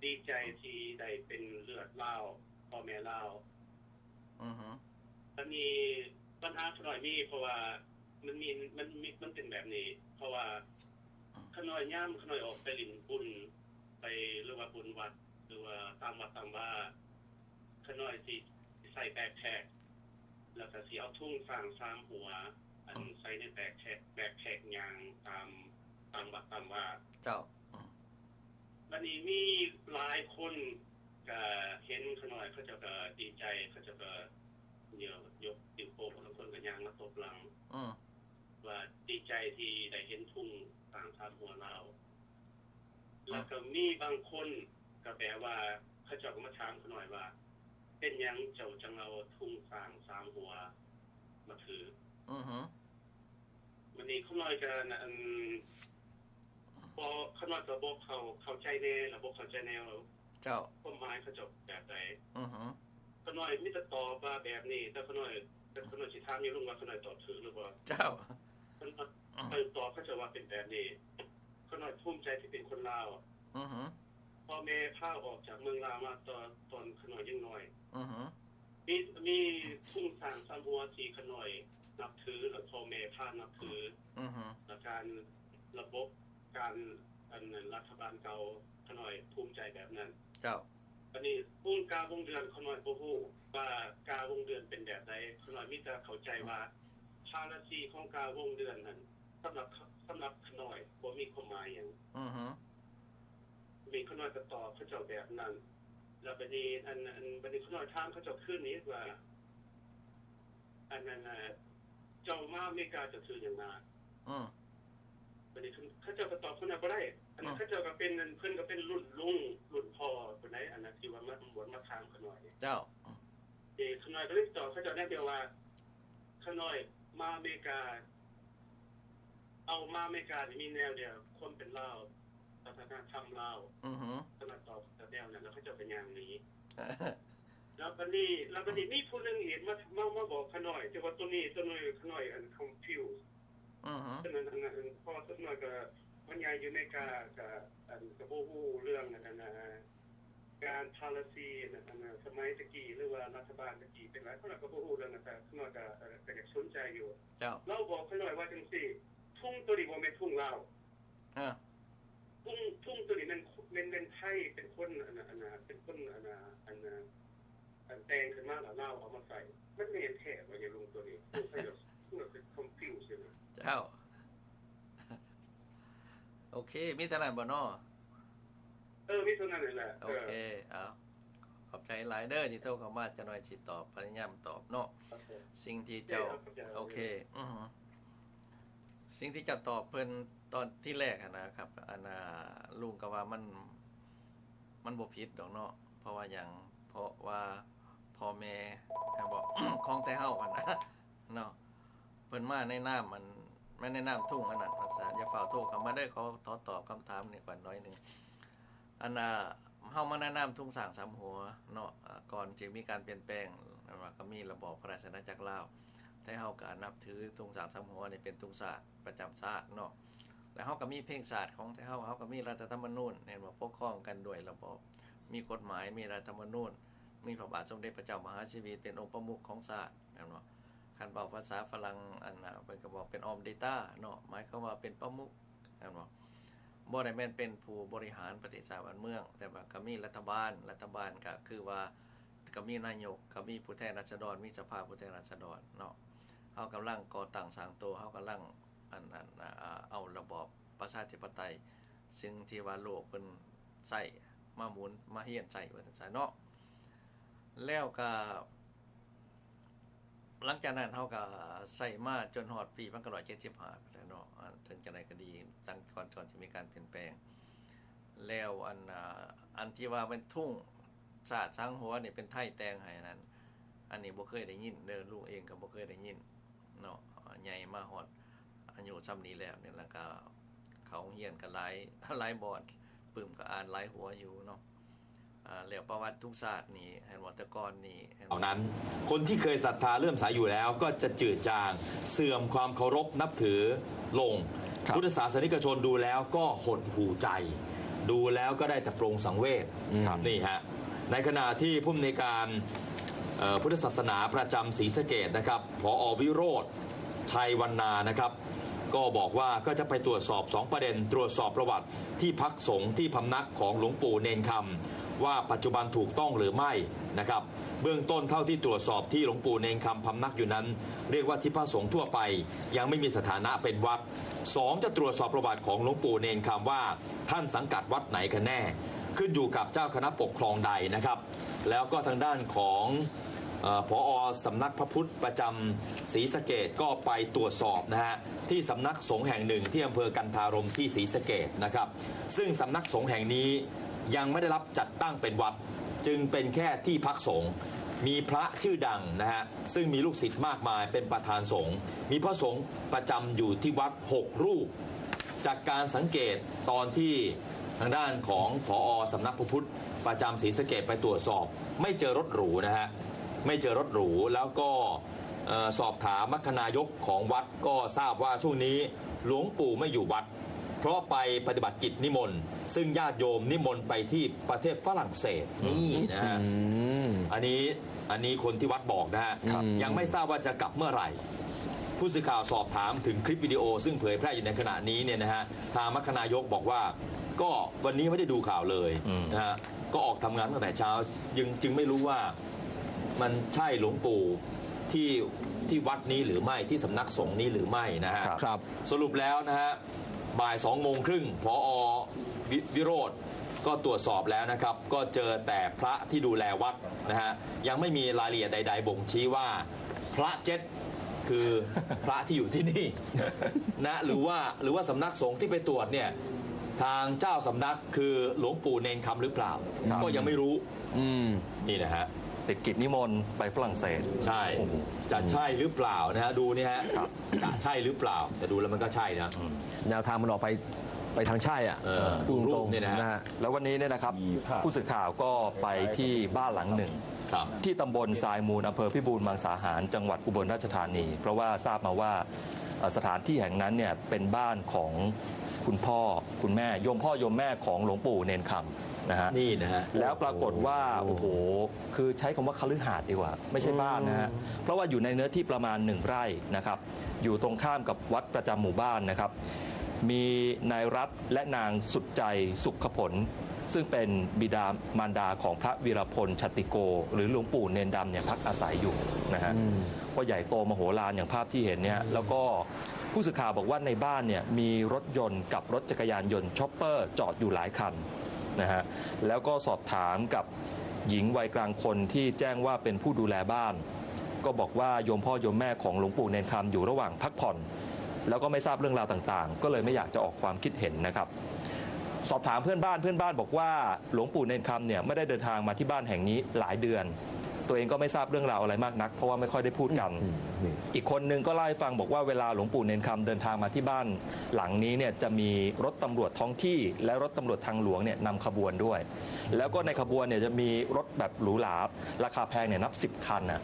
ດີໃຈທີ່ໄດ້ເປັນເລືອດລາວ ພໍ່ແມ່ລາວ. ອືຮຶ. ອັນນີ້ບັນຫາຂ້ານ້ອຍມີ ເພາະວ່າມັນມີ ມັນມີ ມັນເປັນແບບນີ້ ເພາະວ່າ ອືມ ຂ້ານ້ອຍ ຍາມຂ້ານ້ອຍອອກໄປຫຼິ້ນບຸນ ໄປ ຫຼືວ່າບຸນວັດ ຫຼືວ່າຕາມວັດຕາມວາ ຂ້ານ້ອຍຊິ ຊິໃສ່ແບັກແພັກ ແລ້ວກະຊິເອົາທຸງຊ້າງສາມຫົວ ອັນ ອືມ ໃສ່ໃນແບັກແພັກ ແບັກແພັກຍ່າງຕາມ ຕາມວັດຕາມວາ. ເຈົ້າ. ອືມ. ບັດນີ້ມີຫຼາຍຄົນກະເຫັນຂ້ານ້ອຍ ເຂົາເຈົ້າກະດີໃຈ ເຂົາເຈົ້າກະຍົກ ຍົກນິ້ວໂປ້ງ ບາງຄົນກະຍ່າງມາຕົບຫຼັງ ອືມ ວ່າດີໃຈທີ່ໄດ້ເຫັນທຸງຊ້າງສາມຫົວລາວ. ອືມ. ແລ້ວກະມີບາງຄົນກະແບບວ່າ ເຂົາເຈົ້າກະມາຖາມຂ້ານ້ອຍວ່າ ເປັນຫຍັງເຈົ້າຈັ່ງເອົາທຸງຊ້າງສາມຫົວມາຖື? ອືຮຶ. ບັດນີ້ຂ້ານ້ອຍກະ ອັນ ບໍ່ ຂ້ານ້ອຍກະບໍ່ເຂົ້າ ເຂົ້າໃຈແດ່ ແລ້ວບໍ່ເຂົ້າໃຈແດ່ ເຈົ້າ ຄວາມໝາຍເຂົາເຈົ້າແບບໃດ. ອືຮຶ. ຂ້ານ້ອຍມີແຕ່ຕອບວ່າແບບນີ້ ແຕ່ຂ້ານ້ອຍ ແຕ່ຂ້ານ້ອຍຊິຖາມຢູ່ລຸງວ່າຂ້ານ້ອຍຕອບຖືກຫຼືບໍ່? ເຈົ້າ. ເພິ່ນ ອືມ ເພິ່ນຕອບເຂົາເຈົ້າວ່າເປັນແບບນີ້ ຂ້ານ້ອຍພູມໃຈທີ່ເປັນຄົນລາວ. ອືຮຶ. ພໍ່ແມ່ພາອອກຈາກເມືອງລາວມາຕອນ ຕອນຂ້ານ້ອຍຍັງນ້ອຍ. ອືຮຶ. ມີ ມີທຸງຊ້າງສາມຫົວທີ່ຂ້ານ້ອຍນັບຖື ແລະ ພໍ່ແມ່ພານັບຖື. ອືຮຶ. ແລະ ການ ລະບົບການ ອັນ ລັດຖະບານເກົ່າ ຂ້ານ້ອຍພູມໃຈແບບນັ້ນ. ເຈົ້າ. ອັນນີ້ວົງກາວົງເດືອນ ຂ້ານ້ອຍບໍ່ຮູ້ວ່າກາວົງເດືອນເປັນແບບໃດ. ຂ້ານ້ອຍມີແຕ່ເຂົ້າໃຈວ່າ ອືມ ພາລາຊີຂອງກາວົງເດືອນນັ້ນ ສຳລັບ ສຳລັບຂ້ານ້ອຍບໍ່ມີຄວາມໝາຍຫຍັງ. ອືຮຶ. ນີ້ຂ້ານ້ອຍກະຕອບເຂົາເຈົ້າແບບນັ້ນ ແລ້ວບັດນີ້ ອັນ ອັນ ບັດນີ້ຂ້ານ້ອຍຖາມເຂົາເຈົ້າຄືນນີ້ວ່າ ອັນນັ້ນນະ ເຈົ້າມາອາເມລິກາເຈົ້າຖືຫຍັງມາ? ອືມ. ບັດນີ້ເຂົາເຈົ້າກະຕອບຂ້ານ້ອຍບໍ່ໄດ້ ອັນນັ້ນ ອືມ ເຂົາເຈົ້າກະເປັນ ອັນ ເພິ່ນກະເປັນລຸ້ນລຸງລຸ້ນພໍ່ພຸ້ນໃດ໋ ອັນນັ້ນທີ່ວ່າມາ ມາຖາມຂ້ານ້ອຍ. ເຈົ້າ. ເອີ ຂ້ານ້ອຍກະເລີຍຕອບເຂົາເຈົ້າແນວດຽວວ່າ ຂ້ານ້ອຍມາອາເມລິກາ ເອົາມາອາເມລິການີ້ມີແນວດຽວ ຄວາມເປັນລາວ ວັດທະນະທຳລາວ. ອືຮຶ. ຂ້ານ້ອຍຕອບແນວນັ້ນ ແລ້ວເຂົາເຈົ້າກະຍ່າງໜີ. ແລ້ວບັດນີ້ ແລ້ວບັດນີ້ມີຜູ້ໜຶ່ງອີກມາ ມາ ມາບອກຂ້ານ້ອຍ ແຕ່ວ່າໂຕນີ້ ໂຕນີ້ຂ້ານ້ອຍ ອັນ ຄອນຟິວ. ອືຮຶ. ອັນນັ້ນ ອັນນັ້ນ ເພາະວ່າຂ້ານ້ອຍກະມາໃຫຍ່ຢູ່ອາເມລິກາ ກະ ອັນ ກະບໍ່ຮູ້ເລື່ອງ ອັນນັ້ນນະ ການພາລາຊີ ອັນນັ້ນ ອັນນັ້ນ ສະໄໝຕະກີ້ ຫຼືວ່າລັດຖະບານຕະກີ້ເປັນຫຍັງ ຂ້ານ້ອຍກະບໍ່ຮູ້ເລື່ອງນັ້ນ ແຕ່ຂ້ານ້ອຍກະ ກະຢາກສົນໃຈຢູ່. ເຈົ້າ. ລາວບອກຂ້ານ້ອຍວ່າຈັ່ງຊີ້ ທຸງໂຕນີ້ບໍ່ແມ່ນທຸງລາວ. ອາ ທຸງ ທຸງໂຕນີ້ແມ່ນ ແມ່ນ ແມ່ນໄທເປັນຄົນ ອັນ ອັນ ເປັນຄົນ ອັນ ອັນ ອັນ ແຕ່ງຂຶ້ນມາ ແລ້ວລາວເອົາມາໃສ່. ມັນແມ່ນແທ້ບໍ່ຍາລຸງໂຕນີ້? ເອີ ຂ້ານ້ອຍ ຂ້ານ້ອຍກະຄອນຟິວຢູ່ນະ. ເຈົ້າ. ໂອເຄ ມີເທົ່ານັ້ນບໍ່ນໍ? ເອີ ມີເທົ່ານັ້ນແຫຼະ. ໂອເຄ ເອີ ເອົາ ຂອບໃຈຫຼາຍເດີທີ່ໂທເຂົ້າມາ ຈັກໜ້ອຍຊິຕອບ ພະຍາຍາມຕອບເນາະ. ໂອເຄ ສິ່ງທີ່ເຈົ້າ ໂອເຄ ອືຮຶ ສິ່ງທີ່ເຈົ້າຕອບເພິ່ນຕອນທີແລກຫັ້ນນະຄັບ ອັນ ລຸງກະວ່າມັນ ມັນບໍ່ຜິດດອກເນາະ. ເພາະວ່າຫຍັງ? ເພາະວ່າພໍ່ແມ່ ແມ່ນບໍ່ ຂອງແຕ່ເຮົາຫັ້ນນະ ເນາະ ເພິ່ນມາໃນນາມ ອັນ ມາໃນນາມທຸງອັນນັ້ນວ່າຊັ້ນ. ຢ່າຟ້າວໂທເຂົ້າມາເດີ ຂໍ ຂໍຕອບຄຳຖາມນີ້ກ່ອນໜ້ອຍໜຶ່ງ. ອັນ ເຮົາມາໃນນາມທຸງຊ້າງສາມຫົວເນາະ ກ່ອນຊິມີການປ່ຽນແປງ ແມ່ນວ່າກະມີລະບອບພະລາຊະອານາຈັກລາວ ແຕ່ເຮົາກະນັບຖືທຸງຊ້າງສາມຫົວນີ້ເປັນທຸງຊາດ ປະຈຳຊາດເນາະ. ແລ້ວເຮົາກະມີເພງຊາດຂອງແຕ່ເຮົາ ເຮົາກະມີລັດຖະທຳມະນູນ ແມ່ນບໍ່ ປົກຄອງກັນດ້ວຍລະບອບ ມີກົດໝາຍ ມີລັດຖະທຳມະນູນ ມີພະບາດສົມເດັດພະເຈົ້າມະຫາຊີວິດເປັນອົງປະມຸກຂອງຊາດ ແມ່ນບໍ່. ຄັນເວົ້າພາສາຝຣັ່ງ ອັນ ເພິ່ນກະບອກເປັນ ອອມເດຕາ ເນາະ ໝາຍຄວາມວ່າເປັນປະມຸກ ແມ່ນບໍ່ ບໍ່ໄດ້ແມ່ນເປັນຜູ້ບໍລິຫານປະເທດຊາດບ້ານເມືອງ ແຕ່ວ່າກະມີລັດຖະບານ ລັດຖະບານກະຄືວ່າກະມີນາຍົກ ກະມີຜູ້ແທນລາຊະດອນ ມີສະພາຜູ້ແທນລາຊະດອນເນາະ. ເຮົາກຳລັງກໍ່ຕັ້ງສ້າງໂຕ ເຮົາກຳລັງ ອັນ ອັນ ອາ ເອົາລະບອບປະຊາທິປະໄຕ ຊຶ່ງທີ່ວ່າໂລກເພິ່ນໃຊ້ມາໝູນມາຮຽນໃຊ້ວ່າຊັ້ນຊະເນາະ. ແລ້ວກະ ຫຼັງຈາກນັ້ນເຮົາກະໃຊ້ມາຈົນຮອດປີພັນເກົ້າຮ້ອຍເຈັດສິບຫ້າພຸ້ນແຫຼະເນາະ. ເຖິງຈັ່ງໃດກະດີ ຕັ້ງກ່ອນ ກ່ອນຈະມີການປ່ຽນແປງ ແລ້ວ ອັນ ອັນທີ່ວ່າແມ່ນທຸງຊາດສາມຫົວນີ້ເປັນໄທແຕ່ງໃຫ້ນັ້ນ ອັນນີ້ບໍ່ເຄີຍໄດ້ຍິນເດີ ລຸງເອງກະບໍ່ເຄີຍໄດ້ຍິນເນາະ. ໃຫຍ່ມາຮອດອາຍຸຊ່ຳນີ້ແລ້ວນີ້ ແລ້ວກະ ເຂົ້າໂຮງຮຽນກໍຫຼາຍ ຫຼາຍບ່ອນ ປຶ້ມກໍອ່ານຫຼາຍຫົວຢູ່ເນາະ. ອ່າ ແລ້ວປະຫວັດທຸກຊາດນີ້ ເຫັນບໍ່ ແຕ່ກ່ອນນີ້ ເຫຼົ່ານັ້ນ ຄົນທີ່ເຄີຍສັດທາເລື່ອມໃສຢູ່ແລ້ວກໍຈະຈືດຈາງ ເສື່ອມຄວາມເຄົາລົບນັບຖືລົງ. ຄ ພຸດທະສາສະນິກະຊົນດູແລ້ວກໍຫົດຫູ່ໃຈ ດູແລ້ວກໍໄດ້ແຕ່ປຣົງສັງເວດ. ອືມ ນີ້ຮະ ໃນຂະນະທີ່ຜູ້ອຳນວຍການ ເອີ ພຸດທະສາສະໜາປະຈຳສີສະເກດນະຄັບ ຜອ ວິໂຣດ ໄຊວັນນານະຄັບ ກໍບອກວ່າກໍຈະໄປຕວດສອບສອງປະເດັນ ຕວດສອບປະຫວັດທີ່ພັກສົງທີ່ພຳນັກຂອງຫຼວງປູ່ເນນຄຳ ວ່າປັດຈຸບັນຖືກຕ້ອງຫຼືໄມ່ນະຄັບ. ເບື້ອງຕົ້ນເທົ່າທີ່ຕວດສອບທີ່ຫຼວງປູ່ເນນຄຳພຳນັກຢູ່ນັ້ນ ຮຽກວ່າທີ່ພະສົງທົ່ວໄປ ຍັງໄມ່ມີສະຖານະເປັນວັດ. ສອງ ຈະຕວດສອບປະຫວັດຂອງຫຼວງປູ່ເນນຄຳວ່າ ທ່ານສັງກັດວັດໄຫນກັນແນ່ ຂຶ້ນຢູ່ກັບເຈົ້າຄະນະປົກຄອງໃດນະຄັບ. ແລ້ວກໍທາງດ້ານຂອງ ເອີ ຜອ ສຳນັກພະພຸດປະຈຳສີສະເກດ ກໍໄປຕວດສອບນະຮະ ທີ່ສຳນັກສົງແຫ່ງໜຶ່ງທີ່ອຳເພີກັນທາລົມທີ່ສີສະເກດນະຄັບ ຊຶ່ງສຳນັກສົງແຫ່ງນີ້ຍັງໄມ່ໄດ້ຮັບຈັດຕັ້ງເປັນວັດ ຈຶ່ງເປັນແຄ່ທີ່ພັກສົງ ມີພະຊື່ດັງນະຮະ ຊຶ່ງມີລູກສິດມາກມາຍເປັນປະທານສົງ ມີພະສົງປະຈຳຢູ່ທີ່ວັດຫົກຮູບ. ຈາກການສັງເກດຕອນທີ່ທາງດ້ານຂອງ ຜອ ສຳນັກພະພຸດປະຈຳສີສະເກດໄປຕວດສອບ ໄມ່ເຈີລົດຫຼູນະຮະ ໄມ່ເຈີລົດຫຼູ ແລ້ວກໍ ເອີ ສອບຖາມມັກຄະນາຍົກຂອງວັດ ກໍຊາບວ່າຊ່ວງນີ້ຫຼວງປູ່ໄມ່ຢູ່ວັດ ເພາະໄປປະຕິບັດກິດນິມົນ ຊຶ່ງຍາດໂຍມນິມົນໄປທີ່ປະເທດຝຣັ່ງເສດ ນີ້ນະຮະ. ອືມ ອັນນີ້ ອັນນີ້ຄົນທີ່ວັດບອກນະຮະ ຍັງໄມ່ຊາບວ່າຈະກັບເມື່ອໄຫຮ່. ຜູ້ສື່ຂ່າວສອບຖາມເຖິງຄລິບວິດີໂອ ຊຶ່ງເຜີຍແຜ່ຢູ່ໃນຂະນະນີ້ເນຍນະຮະ ທາງມັກຄະນາຍົກບອກວ່າ ກໍວັນນີ້ໄມ່ໄດ້ດູຂ່າວເລີຍ ອືມ ນະຮະ ກໍອອກທຳງານຕັ້ງແຕ່ເຊົ້າ ຈຶ່ງ ຈຶ່ງໄມ່ຮູ້ວ່າມັນໃຊ່ຫຼວງປູ່ທີ່ ທີ່ວັດນີ້ຫຼືໄມ່ ທີ່ສຳນັກສົງນີ້ຫຼືໄມ່ນະຮະ. ຄັບ ສະຫຼຸບແລ້ວນະຮະ ບ່າຍສອງໂມງຄຶ່ງ ຜອ ວິ ວິໂຣດ ກໍຕວດສອບແລ້ວນະຄັບ ກໍເຈີແຕ່ພະທີ່ດູແລວັດນະຮະ ຍັງໄມ່ມີລາຍລະອຽດໃດໆບົ່ງຊີ້ວ່າພະເຈັດ ຄືພະທີ່ຢູ່ທີ່ນີ້ນະ ຫຼືວ່າ ຫຼືວ່າສຳນັກສົງທີ່ໄປຕວດເນຍ ທາງເຈົ້າສຳນັກຄືຫຼວງປູ່ເນນຄຳຫຼືເປົ່າ ກໍຍັງໄມ່ຮູ້. ອືມ ນີ້ນະຮະ ຕິດກິດນິມົນໄປຝຣັ່ງເສດ. ໃຊ່ ໂອ້ໂຫ ຈະໃຊ່ຫຼືເປົ່ານະຮະ ດູນີ້ຮະ ຈະໃຊ່ຫຼືເປົ່າ ແຕ່ດູແລ້ວມັນກໍໃຊ່ນະ. ອືມ ແນວທາງມັນອອກໄປ ໄປທາງໃຊ່ອະ ເອີ ພູດຕົງໆນີ້ນະຮະ ນະຮະ. ແລ້ວວັນນີ້ເນຍນະຄັບ ມີພາບ ຜູ້ສື່ຂ່າວກໍໄປທີ່ບ້ານຫຼັງໜຶ່ງ ທີ່ຕຳບົນຊາຍມູນ ອຳເພີພິບູນມັງສາຫານ ຈັງຫວັດອຸບົນລາຊະທານີ ເພາະວ່າຊາບມາວ່າ ເອີ ສະຖານທີ່ແຫ່ງນັ້ນເນຍເປັນບ້ານຂອງຄຸນພໍ່ ຄຸນແມ່ ໂຍມພໍ່ໂຍມແມ່ຂອງຫຼວງປູ່ເນນຄຳນະຮະ ນີ້ນະຮະ. ແລ້ວປາກົດວ່າ ໂອ້ໂຫ ໂອ້ໂຫ ຄືໃຊ້ຄຳວ່າຄະລືຫາດດີກວ່າ ໄມ່ໃຊ່ບ້ານນະຮະ ອືມ ເພາະວ່າຢູ່ໃນເນື້ອທີ່ປະມານໜຶ່ງໄຮ່ນະຄັບ ຢູ່ຕົງຂ້າມກັບວັດປະຈຳໝູ່ບ້ານນະຄັບ ມີນາຍລັດ ແລະ ນາງສຸດໃຈ ສຸກຂະຜົນ ຊຶ່ງເປັນບິດາມານດາຂອງພະວີລະພົນ ຊາຕິໂກ ຫຼື ຫຼວງປູ່ເນນດຳເນຍ ພັກອາໄສຢູ່ນະຮະ ອືມ ກໍໃຫຍ່ໂຕມະໂຫລານຢ່າງພາບທີ່ເຫັນເນຍ ອືມ ແລ້ວກໍຜູ້ສື່ຂ່າວບອກວ່າໃນບ້ານເນຍມີລົດຍົນກັບລົດຈັກກະຍານຍົນ chopper ຈອດຢູ່ຫຼາຍຄັນນະຮະ ແລ້ວກໍສອບຖາມກັບ หญิงวัยกลางคนที่แจ้งว่าเป็นผู้ดูแลบ้าน ก็บอกว่าโยมพ่อโยมแม่ของหลวงปู่เณรคำอยู่ระหว่างพักผ่อน แล้วก็ไม่ทราบเรื่องราวต่างๆ ก็เลยไม่อยากจะออกความคิดเห็นนะครับ สอบถามเพื่อนบ้าน เพื่อนบ้านบอกว่าหลวงปู่เณรคำเนี่ยไม่ได้เดินทางมาที่บ้านแห่งนี้หลายเดือน ตัวเองก็ไม่ทราบเรื่องราวอะไรมากนัก เพราะว่าไม่ค่อยได้พูดกัน อีกคนหนึ่งก็เล่าให้ฟังบอกว่าเวลาหลวงปู่เณรคำเดินทางมาที่บ้านหลังนี้เนี่ย จะมีรถตำรวจท้องที่และรถตำรวจทางหลวงเนี่ยนำขบวนด้วย แล้วก็ในขบวนเนี่ยจะมีรถแบบหรูหราราคาแพงเนี่ยนับสิบคันน่ะ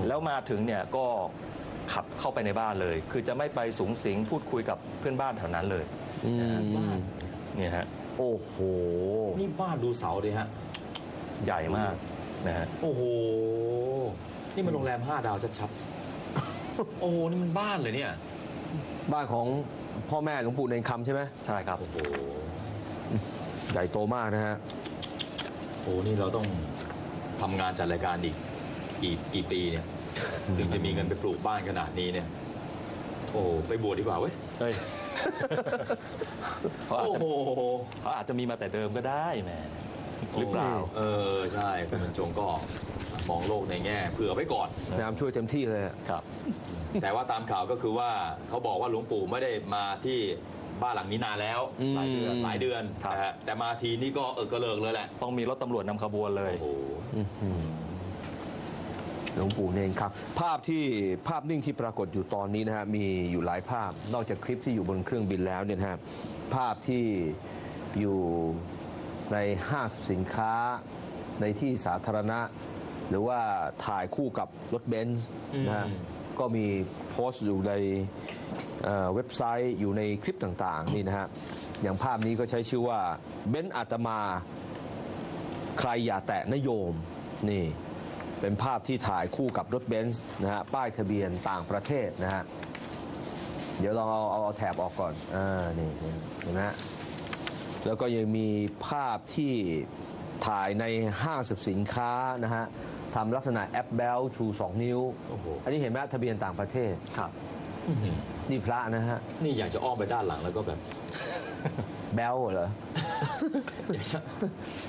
แล้วมาถึงเนี่ยก็ขับเข้าไปในบ้านเลย คือจะไม่ไปสุงสิงพูดคุยกับเพื่อนบ้านแถวนั้นเลย อืม บ้าน เนี่ยฮะ โอ้โห นี่บ้านดูเสาดิฮะ ใหญ่มากนะฮะ โอ้โห นี่มันโรงแรมห้าดาวชัดๆ โอ้โห นี่มันบ้านเหรอเนี่ย บ้านของพ่อแม่หลวงปู่เณรคำใช่ไหม ใช่ครับ โอ้โห ใหญ่โตมากนะฮะ โอ้ นี่เราต้องทำงานจัดรายการอีกกี่ กี่ปีเนี่ย ถึงจะมีเงินไปปลูกบ้านขนาดนี้เนี่ย โอ้ ไปบวชดีกว่าเว้ย เฮ้ย เขาอาจจะ โอ้โห เขาอาจจะมีมาแต่เดิมก็ได้แหม หรือเปล่า เออ ใช่ คุณบรรจงก็มองโลกในแง่เผื่อไว้ก่อน พยายามช่วยเต็มที่เลยอะ ครับ แต่ว่าตามข่าวก็คือว่าเขาบอกว่าหลวงปู่ไม่ได้มาที่บ้านหลังนี้นานแล้ว อืม หลายเดือน หลายเดือน ครับ นะฮะ แต่มาทีนี้ก็เอิกกระเริกเลยแหละ ต้องมีรถตำรวจนำขบวนเลย โอ้โห อื้อหือ หลวงปู่เณรครับ ภาพที่ ภาพนิ่งที่ปรากฏอยู่ตอนนี้นะฮะ มีอยู่หลายภาพ นอกจากคลิปที่อยู่บนเครื่องบินแล้วเนี่ยนะฮะ ภาพที่อยู่ในห้างสรรพสินค้า ในที่สาธารณะ หรือว่าถ่ายคู่กับรถเบนซ์นะฮะ อืม ก็มีโพสต์อยู่ใน เอ่อ เว็บไซต์ อยู่ในคลิปต่างๆ นี่นะฮะ อย่างภาพนี้ก็ใช้ชื่อว่า เบนซ์อาตมา ใครอย่าแตะนะโยม นี่เป็นภาพที่ถ่ายคู่กับรถเบนซ์นะฮะ ป้ายทะเบียนต่างประเทศนะฮะ เดี๋ยวลองเอา เอา เอาแถบออกก่อน อ่า นี่ นี่ เห็นไหมฮะ แล้วก็ยังมีภาพที่ถ่ายในห้างสรรพสินค้านะฮะ ทำลักษณะแอปแบ๊ว ชูสองนิ้ว โอ้โห อันนี้เห็นไหมฮะ ทะเบียนต่างประเทศ ครับ อื้อหือ นี่พระนะฮะ นี่อยากจะอ้อมไปด้านหลังแล้วก็แบบ แบ๊วเหรอ อยากจะ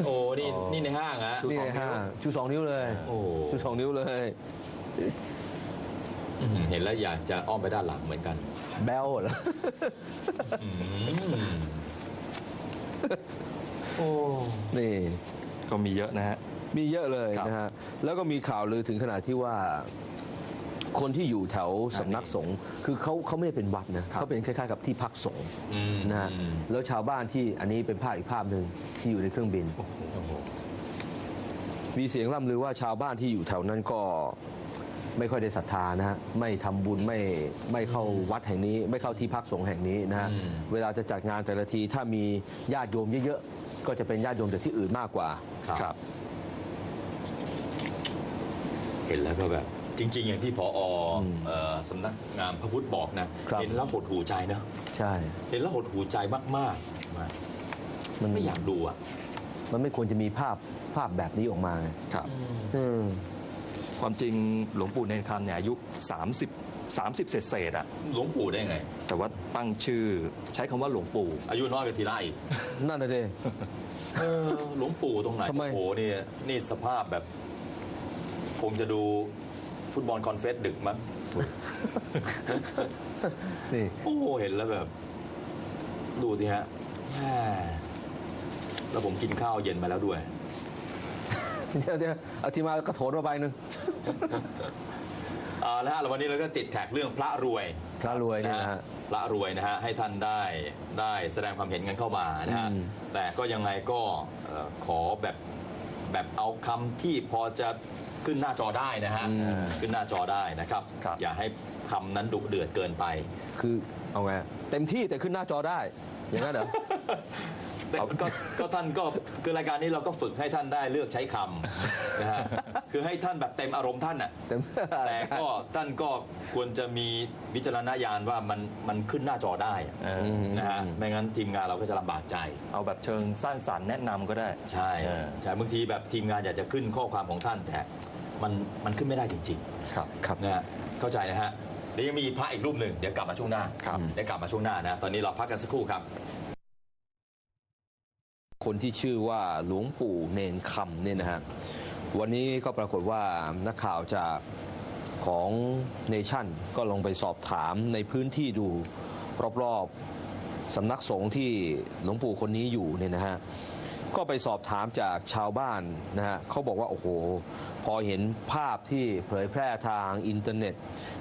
โอ้ นี่ อ๋อ นี่ในห้างฮะ ชูสองนิ้ว นี่ในห้าง ชูสองนิ้วเลย โอ้ ชูสองนิ้วเลย อื้อหือ เห็นแล้วอยากจะอ้อมไปด้านหลังเหมือนกัน แบ๊วเหรอ อืม โอ้ นี่ ก็มีเยอะนะฮะ มีเยอะเลย ครับ นะฮะ แล้วก็มีข่าวลือถึงขนาดที่ว่า คนที่อยู่แถวสำนักสงฆ์ อ่า นี่ คือเขา เขาไม่ได้เป็นวัดนะ ครับ เขาเป็นคล้ายๆกับที่พักสงฆ์ อืม นะฮะ อืม แล้วชาวบ้านที่ อันนี้เป็นภาพอีกภาพหนึ่งที่อยู่ในเครื่องบิน โอ้โห มีเสียงล่ำลือว่าชาวบ้านที่อยู่แถวนั้นก็ไม่ค่อยได้ศรัทธานะฮะ ไม่ทำบุญ ไม่ ไม่เข้า อืม วัดแห่งนี้ ไม่เข้าที่พักสงฆ์แห่งนี้นะฮะ อืม เวลาจะจัดงานแต่ละที ถ้ามีญาติโยมเยอะๆ ก็จะเป็นญาติโยมจากที่อื่นมากกว่า ครับ ครับ เห็นแล้วก็แบบ จริงๆ อย่างที่ ผอ อืม เอ่อ สำนักงานพระพุทธบอกนะ ครับ เห็นแล้วหดหู่ใจเนอะ ใช่ เห็นแล้วหดหู่ใจมากๆ มัน ไม่อยากดูอะ มันไม่ควรจะมีภาพ ภาพแบบนี้ออกมาไง ครับ อืม เออ ความจริงหลวงปู่เณรคำเนี่ยอายุ สามสิบ สามสิบ เศษๆ อะ หลวงปู่ได้ไง แต่ว่าตั้งชื่อ ใช้คำว่าหลวงปู่ อายุน้อยกว่าธีระอีก นั่นน่ะสิ เออ หลวงปู่ตรงไหน ทำไม โอ้โห นี่ นี่สภาพแบบ คงจะดูฟุตบอลคอนเฟสดึกมั้ง นี่ โอ้โห เห็นแล้วแบบ ดูสิฮะ แหม แล้วผมกินข้าวเย็นมาแล้วด้วย เดี๋ยวๆ เอาทีมงานกระโถนมาใบหนึ่ง เอาละฮะ แล้ววันนี้เราก็ติดแท็กเรื่องพระรวย พระรวยเนี่ยนะฮะ นะฮะ พระรวยนะฮะ ให้ท่านได้ ได้แสดงความเห็นกันเข้ามานะฮะ อืม แต่ก็ยังไงก็ เอ่อ ขอแบบ แบบเอาคำที่พอจะขึ้นหน้าจอได้นะฮะ อืม ขึ้นหน้าจอได้นะครับ ครับ อย่าให้คำนั้นดุเดือดเกินไป คือเอาไง เต็มที่แต่ขึ้นหน้าจอได้ อย่างนั้นเหรอ แต่ก็ ก็ท่านก็ คือรายการนี้เราก็ฝึกให้ท่านได้เลือกใช้คำนะฮะ คือให้ท่านแบบเต็มอารมณ์ท่านน่ะ เต็ม แต่ก็ท่านก็ควรจะมีวิจารณญาณว่ามัน มันขึ้นหน้าจอได้อะ เออ นะฮะ อืม ไม่งั้นทีมงานเราก็จะลำบากใจ เอาแบบเชิงสร้างสรรค์แนะนำก็ได้ ใช่ เออ ใช่ บางทีแบบทีมงานอยากจะขึ้นข้อความของท่าน แต่มัน มันขึ้นไม่ได้จริงๆ ครับ ครับ นะฮะ เข้าใจนะฮะ เดี๋ยวยังมีพระอีกรูปหนึ่ง เดี๋ยวกลับมาช่วงหน้า ครับ เดี๋ยวกลับมาช่วงหน้านะ ตอนนี้เราพักกันสักครู่ครับ คนที่ชื่อว่าหลวงปู่เณรคำเนี่ยนะฮะ วันนี้ก็ปรากฏว่านักข่าวจากของเนชั่นก็ลงไปสอบถามในพื้นที่ดูรอบๆ สำนักสงฆ์ที่หลวงปู่คนนี้อยู่เนี่ยนะฮะ ก็ไปสอบถามจากชาวบ้านนะฮะ เขาบอกว่า โอ้โห พอเห็นภาพที่เผยแพร่ทางอินเทอร์เน็ต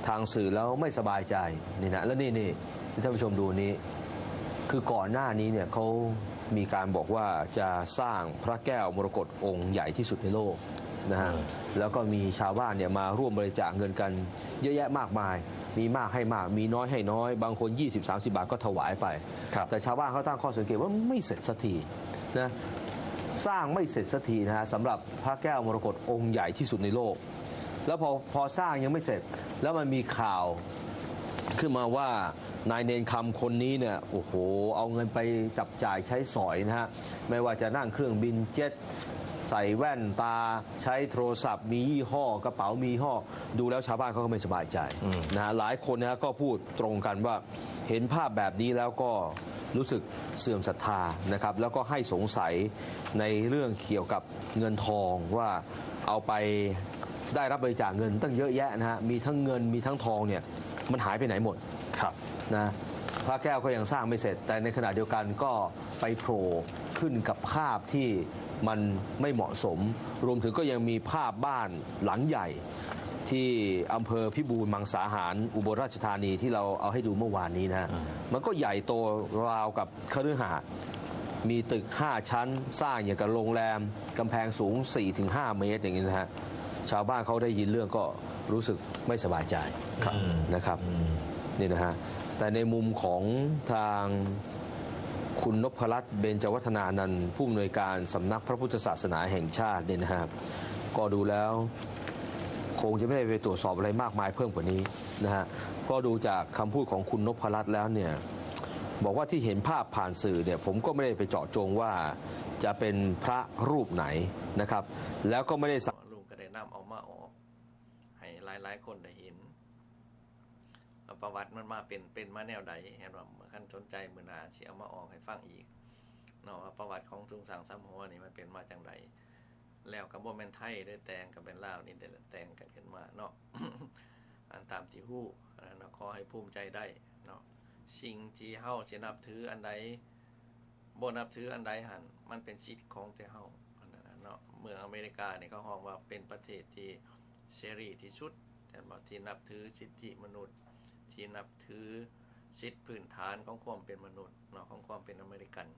ทางสื่อแล้วไม่สบายใจนี่นะ แล้วนี่ นี่ ท่านผู้ชมดูนี้ คือก่อนหน้านี้เนี่ยเขามีการบอกว่าจะสร้างพระแก้วมรกตองค์ใหญ่ที่สุดในโลกนะฮะ เออ แล้วก็มีชาวบ้านเนี่ยมาร่วมบริจาคเงินกันเยอะแยะมากมาย มีมากให้มาก มีน้อยให้น้อย บางคน ยี่สิบ สามสิบ บาทก็ถวายไป ครับ แต่ชาวบ้านเขาตั้งข้อสังเกตว่าไม่เสร็จสักทีนะ สร้างไม่เสร็จสักทีนะฮะ สำหรับพระแก้วมรกตองค์ใหญ่ที่สุดในโลก แล้วพอ พอสร้างยังไม่เสร็จ แล้วมันมีข่าวขึ้นมาว่านายเณรคำคนนี้เนี่ย โอ้โห เอาเงินไปจับจ่ายใช้สอยนะฮะ ไม่ว่าจะนั่งเครื่องบินเจ็ต ใส่แว่นตา ใช้โทรศัพท์มียี่ห้อ กระเป๋ามียี่ห้อ ดูแล้วชาวบ้านเขาก็ไม่สบายใจ อืม นะฮะ หลายคนนะฮะ ก็พูดตรงกันว่าเห็นภาพแบบนี้แล้วก็รู้สึกเสื่อมศรัทธานะครับ แล้วก็ให้สงสัยในเรื่องเกี่ยวกับ เงินทองว่าเอาไปได้รับบริจาคเงินตั้งเยอะแยะนะฮะ มีทั้งเงินมีทั้งทองเนี่ย มันหายไปไหนหมด ครับ นะ พระแก้วก็ยังสร้างไม่เสร็จ แต่ในขณะเดียวกันก็ไปโผล่ขึ้นกับภาพที่มันไม่เหมาะสม รวมถึงก็ยังมีภาพบ้านหลังใหญ่ ທີ່อำเภอพิบูลมังสาหาร อุบลราชธานี ที่เราเอาให้ดูเมื่อวานนี้นะฮะ อ่า มันก็ใหญ่โตราวกับคฤหาสน์ มีตึกห้าชั้น สร้างอย่างกับโรงแรม กำแพงสูงสี่ถึงห้าเมตรอย่างนี้นะฮะ ชาวบ้านเขาได้ยินเรื่องก็รู้สึกไม่สบายใจ ครับ นะครับ อืม นี่นะฮะ แต่ในมุมของทางคุณนพรัตน์ เบญจวัฒนานันท์ ผู้อำนวยการสำนักพระพุทธศาสนาแห่งชาติเนี่ยนะฮะ ก็ดูแล้วคงจะไม่ได้ไปตรวจสอบอะไรมากมายเพิ่มกว่านี้นะฮะ เพราะดูจากคำพูดของคุณนพรัตน์แล้วเนี่ย บอกว่าที่เห็นภาพผ่านสื่อเนี่ย ผมก็ไม่ได้ไปเจาะจงว่าจะเป็นพระรูปไหนนะครับ แล้วก็ไม่ได้สั่ง ลุงก็ได้นำเอามาออกให้หลายๆคนได้เห็น ว่าประวัติมันมาเป็น เป็นมาแนวใด เห็นว่า คันสนใจมื้อหน้าสิเอามาออกให้ฟังอีกเนาะ ว่าประวัติของทุ่งช้างสามหัวนี่มันเป็นมาจั่งใด แล้วก็บ่แม่นไทเด้ แต่ง ก็เป็นลาวนี่แหละแต่งกันขึ้นมาเนาะ อันตามที่ฮู้เนาะ ขอให้ภูมิใจได้เนาะ สิ่งที่เฮาสินับถืออันใด บ่นับถืออันใดหั่น มันเป็นสิทธิ์ของแต่เฮา อันนั้นน่ะเนาะ เมืองอเมริกานี่เขาฮ้องว่าเป็นประเทศที่เสรีที่สุด แม่นบ่ ที่นับถือสิทธิมนุษย์ ที่นับถือสิทธิพื้นฐานของความเป็นมนุษย์เนาะ ของความเป็นอเมริกัน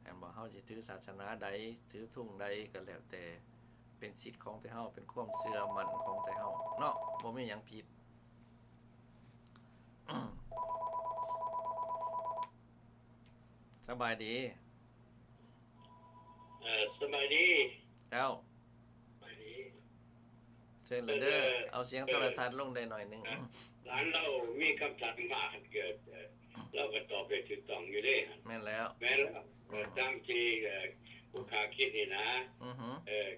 แม่นบ่ เฮาสิถือศาสนาใด ถือธงใดก็แล้วแต่ เป็นสิทธิ์ของแต่เฮา เป็นความเชื่อมั่นของแต่เฮาเนาะ บ่มีหยังผิด สบายดี เอ่อ สบายดี เจ้า สบายดี เชิญเลยเด้อ เอ่อ เอาเสียงโทรทัศน์ลงได้หน่อยหนึ่ง เอ่อ หลานเรามีคำถามมา เอ่อ เราก็ตอบได้ถูกต้องอยู่เด้ แม่นแล้ว แม่นแล้ว เอ่อ อืม ตามที่ เอ่อ ผู้ข้าคิดนี่นะ อือฮึ เอ่อ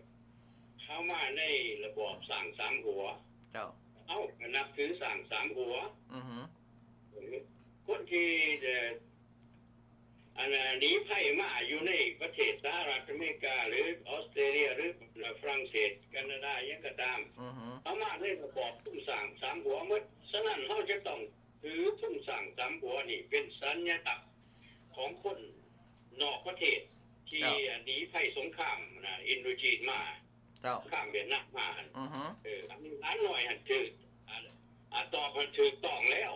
เข้ามาในระบอบช้างสามหัว เจ้า เอ้า ก็นับถือช้างสามหัว อือฮึ เออ คนที่ เอ่อ อันน่ะ หนีภัยมาอยู่ในประเทศสหรัฐอเมริกา หรือออสเตรเลีย หรือฝรั่งเศส แคนาดา อิหยังก็ตาม อือฮึ เข้ามาในระบอบทุ่งช้างสามหัวหมด ฉะนั้นเราจะต้องถือทุ่งช้างสามหัวนี่เป็นสัญลักษณ์ของคนนอกประเทศที่ เจ้า หนีภัยสงครามนะ อินโดจีนมา เจ้า สงครามเวียดนามมาหั่น อือฮึ เออ อันนี้หลานน้อยหั่นถืก อ่า อ่า ตอบหั่นถูกต้องแล้ว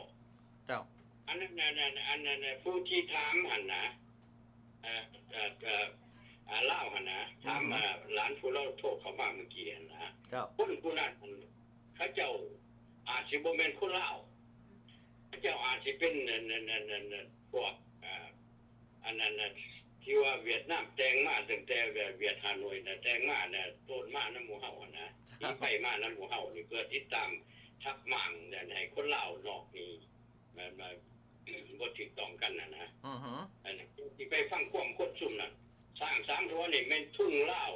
เจ้า อันนั้น อันนั้น อันนั้น ผู้ที่ถามหั่นนะ เอ่อ เอ่อ เอ่อ อ่า ลาวหั่นนะ ถาม อือฮึ อ่า หลานผู้เราโทรเข้ามาเมื่อกี้หั่นนะ เจ้า คนผู้นั้นหั่น เขาเจ้าอาจสิบ่แม่นคนลาว เขาเจ้าอาจสิเป็น อัน อัน อัน อัน อัน พวก อ่า อันนั้นน่ะ ที่ว่าเวียดนามแต่งมาตั้งแต่เวียดฮานอยน่ะ แต่งมาน่ะ ต้นมานำหมู่เฮาหั่นนะ ครับ หนีภัยมานำหมู่เฮานี่ เพื่อติดตามทับม้างนั่น ให้คนลาวนอกนี่ มัน มันบ่ถูกต้องกันหั่นนะ อือฮึ อันนั้น สิไปฟังความคนซุมนั้น ช้างสามหัวนี่แม่นทุ่งลาว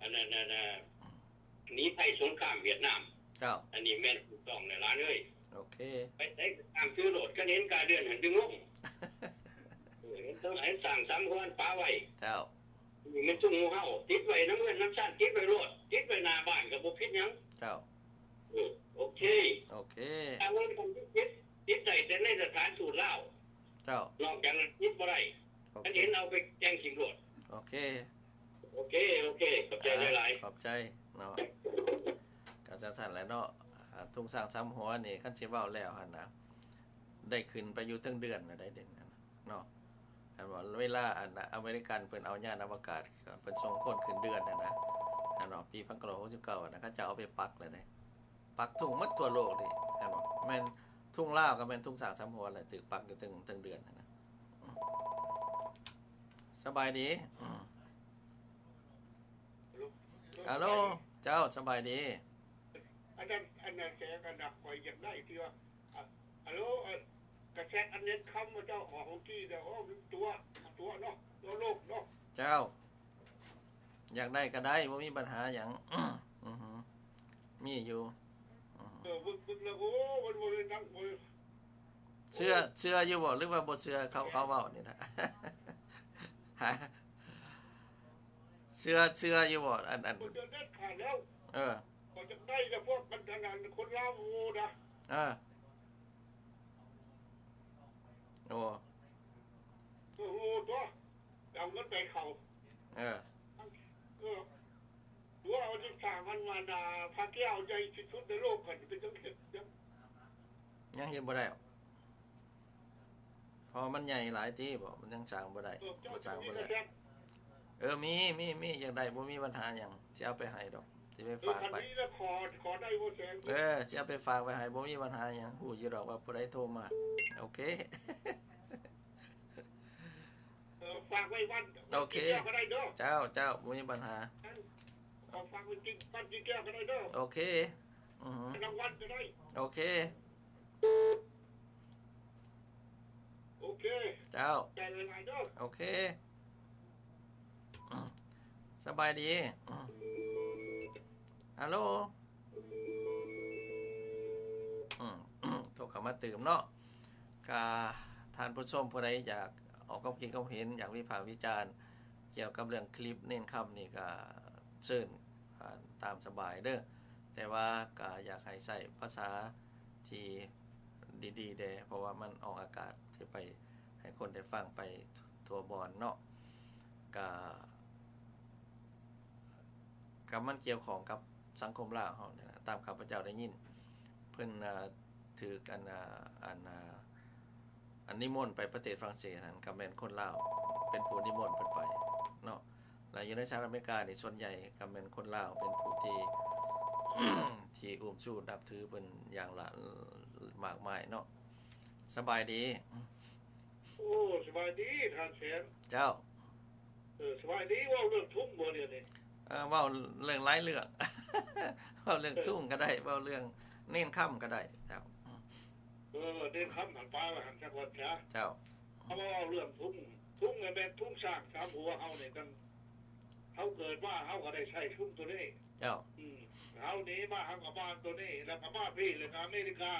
อันนั้น อันนั้น หนีภัยสงครามเวียดนาม เจ้า อันนี้แม่นถูกต้องแล้วหลานเอ้ย โอเค ไปไสก็ตามถือโลด คันเห็นกาเดือนหั่นดึงลง เออ เห็นช้างสามหัวปะไว้ เจ้า นี่แม่นทุ่งหมู่เฮา ติดไว้นำเฮือนนำซาน ติดไว้โลด ติดไว้หน้าบ้านก็บ่ผิดหยัง เจ้า เออ โอเค โอเค ถ้าว่ามันติด ติดได้แต่ในสถานทูตลาว เจ้า นอกจากนั้นติดบ่ได้ โอเค คันเห็นเอาไปแต่งถิ่มโลด โอเค โอเค โอเค ขอบใจหลายๆ ขอบใจเนาะ ก็จั่งซั้นแหละเนาะ อ่า ทุ่งช้างสามหัวนี่ คันสิเว้าแล้วหั่นนะ ได้ขึ้นไปอยู่เทิงเดือนน่ะได้เด่นนั่นน่ะเนาะ เห็นบ่ เวลาอันน่ะ อเมริกันเพิ่นเอายานอวกาศ เพิ่นส่งคนขึ้นเดือนหั่นนะ เห็นบ่ ปีพันเก้าร้อยหกสิบเก้าหั่นนะ เขาเจ้าเอาไปปักแล้วเด้ ปักธงหมดทั่วโลกนี่ เห็นบ่ แม่นธงลาวก็แม่นทุ่งช้างสามหัวแหละ ถูกปักอยู่เทิง เทิงเดือนหั่นนะ สบายดี ฮัลโหล เจ้า สบายดี อันนั้น อันนั้นแกก็นัก ข้อยอยากได้ที่ว่า อะ ฮัลโหล เอ่อ กระแสอันเน็ตคำว่าเจ้าของของกี้เด้อ โอ้ ตัว ตัวเนาะ ตัวโลกเนาะ เจ้า อยากได้ก็ได้ บ่มีปัญหาหยัง อือฮึ มีอยู่ อือฮึ เออ เบิ่ง เบิ่งแล้ว โอ้ มันบ่ได้นัก บ่ได้ เชื่อ เชื่ออยู่บ่ หรือว่าบ่เชื่อเขา เขาเว้านี่นะ ฮะ เชื่อ เชื่ออยู่บ่ อัน อัน มันจะเด็ดขาดแล้ว เออ ก็จะได้แต่พวกมันทางนั้น คนลาวโง่นะ เออ โอ้ เออ โง่ตัว เอาเงินไปเขา เออ เออ ตัว ວ່າເອົາທີ່ສາມອັນວ່ານາ ພະແກ້ວໃຫຍ່ທີ່ສຸດໃນໂລກ ກໍເປັນຈັ່ງເຮັດ ຍັງເຮັດບໍ່ໄດ້ ເພາະມັນໃຫຍ່ຫຼາຍຕິ ບໍ່ ມັນຍັງສ້າງບໍ່ໄດ້ ເອີ ບໍ່ສ້າງບໍ່ໄດ້ ເຈົ້າມີແຊມ ເອີ ມີ ມີ ມີ ຢາກໄດ້ ບໍ່ມີບັນຫາຫຍັງ ຊິເອົາໄປໃຫ້ດອກ ຊິໄປ ເອີ ຝາກໄວ້ ຄັນມີແລ້ວຂໍ ຂໍໄດ້ບໍ່ແຊມ ເອີ ຊິເອົາໄປຝາກໄວ້ໃຫ້ ບໍ່ມີບັນຫາຫຍັງ ຮູ້ຢູ່ດອກວ່າຜູ້ໃດໂທມາ ໂອເຄ ເອີ ຝາກໄວ້ບ້ານ ໂອເຄ ບ້ານເຈ້າກໍໄດ້ເດີ້ ເຈົ້າ ເຈົ້າ ບໍ່ມີບັນຫາ ເອົາຝາກໄວ້ທີ່ບ້ານເຈົ້າກໍໄດ້ເດີ້ ໂອເຄ ອືຮຶ ລາງວັນກໍໄດ້ ໂອເຄ ໂອເຄ ເຈົ້າ ຂອບໃຈຫຼາຍໆເດີ້ ໂອເຄ ສະບາຍດີ ຮາໂລ ອືມ ໂທເຂົ້າມາຕື່ມເນາະ ກະທ່ານຜູ້ຊົມຜູ້ໃດຢາກອອກຄວາມຄິດຄວາມເຫັນ ຢາກວິພາກວິຈານກ່ຽວກັບເລື່ອງຄລິບເນນຄຳນີ້ ກະເຊີນ ອ່າ ຕາມສະບາຍເດີ້ ແຕ່ວ່າກະຢາກໃຫ້ໃຊ້ພາສາທີ່ດີໆແດ່ ເພາະວ່າມັນອອກອາກາດທີ່ໄປໃຫ້ຄົນໄດ້ຟັງໄປທົ່ວບ່ອນເນາະ ກະ ກະມັນກ່ຽວຂ້ອງກັບສັງຄົມລາວເຮົານີ້ນະ ຕາມຂ້າພະເຈົ້າໄດ້ຍິນ ເພິ່ນ ເອີ ຖືກ ອັນ ອັນ ອັນ ນິມົນໄປປະເທດຝຣັ່ງເສດຫັ້ນ ກະແມ່ນຄົນລາວເປັນຜູ້ນິມົນເພິ່ນໄປເນາະ ແລະ ຢູ່ໃນສະຫະລັດອາເມລິການີ້ ສ່ວນໃຫຍ່ກະແມ່ນຄົນລາວເປັນຜູ້ທີ່ ທີ່ອຸ້ມຊູນັບຖືເພິ່ນຢ່າງຫຼາ ມາກມາຍເນາະ ສະບາຍດີ ໂອ້ ສະບາຍດີທ່ານແສນ ເຈົ້າ ເອີ ສະບາຍດີ ເວົ້າເລື່ອງທຸງບໍ່ດຽວນີ້ ເອີ ເວົ້າເລື່ອງຫຼາຍເລື່ອງ ເວົ້າເລື່ອງ ເອີ ທຸງກໍໄດ້ ເວົ້າເລື່ອງເນນຄຳກໍໄດ້ ເຈົ້າ ເອີ ເນນຄຳຫັ້ນປາໄວ້ຫັ້ນຊະກ່ອນຊະ ເຈົ້າ ເຮົາມາເວົ້າເລື່ອງທຸງ ທຸງນີ້ແມ່ນທຸງຊ້າງສາມຫົວເຮົານີ້ ຕັ້ງ ເຮົາເກີດມາເຮົາກໍໄດ້ໃຊ້ທຸງໂຕນີ້ ເຈົ້າ ອືມ ເຮົາໜີມາເຮົາກໍມາໂຕນີ້ ແລ້ວກໍມາພີ້ ແລ້ວກໍອາເມລິກາ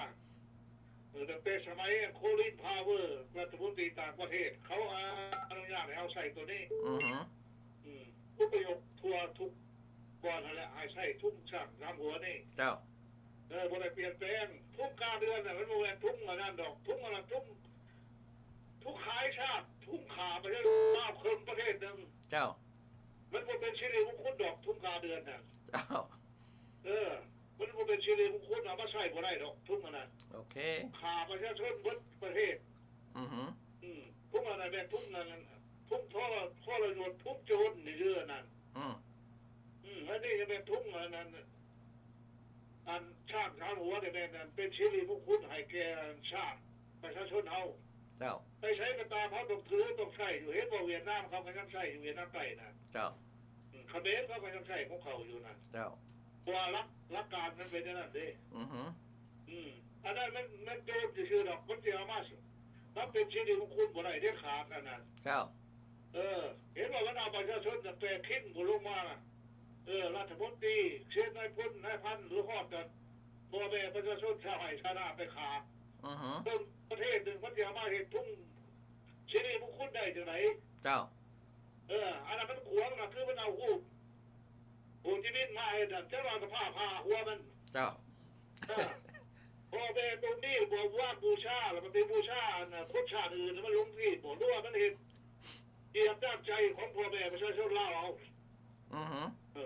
ເອີ ຕັ້ງແຕ່ສະໄໝໂຄລິນ ພາວເວີ ລັດຖະມົນຕີຕ່າງປະເທດ ເຂົາອະນຸຍາດໃຫ້ເຮົາໃຊ້ໂຕນີ້ ອືຮຶ ອືມ ຜູ້ປະໂຫຍກທົ່ວທຸກບ່ອນຫັ້ນແຫຼະ ໃຫ້ໃຊ້ທຸງຊ້າງສາມຫົວນີ້ ເຈົ້າ ເອີ ບໍ່ໄດ້ປ່ຽນແປງ ທຸງກາເດືອນນະ ມັນບໍ່ແມ່ນທຸງອັນນັ້ນດອກ ທຸງອັນນັ້ນທຸງ ທຸງຂາຍຊາດ ທຸງຂ້າປະເທດລາວເຄິ່ງປະເທດໜຶ່ງ ເຈົ້າ ມັນບໍ່ເປັນສິລິມຸງຄຸນດອກ ທຸງກາເດືອນນະ ເຈົ້າ ເອີ ມັນບໍ່ເປັນສິລິມຸງຄຸນ ເອົາມາໃຊ້ບໍ່ໄດ້ດອກ ທຸງອັນນັ້ນ ໂອເຄ ຂ້າປະຊາຊົນເບິດປະເທດ ອືຮຶ ອືມ ທຸງອັນນັ້ນແມ່ນທຸງອັນນັ້ນ ທຸງທໍ ທໍລະຍົດ ທຸງໂຈນ ນີ້ເດີອັນນັ້ນ ອືມ ອືມ ອັນນີ້ກໍແມ່ນທຸງອັນນັ້ນ ອັນຊ້າງສາມຫົວນີ້ແມ່ນອັນເປັນສິລິມຸງຄຸນໃຫ້ແກ່ຊາດປະຊາຊົນເຮົາ ເຈົ້າ ໄປໃສກໍຕາມ ເຮົາຕ້ອງຖືຕ້ອງໃຊ້ຢູ່ ເຫັນບໍ່ ຫວຽດນາມເຂົາກໍຍັງໃຊ້ຢູ່ ຫວຽດນາມໃຕ້ນະ ເຈົ້າ ອືມ ຂະເໝນເຂົາກໍຍັງໃຊ້ຂອງເຂົາຢູ່ນະ ເຈົ້າ ເພາະວ່າຫຼັກ ຫຼັກການມັນເປັນແນວນັ້ນເດ້ ອືຮຶ ອືມ ອັນນັ້ນມັນ ມັນໂຈນຊື່ໆດອກ ມັນຊິເອົາມາ ມາເປັນສິລິມຸງຄຸນບໍ່ໄດ້ເດັດຂາດອັນນັ້ນ ເຈົ້າ ເອີ ເຫັນວ່າມັນເອົາປະຊາຊົນຕັ້ງແຕ່ຄິງພຸ້ນລົງມາ ເອີ ລັດຖະມົນຕີ ເຊນນາຍພົນ ນາຍພັນ ຫຼືຮອດອັນພໍ່ແມ່ປະຊາຊົນຊາວໄຮ່ຊາວນາໄປຂ້າ ອືຮຶ ເບິ່ງປະເທດໜຶ່ງ ມັນຊິເອົາມາເຮັດທຸງສິລິມຸງຄຸນໄດ້ຈັ່ງໃດ? ເຈົ້າ ເອີ ອັນນັ້ນມັນຂວາງນະ ຄືມັນເອົາຮູບໂຮຈິມິນມາເຮັດນັ້ນ ຈັກວ່າສະພາບພາຫົວມັນ ເຈົ້າ ເອີ ພໍ່ແມ່ຕົວນີ້ບໍ່ວາງບູຊາ ແລ້ວມັນໄປບູຊາອັນຄົນຊາດອື່ນ ມັນຫຼົງທິດບໍ່ ຫຼືວ່າມັນເຮັດຕຽມນ້ຳໃຈຂອງພໍ່ແມ່ປະຊາຊົນລາວເຮົາ? ອືຮຶ ເອີ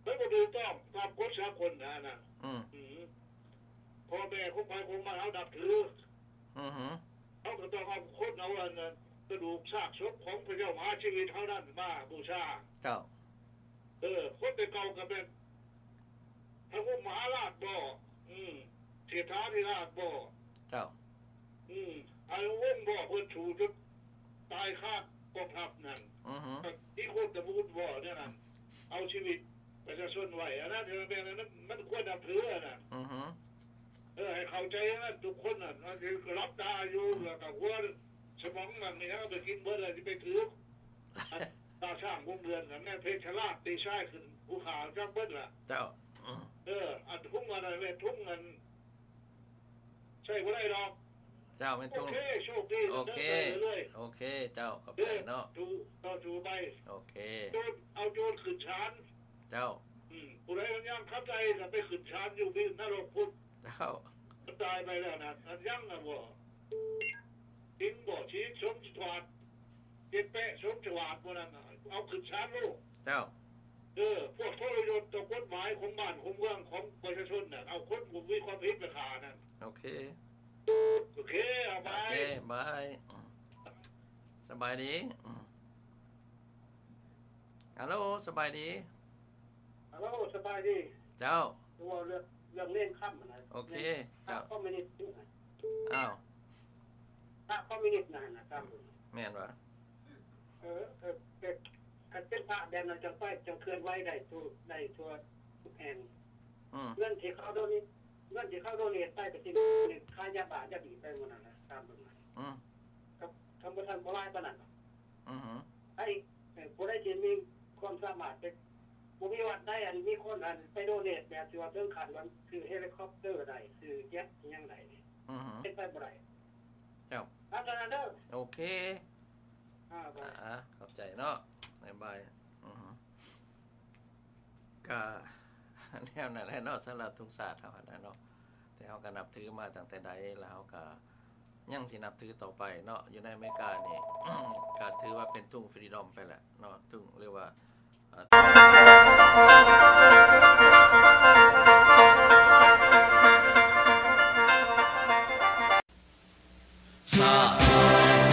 ມັນບໍ່ຖືກຕ້ອງຕາມກົດສາກົນນະ ອັນນັ້ນ ອືມ ອືມ ພໍ່ແມ່ຂອງໃຜຂອງມັນເຮົານັບຖື ອືຮຶ ເຮົາກໍຕ້ອງເອົາຄົນ ເອົາອັນ ກະດູກຊາກສົບຂອງພະເຈົ້າມະຫາຊີວິດເຮົານັ້ນມາບູຊາ ເຈົ້າ ເອີ ຄົນແຕ່ເກົ່າກໍແມ່ນພະພົມມະຫາລາດບໍ ອືມ ເສດຖາທິລາດບໍ ເຈົ້າ ອືມ ອານຸວົງບໍ ເພິ່ນສູ້ຈົນຕາຍຄາກອງທັບນັ້ນ ອືຮຶ ອີກຄົນຕະບູນບໍ ແນວນັ້ນ ເອົາຊີວິດປະຊາຊົນໄວ້ ອັນນັ້ນແມ່ນ ມັນ ມັນຄວນນັບຖື ອັນນັ້ນ ອືຮຶ ເອີ ໃຫ້ເຂົ້າໃຈນັ້ນ ທຸກຄົນນັ້ນ ມັນຊິຫຼັບຕາຢູ່ ແລ້ວກໍຫົວສະໝອງມັນມີຫຍັງໄປກິນເບິດ ແລ້ວຊິໄປຖືກຕາຊ້າງວົງເດືອນ ແມ່ນເພດຊະລາດຕີຊາຍຂຶ້ນພູຂາວຈັກເບິດລະ ເຈົ້າ ເອີ ອັນທຸງອັນນັ້ນແມ່ນທຸງອັນໃຊ້ບໍ່ໄດ້ດອກ ເຈົ້າ ແມ່ນທຸງ ໂອເຄ ໂຊກດີ ໂອເຄ ເດີ ໂອເຄ ເຈົ້າ ຂອບໃຈເນາະ ເດີ ສູ້ ຕໍ່ສູ້ໄປ ໂອເຄ ໂຈນ ເອົາໂຈນຂຶ້ນສານ ເຈົ້າ ອືມ ຜູ້ໃດຍັງຂັດໃຈກໍໄປຂຶ້ນສານຢູ່ວິນນະລົກພຸ້ນ ເຈົ້າ ມັນຕາຍໄປແລ້ວນະ ອັນຍັງນະບໍ່ ສິງບໍ່ ສີສົມສະຫວາດ ເຈັດແປະສົມສະຫວາດ ພວກນັ້ນນະ ເອົາຂຶ້ນສານໂລດ ເຈົ້າ ເອີ ພວກທໍລະຍົດຕໍ່ກົດໝາຍຂອງບ້ານຂອງເມືອງຂອງປະຊາຊົນນະ ເອົາຄົນບໍ່ມີຄວາມຜິດໄປຂ້ານັ້ນ. ໂອເຄ ໂອເຄ ບາຍ ບາຍ. ສະບາຍດີ. ຮາໂລ ສະບາຍດີ. ຮາໂລ ສະບາຍດີ. ເຈົ້າ ເວົ້າເລື່ອງ ເລື່ອງເນນຄຳຫັ້ນນະ. ໂອເຄ ເຈົ້າ ຄອມມິວນິດ. ອ້າວ ພະຄອມມິວນິດນັ້ນນະ. ແມ່ນຫວາ? ເອີ ເອີ ເປັນ ຄັນເປັນພະແບບນັ້ນ ຈັ່ງໄປ ຈັ່ງເຄື່ອນໄຫວໄດ້ທຸກ ໄດ້ທົ່ວທຸກແຫ່ງ. ອືມ ເງິນທີ່ເຂົາໂດເນດ ເງິນທີ່ເຂົາໂດເນດໄປກໍຊິຂາຍຢາບ້າຢາບີໄປໝົດນັ້ນແຫຼະ ຕາມເບິ່ງ. ອືມ ຄັນ ຄັນບໍ່ທັນ ບໍ່ຫຼາຍປານນັ້ນດອກ. ອືຮຶ ໃຜ ເອີ ຜູ້ໃດທີ່ມີຄວາມສາມາດໄປ ບໍ່ມີວັດໃດ ອັນ ມີຄົນ ອັນ ໄປໂດເນດແບບທີ່ວ່າເຖິງຂັ້ນວ່າຊື້ເຮລິຄອບເຕີໄດ້ ຊື້ເຈັດອີ່ຫຍັງໄດ້ນີ້ ອືຮຶ ເປັນໄປບໍ່ໄດ້. ເຈົ້າ ເອົາເທົ່ານັ້ນເດີ. ໂອເຄ ອ່າ ບາຍ ອ່າ ຂອບໃຈເນາະ ບາຍບາຍ. ອືຮຶ ກະແນວນັ້ນແຫຼະເນາະ ສຳລັບທຸງຊາດເຮົາຫັ້ນນະເນາະ ແຕ່ເຮົາກະນັບຖືມາຕັ້ງແຕ່ໃດ ແລ້ວເຮົາກະຍັງຊິນັບຖືຕໍ່ໄປເນາະ. ຢູ່ໃນອາເມລິການີ້ ກະຖືວ່າເປັນທຸງຟຣີດອມໄປແລ້ວເນາະ ທຸງ ຫຼືວ່າ ສາວ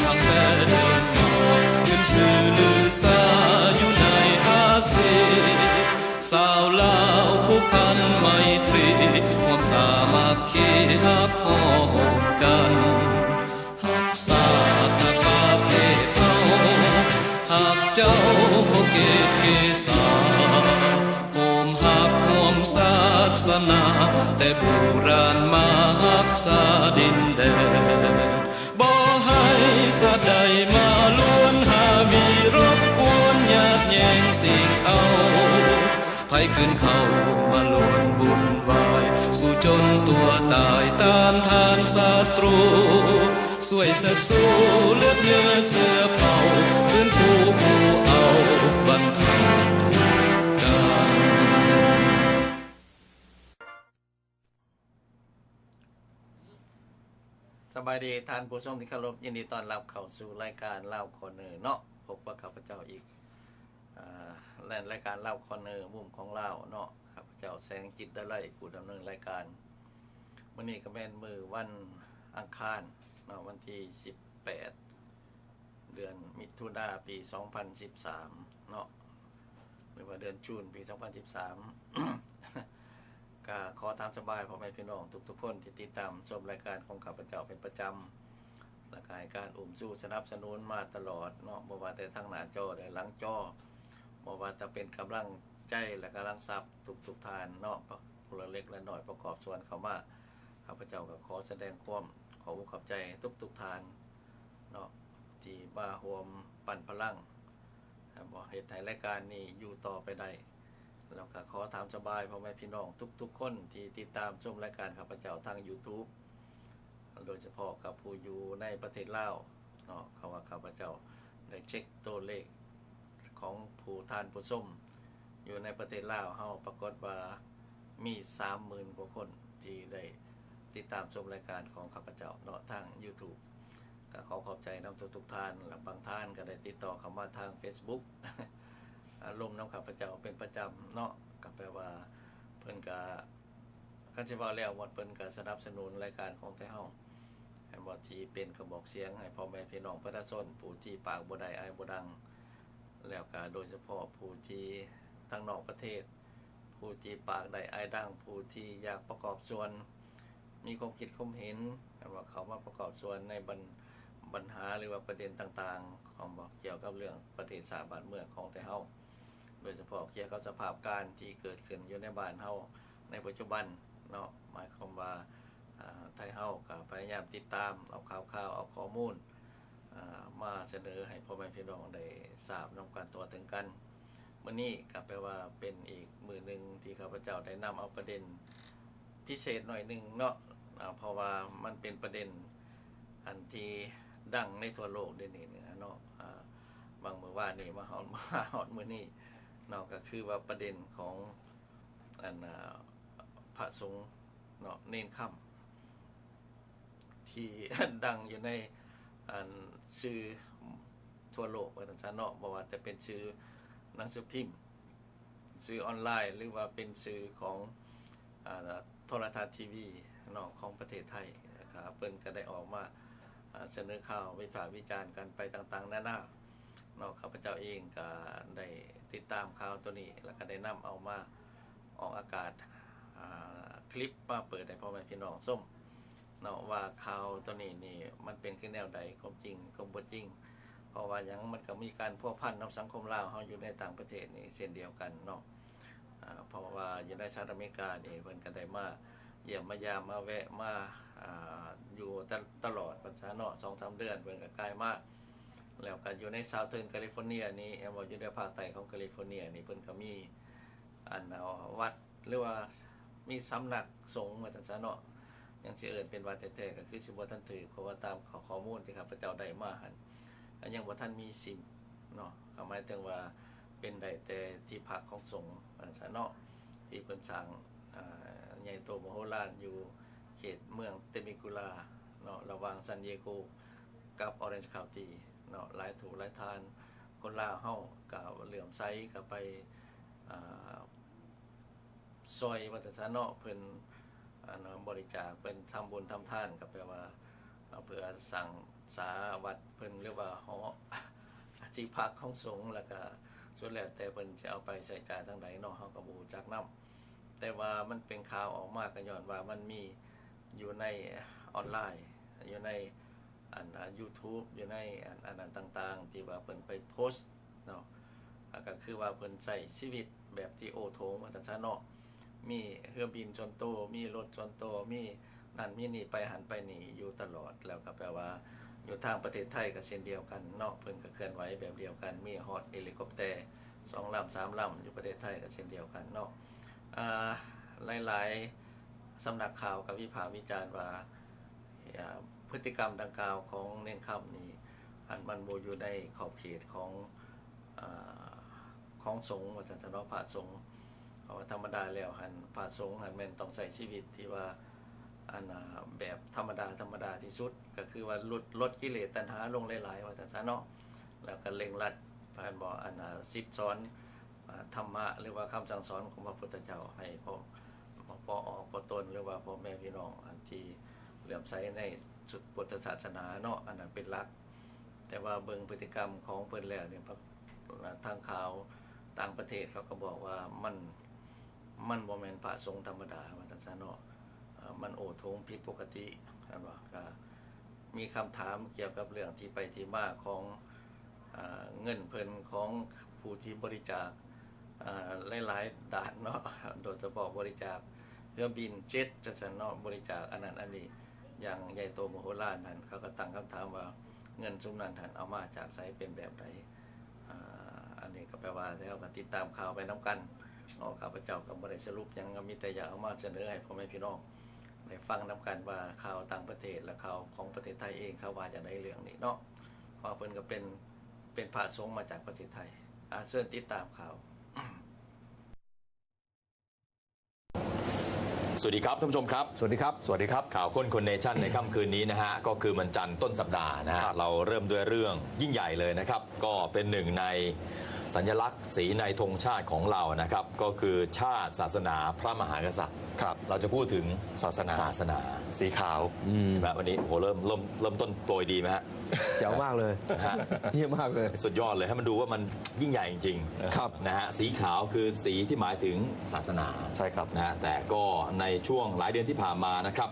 ຕັ້ງແຕ່ເດີນທາງ ຂຶ້ນຊື່ລືຊາຢູ່ໃນອາເຊ ສາວລາວຜູກພັນໄມຕີ ຮ່ວມສາມັກຄີຮັກຮ້ອມກັນ ຮັກຊາດຮັກປະເທດເຮົາ ຮັກເຈົ້າບໍ່ເກດເກສາ ຮ່ວມຮັກຮ່ວມສາສະໜາ ແຕ່ບູຣານມາຮັກສາດິນແດນ ບໍ່ໃຫ້ຊາດໃດມາລວນຫາວີ ລົບກວນຍາດແຍ່ງຊິງເອົາ ໃຜຄືນເຂົ້າມາລວນວຸ່ນວາຍ ສູ້ຈົນຕົວຕາຍຕ້ານທານສັດຕູ ຊ່ວຍເຊີດຊູເລືອດເຫຍື່ອເຊື້ອເຜົ່າ ຟື້ນຟູຜູ້ເອົາບັນທັງການ. ສະບາຍດີທ່ານຜູ້ຊົມທີ່ເຄົາລົບ, ຍິນດີຕ້ອນຮັບເຂົ້າສູ່ລາຍການລາວຄໍເນີເນາະ. ພົບກັບຂ້າພະເຈົ້າອີກ ອາ ແລະ ລາຍການລາວຄໍເນີ ມຸມຂອງລາວເນາະ. ຂ້າພະເຈົ້າແສງຈິດດາໄລ ຜູ້ດຳເນີນລາຍການ. ມື້ນີ້ກໍແມ່ນມື້ວັນອັງຄານເນາະ ວັນທີສິບແປດ ເດືອນມິຖຸນາ ປີສອງພັນສິບສາມເນາະ ຫຼືວ່າເດືອນຈູນ ປີສອງພັນສິບສາມ. ກະຂໍຕາມສະບາຍພໍ່ແມ່ພີ່ນ້ອງທຸກໆຄົນທີ່ຕິດຕາມຊົມລາຍການຂອງຂ້າພະເຈົ້າເປັນປະຈຳ ແລະ ກະໃຫ້ການອຸ້ມຊູສະໜັບສະໜູນມາຕະຫຼອດເນາະ ບໍ່ວ່າແຕ່ທາງໜ້າຈໍ ແລະ ຫຼັງຈໍ ບໍ່ວ່າຈະເປັນກຳລັງໃຈ ແລະ ກຳລັງຊັບທຸກໆທ່ານເນາະ ຜູ້ລະເລັກລະນ້ອຍປະກອບສ່ວນເຂົ້າມາ. ຂ້າພະເຈົ້າກໍຂໍສະແດງຄວາມຂອບອົກຂອບໃຈທຸກໆທ່ານເນາະ ທີ່ມາຮ່ວມປັນພະລັງ ເຮັດໃຫ້ລາຍການນີ້ຢູ່ຕໍ່ໄປໄດ້. ແລ້ວກໍຂໍຕາມສະບາຍພໍ່ແມ່ພີ່ນ້ອງທຸກໆຄົນທີ່ຕິດຕາມຊົມລາຍການຂ້າພະເຈົ້າທາງຢູທູບ ໂດຍສະເພາະກັບຜູ້ຢູ່ໃນປະເທດລາວເນາະ. ເພາະວ່າຂ້າພະເຈົ້າໄດ້ເຊັກຕົວເລກຂອງຜູ້ທ່ານຜູ້ຊົມຢູ່ໃນປະເທດລາວເຮົາ ປາກົດວ່າມີສາມໝື່ນກວ່າຄົນທີ່ໄດ້ຕິດຕາມຊົມລາຍການຂອງຂ້າພະເຈົ້າເນາະ ທາງຢູທູບ. ກໍຂໍຂອບໃຈນຳທຸກໆທ່ານ ແລະ ບາງທ່ານກໍໄດ້ຕິດຕໍ່ເຂົ້າມາທາງເຟສບຸກ ລົມນຳຂ້າພະເຈົ້າເປັນປະຈຳເນາະ. ກໍແປວ່າເພິ່ນກໍ ຄັນຊິເວົ້າແລ້ວ ໝົດເພິ່ນກໍສະໜັບສະໜູນລາຍການຂອງໄທເຮົາ ແມ່ນບໍ່ ທີ່ເປັນກະບອກສຽງໃຫ້ພໍ່ແມ່ພີ່ນ້ອງປະຊາຊົນ ຜູ້ທີ່ປາກບໍ່ໄດ້ອາຍບໍ່ດັງ ແລ້ວກະໂດຍສະເພາະຜູ້ທີ່ທາງນອກປະເທດ ຜູ້ທີ່ປາກໄດ້ອາຍດັງ ຜູ້ທີ່ຢາກປະກອບສ່ວນ ມີຄວາມຄິດຄວາມເຫັນ ແມ່ນວ່າເຂົ້າມາປະກອບສ່ວນໃນບັນ ບັນຫາ ຫຼືວ່າປະເດັນຕ່າງໆ ຂອງ ກ່ຽວກັບເລື່ອງປະເທດຊາດບ້ານເມືອງຂອງໄທເຮົາ ໂດຍສະເພາະກ່ຽວກັບສະພາບການທີ່ເກີດຂຶ້ນຢູ່ໃນບ້ານເຮົາໃນປັດຈຸບັນເນາະ. ໝາຍຄວາມວ່າ ອາ ໄທເຮົາກໍພະຍາຍາມຕິດຕາມເອົາຂ່າວຄາວ ເອົາຂໍ້ມູນ ອາ ມາສະເໜີໃຫ້ພໍ່ແມ່ພີ່ນ້ອງໄດ້ຊາບນຳກັນທົ່ວເຖິງກັນ. ມື້ນີ້ກໍແປວ່າເປັນອີກມື້ໜຶ່ງທີ່ຂ້າພະເຈົ້າໄດ້ນຳເອົາປະເດັນພິເສດໜ້ອຍໜຶ່ງເນາະ ອາ ເພາະວ່າມັນເປັນປະເດັນອັນທີ່ດັງໃນທົ່ວໂລກດຽວນີ້ເນາະ ອາ ຫວ່າງມື້ວານນີ້ມາຮອດ ມາຮອດມື້ນີ້ເນາະ ກໍຄືວ່າປະເດັນຂອງ ອັນ ອາ ພະສົງເນາະ ເນນຄຳ ທີ່ດັງຢູ່ໃນ ອັນ ສື່ທົ່ວໂລກວ່າຊັ້ນຊະເນາະ ບໍ່ວ່າຈະເປັນສື່ໜັງສືພິມ ສື່ອອນລາຍ ຫຼືວ່າເປັນສື່ຂອງ ອາ ໂທລະທັດ ທີວີ ເນາະ ຂອງປະເທດໄທ ແລ້ວກະເພິ່ນກະໄດ້ອອກມາ ອາ ສະເໜີຂ່າວ ວິພາກວິຈານກັນໄປຕ່າງໆນານາເນາະ. ຂ້າພະເຈົ້າເອງກະໄດ້ຕິດຕາມຂ່າວໂຕນີ້ ແລ້ວກະໄດ້ນຳເອົາມາອອກອາກາດ ອາ ຄລິບມາເປີດໃຫ້ພໍ່ແມ່ພີ່ນ້ອງຊົມ ເນາະ ວ່າຂ່າວໂຕນີ້ນີ້ມັນເປັນຄືແນວໃດ, ຄວາມຈິງ ຄວາມບໍ່ຈິງ. ເພາະວ່າຫຍັງ? ມັນກໍມີການພົວພັນນຳສັງຄົມລາວເຮົາຢູ່ໃນຕ່າງປະເທດນີ້ເຊັ່ນດຽວກັນເນາະ. ອາ ເພາະວ່າຢູ່ໃນສະຫະລັດອາເມລິການີ້ ເພິ່ນກໍໄດ້ມາຢ້ຽມມາຢາມ ມາແວະມາ ອາ ຢູ່ຕະ ຕະຫຼອດວ່າຊັ້ນເນາະ ສອງສາມເດືອນ ເພິ່ນກໍກາຍມາ. ແລ້ວກໍຢູ່ໃນ Southern California ນີ້ ແມ່ນບໍ່ ຢູ່ໃນພາກໃຕ້ຂອງ California ນີ້ ເພິ່ນກໍມີ ອັນ ວັດ ຫຼືວ່າມີສຳນັກສົງວ່າຊັ້ນຊະເນາະ, ຍັງຊິເອີ້ນເປັນວັດແທ້ໆ ກໍຄືຊິບໍ່ທັນຖືກ ເພາະວ່າຕາມຂໍ້ ຂໍ້ມູນທີ່ຂ້າພະເຈົ້າໄດ້ມາຫັ້ນ ກໍຍັງບໍ່ທັນມີຊິມເນາະ, ກໍໝາຍເຖິງວ່າເປັນໄດ້ແຕ່ທີ່ພັກຂອງສົງວ່າຊັ້ນຊະເນາະ ທີ່ເພິ່ນສ້າງ ອາ ໃຫຍ່ໂຕມະໂຫລານຢູ່ເຂດເມືອງເຕມິກູລາເນາະ ລະຫວ່າງ San Diego ກັບ Orange County ເນາະ. ຫຼາຍຖູກຫຼາຍທ່ານ ຄົນລາວເຮົາກໍເຫຼື້ອມໃສ ກໍໄປ ອາ ຊ່ອຍວ່າຊັ້ນຊະເນາະ, ເພິ່ນ ອັນ ບໍລິຈາກ ເພິ່ນທຳບຸນທຳທານ ກໍແປວ່າ ເພື່ອສ້າງສາວັດເພິ່ນ ຫຼືວ່າຫໍ ທີ່ພັກຂອງສົງ, ແລ້ວກໍສຸດແລ້ວແຕ່ເພິ່ນຊິເອົາໄປໃຊ້ຈ່າຍທາງໃດເນາະ ເຮົາກໍບໍ່ຮູ້ຈັກນຳ. ແຕ່ວ່າມັນເປັນຂ່າວອອກມາ ກໍຍ້ອນວ່າມັນມີຢູ່ໃນອອນລາຍ ຢູ່ໃນ ອັນ ອາ YouTube ຢູ່ໃນ ອັນ ອັນນັ້ນຕ່າງໆ ທີ່ວ່າເພິ່ນໄປໂພສເນາະ, ອາ ກໍຄືວ່າເພິ່ນໃຊ້ຊີວິດແບບທີ່ໂອ້ໂຖງວ່າຊັ້ນຊະເນາະ, ມີເຮືອບິນສ່ວນໂຕ ມີລົດສ່ວນໂຕ ມີນັ້ນມີນີ້ ໄປຫັ້ນໄປນີ້ຢູ່ຕະຫຼອດ. ແລ້ວກໍແປວ່າຢູ່ທາງປະເທດໄທກໍເຊັ່ນດຽວກັນເນາະ, ເພິ່ນກໍເຄື່ອນໄຫວແບບດຽວກັນ, ມີຮອດເຮລິຄອບແຕສອງລຳສາມລຳ ຢູ່ປະເທດໄທກໍເຊັ່ນດຽວກັນເນາະ. ອາ ຫຼາຍໆສຳນັກຂ່າວກໍວິພາກວິຈານວ່າ ອາ ພຶດຕິກຳດັ່ງກ່າວຂອງເນນຄຳນີ້ ອັນ ມັນບໍ່ຢູ່ໃນຂອບເຂດຂອງ ອາ ຂອງສົງວ່າຊັ້ນຊະເນາະ, ພະສົງ. ເພາະວ່າທຳມະດາແລ້ວຫັ້ນ ພະສົງຫັ້ນແມ່ນຕ້ອງໃຊ້ຊີວິດທີ່ວ່າ ອັນ ອາ ແບບທຳມະດາ ທຳມະດາທີ່ສຸດ, ກໍຄືວ່າຫຼຸດ ລົດກິເລດຕັນຫາລົງຫຼາຍໆ ວ່າຊັ້ນຊະເນາະ, ແລ້ວກໍເລັ່ງລັດ ແມ່ນບໍ່ ອັນ ອາ ສິດສອນ ອາ ທຳມະ ຫຼືວ່າຄຳສັ່ງສອນຂອງພະພຸດທະເຈົ້າ ໃຫ້ພໍ່ ພໍ່ອອກພໍ່ຕົນ ຫຼືວ່າພໍ່ແມ່ພີ່ນ້ອງ ອັນທີ່ເຫຼື້ອມໃສໃນພຸດທະສາສະໜາເນາະ ອັນນັ້ນເປັນຫຼັກ. ແຕ່ວ່າເບິ່ງພຶດຕິກຳຂອງເພິ່ນແລ້ວນີ້ ທາງຂ່າວຕ່າງປະເທດເຂົາກໍບອກວ່າມັນ ມັນບໍ່ແມ່ນພະສົງທຳມະດາ ວ່າຊັ້ນຊະເນາະ, ອາ ມັນໂອ້ໂຖງຜິດປົກກະຕິ ເຫັນບໍ່? ກໍມີຄຳຖາມກ່ຽວກັບເລື່ອງທີ່ໄປທີ່ມາຂອງ ອາ ເງິນເພິ່ນ ຂອງຜູ້ທີ່ບໍລິຈາກ ອາ ຫຼາຍໆດ້ານເນາະ, ໂດຍສະເພາະບໍລິຈາກເຮືອບິນເຈັດ ຈັ່ງຊັ້ນເນາະ, ບໍລິຈາກອັນນັ້ນອັນນີ້ຢ່າງໃຫຍ່ໂຕມະໂຫລານນັ້ນ, ເຂົາກໍຕັ້ງຄຳຖາມວ່າເງິນຊຸມນັ້ນຫັ້ນເອົາມາຈາກໃສ ເປັນແບບໃດ? ອາ ອັນນີ້ກໍແປວ່າເຮົາກໍຕິດຕາມຂ່າວໄປນຳກັນເນາະ, ຂ້າພະເຈົ້າກໍບໍ່ໄດ້ສະຫຼຸບຫຍັງ, ກໍມີແຕ່ຢາກເອົາມາສະເໜີໃຫ້ພໍ່ແມ່ພີ່ນ້ອງໄດ້ຟັງນຳກັນວ່າຂ່າວຕ່າງປະເທດ ແລະ ຂ່າວຂອງປະເທດໄທເອງເຂົາວ່າຈັ່ງໃດເລື່ອງນີ້ເນາະ. ເພາະວ່າເພິ່ນກໍເປັນ ເປັນພະສົງມາຈາກປະເທດໄທ. ອາ ເຊີນຕິດຕາມຂ່າວ. ສະຫວັດດີຄັບທ່ານຜູ້ຊົມຄັບ. ສະຫວັດດີຄັບ. ສະຫວັດດີຄັບ. ຂ່າວຄົ້ນຄົນເນຊັ່ນໃນຄ່ຳຄືນນີ້ນະຮະ ກໍຄືວັນຈັນຕົ້ນສັບດານະຮະ ເຮົາເລີ່ມດ້ວຍເລື່ອງຍິ່ງໃຫຍ່ເລີຍນະຄັບ, ກໍເປັນໜຶ່ງໃນສັນຍະລັກສີໃນທຸງຊາດຂອງເຮົານະຄັບ, ກໍຄືຊາດ, ສາສະໜາ, ພະມະຫາກະສັດ. ເຮົາຈະພູດເຖິງສາສະໜາ ສາສະໜາ ສີຂາວ. ເຫັນໄໝ ວັນນີ້ ໂອ້ໂຫ ເລີ່ມ ເລີ່ມ ເລີ່ມຕົ້ນໂປຣຍດີໄໝຮະ? ແຈ໋ວມາກເລີຍ ຮະ ເຢ້ຍມມາກເລີຍ ສຸດຍອດເລີຍ, ໃຫ້ມັນດູວ່າມັນຍິ່ງໃຫຍ່ຈິງໆ ນະຮະ. ສີຂາວຄືສີທີ່ໝາຍເຖິງສາສະໜາ ໃຊ່ຄັບ ນະຮະ. ແຕ່ກໍໃນຊ່ວງຫຼາຍເດືອນທີ່ຜ່ານມານະຄັບ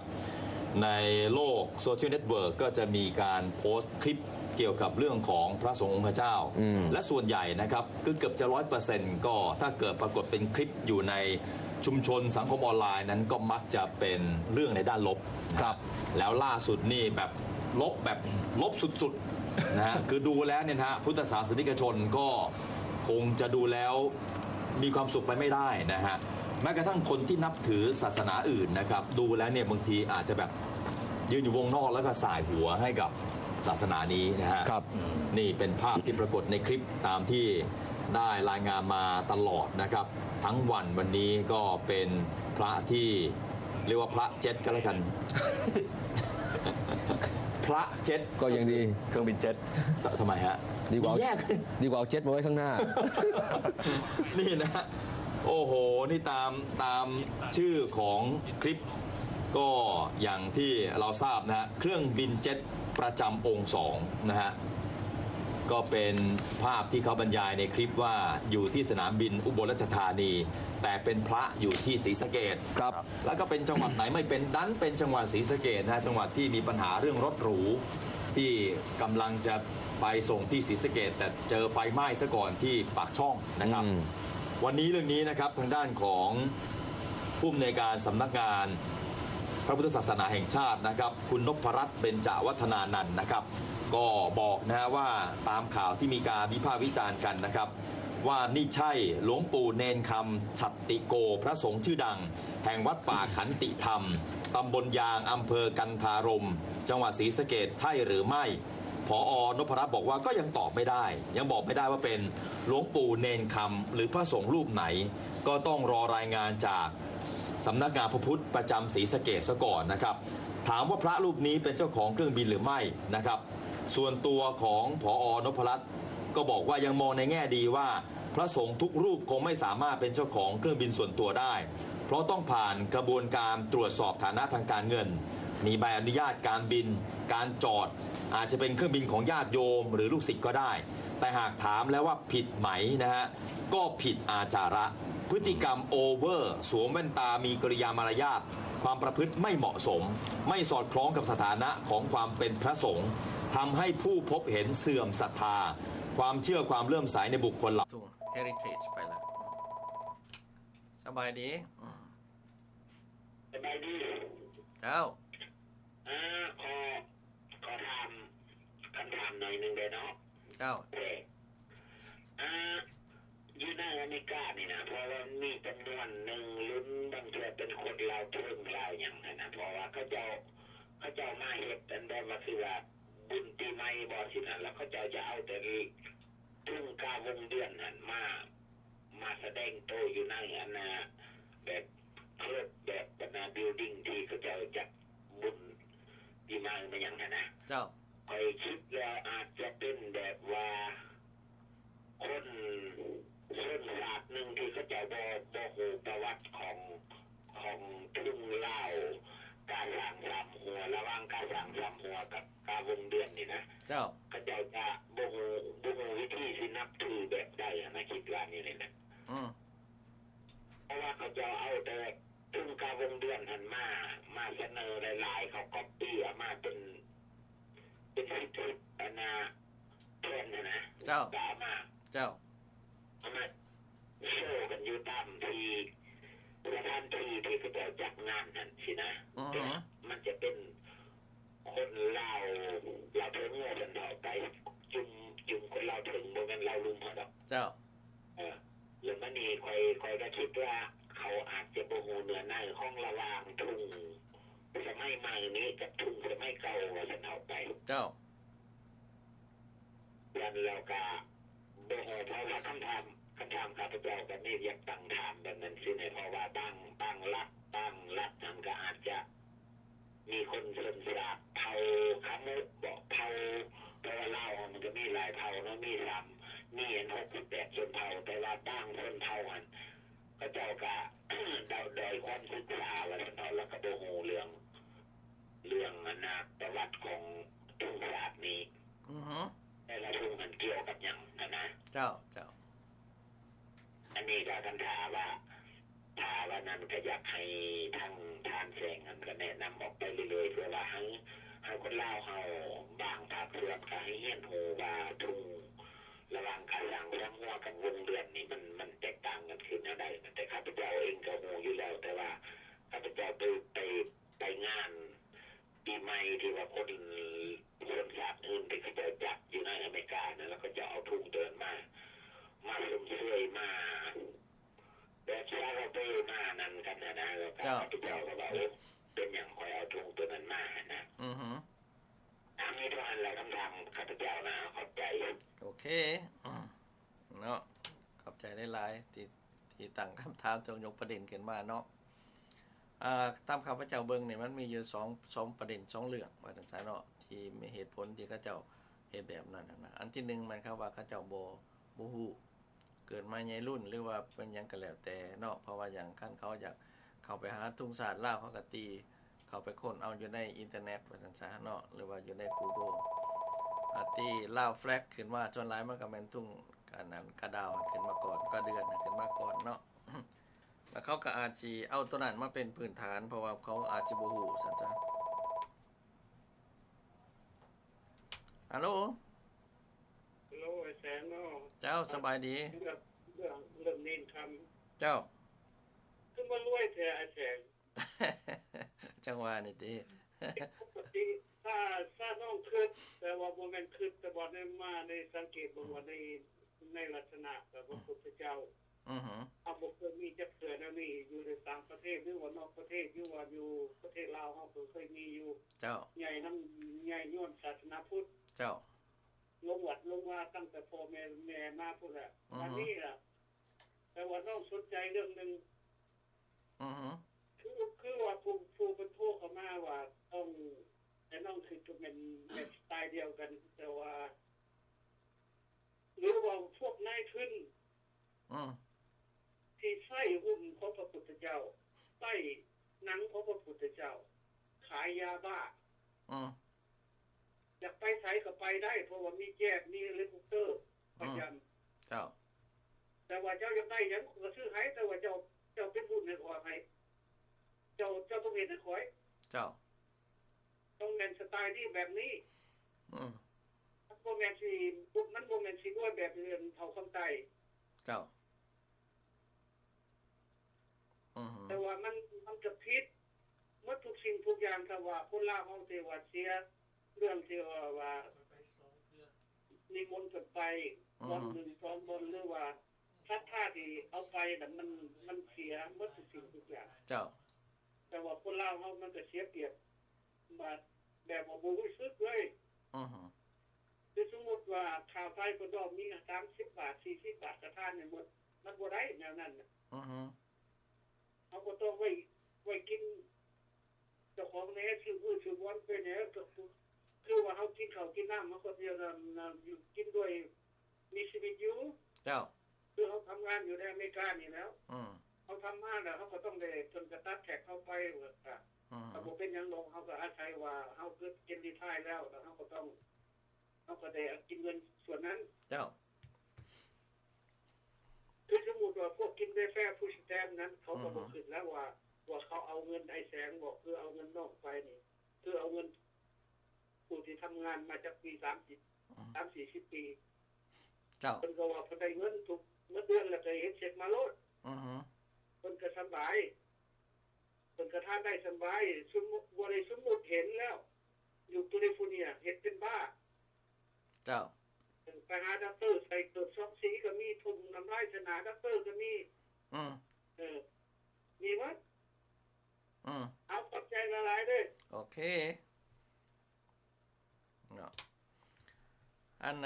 ໃນໂລກໂຊຊຽວເນັດເວີກກໍຈະມີການໂພສຄລິບກ່ຽວກັບເລື່ອງຂອງພະສົງອົງຄະເຈົ້າ ແລະ ສ່ວນໃຫຍ່ນະຄັບ ຄືເກືອບຈະຮ້ອຍເປີເຊັນ ກໍຖ້າເກີດປາກົດເປັນຄລິບຢູ່ໃນຊຸມຊົນສັງຄົມອອນລາຍນັ້ນ ກໍມັກຈະເປັນເລື່ອງໃນດ້ານລົບ ແລ້ວລ່າສຸດນີ້ແບບລົບ ແບບລົບສຸດໆ ນະຮະ. ຄືດູແລ້ວເນຍນະຮະ ພຸດທະສາສະນິກະຊົນກໍຄົງຈະດູແລ້ວມີຄວາມສຸກໄປໄມ່ໄດ້ນະຮະ, ແມ້ກະທັ້ງຄົນທີ່ນັບຖືສາສະໜາອື່ນນະຄັບ ດູແລ້ວເນຍບາງທີອາດຈະແບບຢືນຢູ່ວົງນອກ ແລ້ວກໍສາຍຫົວໃຫ້ກັບສາສະໜານີ້ນະຮະ. ນີ້ເປັນພາບທີ່ປາກົດໃນຄລິບຕາມທີ່ໄດ້ລາຍງານມາຕະຫຼອດນະຄັບ ທັງວັນ. ວັນນີ້ກໍເປັນພະທີ່ ເອີ້ນວ່າພະເຈັດກໍແລ້ວກັນ ພະເຈັດ ກໍຍັງດີ ເຄື່ອງບິນເຈັດ. ທຳໄມຮະ? ດີກວ່າເອົາເຈັດມາໄວ້ຂ້າງໜ້າ. ນີ້ນະ โอ้โห นี่ตาม ตามชื่อของคลิป ก็อย่างที่เราทราบนะฮะ เครื่องบินเจ็ตประจำองค์สองนะฮะ ก็เป็นภาพที่เขาบรรยายในคลิปว่าอยู่ที่สนามบินอุบลราชธานี แต่เป็นพระอยู่ที่ศรีสะเกษ ครับ แล้วก็เป็นจังหวัดไหนไม่เป็น ดันเป็นจังหวัดศรีสะเกษนะฮะ จังหวัดที่มีปัญหาเรื่องรถหรู ที่กำลังจะไปส่งที่ศรีสะเกษ แต่เจอไฟไหม้ซะก่อนที่ปากช่องนะครับ อืม วันนี้เรื่องนี้นะครับ ทางด้านของผู้อำนวยการสำนักงานพระพุทธศาสนาแห่งชาตินะครับ คุณนพรัตน์ เบญจวัฒนานันท์นะครับ ก็บอกนะฮะว่าตามข่าวที่มีการวิพากษ์วิจารณ์กันนะครับ ว่านี่ใช่หลวงปู่เณรคำ ฉัตติโก พระสงฆ์ชื่อดัง แห่งวัดป่าขันติธรรม ตำบลยาง อำเภอกันทารม จังหวัดศรีสะเกษ ใช่หรือไม่ ผอ.นพรัตน์บอกว่าก็ยังตอบไม่ได้ ยังบอกไม่ได้ว่าเป็นหลวงปู่เณรคำ หรือพระสงฆ์รูปไหน ก็ต้องรอรายงานจากสำนักงานพระพุทธประจำศรีสะเกษซะก่อนนะครับ ถามว่าพระรูปนี้เป็นเจ้าของเครื่องบินหรือไม่นะครับ ส่วนตัวของ ผอ.นพรัตน์ ก็บอกว่ายังมองในแง่ดีว่าพระสงฆ์ทุกรูปคงไม่สามารถเป็นเจ้าของเครื่องบินส่วนตัวได้ เพราะต้องผ่านกระบวนการตรวจสอบฐานะทางการเงิน มีใบอนุญาตการบิน การจอด อาจจะเป็นเครื่องบินของญาติโยมหรือลูกศิษย์ก็ได้ แต่หากถามแล้วว่าผิดไหมนะฮะ ก็ผิดอาจาระ พฤติกรรมโอเวอร์ สวมแว่นตา มีกิริยามารยาท ความประพฤติไม่เหมาะสม ไม่สอดคล้องกับสถานะของความเป็นพระสงฆ์ ทำให้ผู้พบเห็นเสื่อมศรัทธา ความเชื่อความเลื่อมใสในบุคคลเหล่า ส่ง Heritage ไปแล้ว สบายดี อืม สบายดี เจ้า อ่า ขอ ขอถาม คำถามหน่อยหนึ่งได้เนาะ เจ้า เออ อ่า อยู่ในอเมริกานี่นะ เพราะว่ามันมีจำนวนหนึ่งรุ่น บางเทื่อเป็นคนลาวเทิงลาวหยังหั้นนะ เพราะว่าเขาเจ้า เขาเจ้ามาเฮ็ดอันแบบว่าคือว่าบุญปีใหม่บ่สินะ แล้วเขาเจ้าจะเอาแต่ถุงกาวงเดือนหั้นมา มาแสดงโตอยู่ในอันน่ะ แบบคลับ แบบบรรดาบิลดิงที่เขาเจ้าจัดบุญปีใหม่มาหยังหั้นนะ เจ้า ข้อยคิดแล้วอาจจะเป็นแบบว่า คนชนชาติหนึ่งที่เขาเจ้าบ่ บ่ฮู้ประวัติของ ของถุงลาว กาช้างสามหัว ระหว่างกาช้างสามหัวกับกาวงเดือนนี่นะ เจ้า เขาเจ้าจะบ่ฮู้ บ่ฮู้วิธีสินับถือแบบใดหั้นนะ คิดว่านี่นี่นะ อืม เพราะว่าเขาเจ้าเอาแต่ ถุงกาวงเดือนหั้นมา มาเสนอหลายๆ เขาก๊อปปี้เอามาเป็น เป็นสิบๆ อันน่ะ แผ่นหั้นนะ เจ้า ก็เอามา เจ้า เอามาโชว์กันอยู่ตามที่ สถานที่ที่เขาเจ้าจัดงานหั้นสินะ อือฮึ แต่มันจะเป็นคนลาว ลาวเทิงว่าซั่นเถาะ ไปจุ่ม จุ่มคนลาวเทิง บ่แม่นลาวลุ่มเฮาดอก เจ้า เออ แล้วบัดนี้ข้อย ข้อยก็คิดว่าเขาอาจจะบ่ฮู้เนื้อในของระหว่างถุงสมัยใหม่นี้กับถุงสมัยเก่าว่าซั่นเถาะไป เจ้า ฉะนั้นแล้วก็บ่ฮู้ เพราะว่าคำถาม คำถามข้าพเจ้าก็มีอยากตั้งถามแบบนั้นสิแหน่ เพราะว่าบาง บางรัฐ บางรัฐนั้นก็อาจจะ มีคนชนชาติเผ่าขะมุบ่ เผ่า เพราะว่าลาวมันก็มีหลายเผ่าเนาะ มีสาม มีอัน หกสิบแปด ชนเผ่า แต่ว่าบางชนเผ่าหั่น เขาเจ้าก็ ด้อย ด้อยความศึกษาว่าซั่นเถาะ แล้วก็บ่ฮู้เรื่อง เรื่องอันน่ะ ประวัติของชนชาตินี้ อือฮึ แต่ละชนมันเกี่ยวกับหยังหั้นนะ เจ้า เจ้า อันนี้ก็คันถ้าว่า ถ้าว่านั้นก็อยากให้ทางท่านแสงนั้นก็แนะนำออกไปเรื่อยๆ เพื่อว่าให้ ให้คนลาวเฮาบางภาคส่วนก็ให้เรียนรู้ว่าถุงระหว่างกาช้างสามหัวกับวงเดือนนี่มัน มันแตกต่างกันคือแนวใดนะ แต่ข้าพเจ้าเองก็รู้อยู่แล้ว แต่ว่าข้าพเจ้าไป ไป ไปงานปีใหม่ที่ว่าคน คนชาติอื่นที่เขาเจ้าจัดอยู่ในอเมริกานะ แล้วเขาเจ้าเอาถุงตัวนั้นมา มาชมเชย มา แบบซาลาเปมานั่นกันหั้นนะ แล้วก็ เจ้า ข้าพเจ้าก็ว่า เจ้า โอ้ เป็นหยังข้อยเอาถุงตัวนั้นมาหั้นนะ อือฮึ อันนี้เท่านั้นแหละคำถามข้าพเจ้านะ ขอบใจ โอเค อืม เนาะ ขอบใจหลายๆ ที่ ที่ตั้งคำถาม จงยกประเด็นขึ้นมาเนาะ อ่า ตามข้าพเจ้าเบิ่งนี่ มันมีอยู่สอง สองประเด็น สองเรื่อง ว่าซั่นซะเนาะ ที่มีเหตุผลที่เขาเจ้าเฮ็ดแบบนั้นหั้นนะ อันที่หนึ่ง หมายความว่าเขาเจ้าบ่ บ่ฮู้ ເກີດມາໃຫຍ່ລຸ້ນ ຫຼືວ່າເປັນຫຍັງກໍແລ້ວແຕ່ເນາະ. ເພາະວ່າຫຍັງ? ຄັນເຂົາຢາກເຂົ້າໄປຫາທຸງຊາດລາວ ເຂົາກໍຕີ ເຂົ້າໄປຄົ້ນເອົາຢູ່ໃນອິນເຕີເນັດວ່າຊັ້ນຊະເນາະ ຫຼືວ່າຢູ່ໃນ Google ອາ ຕີ Lao flag ຂຶ້ນມາ. ສ່ວນຫຼາຍມັນກໍແມ່ນທຸງ ອັນນັ້ນ ກະດາວຂຶ້ນມາກ່ອນ ກະເດືອນຂຶ້ນມາກ່ອນເນາະ ແລ້ວເຂົາກໍອາດຊິເອົາໂຕນັ້ນມາເປັນພື້ນຖານ ເພາະວ່າເຂົາອາດຊິບໍ່ຮູ້ຊັ້ນຊະ. ຮັລໂຫຼ ຮັລໂຫຼ ອ້າຍແສງເນາະ. ເຈົ້າ ສະບາຍດີ. ເລື່ອງ ເລື່ອງ ເລື່ອງເນນຄຳ. ເຈົ້າ ຄືມາລວຍແທ້ອ້າຍແສງ? ຈັ່ງວ່ານີ້ຕິ ປົກກະຕິ ຖ້າ ຖ້ານ້ອງຄຶດ ແຕ່ວ່າບໍ່ແມ່ນຄຶດ ແຕ່ວ່າໄດ້ມາ ໄດ້ສັງເກດເບິ່ງວ່າໃນ ໃນລັກສະນະແບບວ່າພຸດທະເຈົ້າ ອືຮຶ ເຮົາບໍ່ເຄີຍມີຈັກເທື່ອແນວນີ້ ຢູ່ໃນຕ່າງປະເທດ ຫຼືວ່ານອກປະເທດ ຫຼືວ່າຢູ່ປະເທດລາວ ເຮົາກໍເຄີຍມີຢູ່. ເຈົ້າ ໃຫຍ່ນຳ ໃຫຍ່ຍ້ອນສາສະໜາພຸດ. ເຈົ້າ ລົງວັດລົງວາຕັ້ງແຕ່ພໍ່ແມ່ ແມ່ມາພຸ້ນແຫຼະ. ອືຮຶ ບາດນີ້ລະ ແຕ່ວ່ານ້ອງສົນໃຈເລື່ອງໜຶ່ງ. ອືຮຶ ຄື ຄືວ່າຜູ້ ຜູ້ເພິ່ນໂທເຂົ້າມາວ່າຕ້ອງ ແຕ່ນ້ອງຄິດກໍແມ່ນ ແມ່ນສະໄຕດຽວກັນ ແຕ່ວ່າ ຫຼືວ່າພວກນາຍທຶນ ອືມ ທີ່ໃຊ້ຫຸ້ນຂອງພະພຸດທະເຈົ້າ ໃຊ້ໜັງຂອງພະພຸດທະເຈົ້າ ຂາຍຢາບ້າ. ອືມ ຢາກໄປໃສກໍໄປໄດ້ ເພາະວ່າມີແຈ໊ດ ມີເຮລິຄອບເຕີ ອືມ ໄປຢາມ. ເຈົ້າ ແຕ່ວ່າເຈົ້າຢາກໄດ້ຫຍັງ ຂ້ອຍກໍຊື້ໃຫ້ ແຕ່ວ່າເຈົ້າ ເຈົ້າເປັນຫຸ້ນໃຫ້ຂ້ອຍ ໃຫ້ ເຈົ້າ ເຈົ້າຕ້ອງເຮັດໃຫ້ຂ້ອຍ. ເຈົ້າ ຕ້ອງແມ່ນສະໄຕນີ້ແບບນີ້. ອືມ ມັນບໍ່ແມ່ນຊິ ມັນບໍ່ແມ່ນຊິລວຍແບບເຮືອນເຜົ່າຄຳໃຕ້. ເຈົ້າ ອືຮຶ ແຕ່ວ່າມັນ ມັນກໍຜິດໝົດທຸກສິ່ງທຸກຢ່າງ. ຖ້າວ່າຄົນລາວເຮົາທີ່ວ່າເສຍເລື່ອງທີ່ວ່າ ວ່ານິມົນເພິ່ນໄປ ອືຮຶ ບ່ອນໜຶ່ງສອງບ່ອນ ຫຼືວ່າສັດທາທີ່ເອົາໄປນະ ມັນ ມັນເສຍໝົດທຸກສິ່ງທຸກຢ່າງ. ເຈົ້າ ແຕ່ວ່າຄົນລາວເຮົາມັນກໍເສຍປຽບ ບາດແບບວ່າບໍ່ຮູ້ສຶກເລີຍ. ອືຮຶ ຄືສົມມຸດວ່າຄ່າໄຟເພິ່ນດອກມີສາມສິບບາດ ສີ່ສິບບາດ ກະທານໃຫ້ໝົດ ມັນບໍ່ໄດ້ແນວນັ້ນນະ. ອືຮຶ ເຮົາກໍຕ້ອງໄວ້ ໄວ້ກິນເຈົ້າຂອງແດ່ ຊື້ມື້ຊື້ບອນໄປແດ່. ກໍຄື ຄືວ່າເຮົາກິນເຂົ້າກິນນ້ຳ ເຮົາກໍຊິ ອັນ ຢູ່ ກິນດ້ວຍ ມີຊີວິດຢູ່. ເຈົ້າ ຄືເຮົາທຳງານຢູ່ໃນອາເມລິການີ້ແລ້ວ ອືມ ເຮົາທຳມາແລ້ວ ເຮົາກໍຕ້ອງໄດ້ ເພິ່ນກໍຕັດແທັກເຮົາໄປ ແລ້ວກໍ ອືມ ກໍບໍ່ເປັນຫຍັງດອກ. ເຮົາກໍອາໄສວ່າເຮົາເກີດເປັນຣີທາຍແລ້ວ ແລ້ວເຮົາກໍຕ້ອງ ເຮົາກໍໄດ້ເອົາກິນເງິນສ່ວນນັ້ນ. ເຈົ້າ ຄືສົມມຸດວ່າພວກກິນເວລແຟ ຟູດສະແຕມນັ້ນ ເຂົາກໍ ອືຮຶ ບໍ່ຄິດແລ້ວວ່າ ວ່າເຂົາເອົາເງິນອ້າຍແສງບໍ ຄືເອົາເງິນນ້ອງໄປນີ້ ຄືເອົາເງິນ ຜູ້ທີ່ທຳງານມາຈັກປີ ສາມສິບ ອືມ ສາມສີ່ສິບປີ. ເຈົ້າ ເພິ່ນກໍວ່າເພິ່ນໄດ້ເງິນທຸກໝົດເດືອນ ແລ້ວກໍເຮັດເຊັກມາໂລດ. ອືຮຶ ເພິ່ນກໍສຳບາຍ ເພິ່ນກໍທານໄດ້ສຳບາຍ. ສົມມຸດ ບໍ່ໄດ້ສົມມຸດເຫັນແລ້ວ ຢູ່ແຄລິຟໍເນຍເຮັດເປັນບ້າ. ເຈົ້າ ໄປຫາດັອກເຕີ ໃສ່ເກີບສອງສີກໍມີ ຖົ່ມນ້ຳລາຍໃສ່ໜ້າດັອກເຕີກໍມີ. ອືມ ເອີ ມີໝົດ. ອືມ ເອົາ ຂອບໃຈຫຼາຍໆເດີ້. ໂອເຄເນາະ ອັນ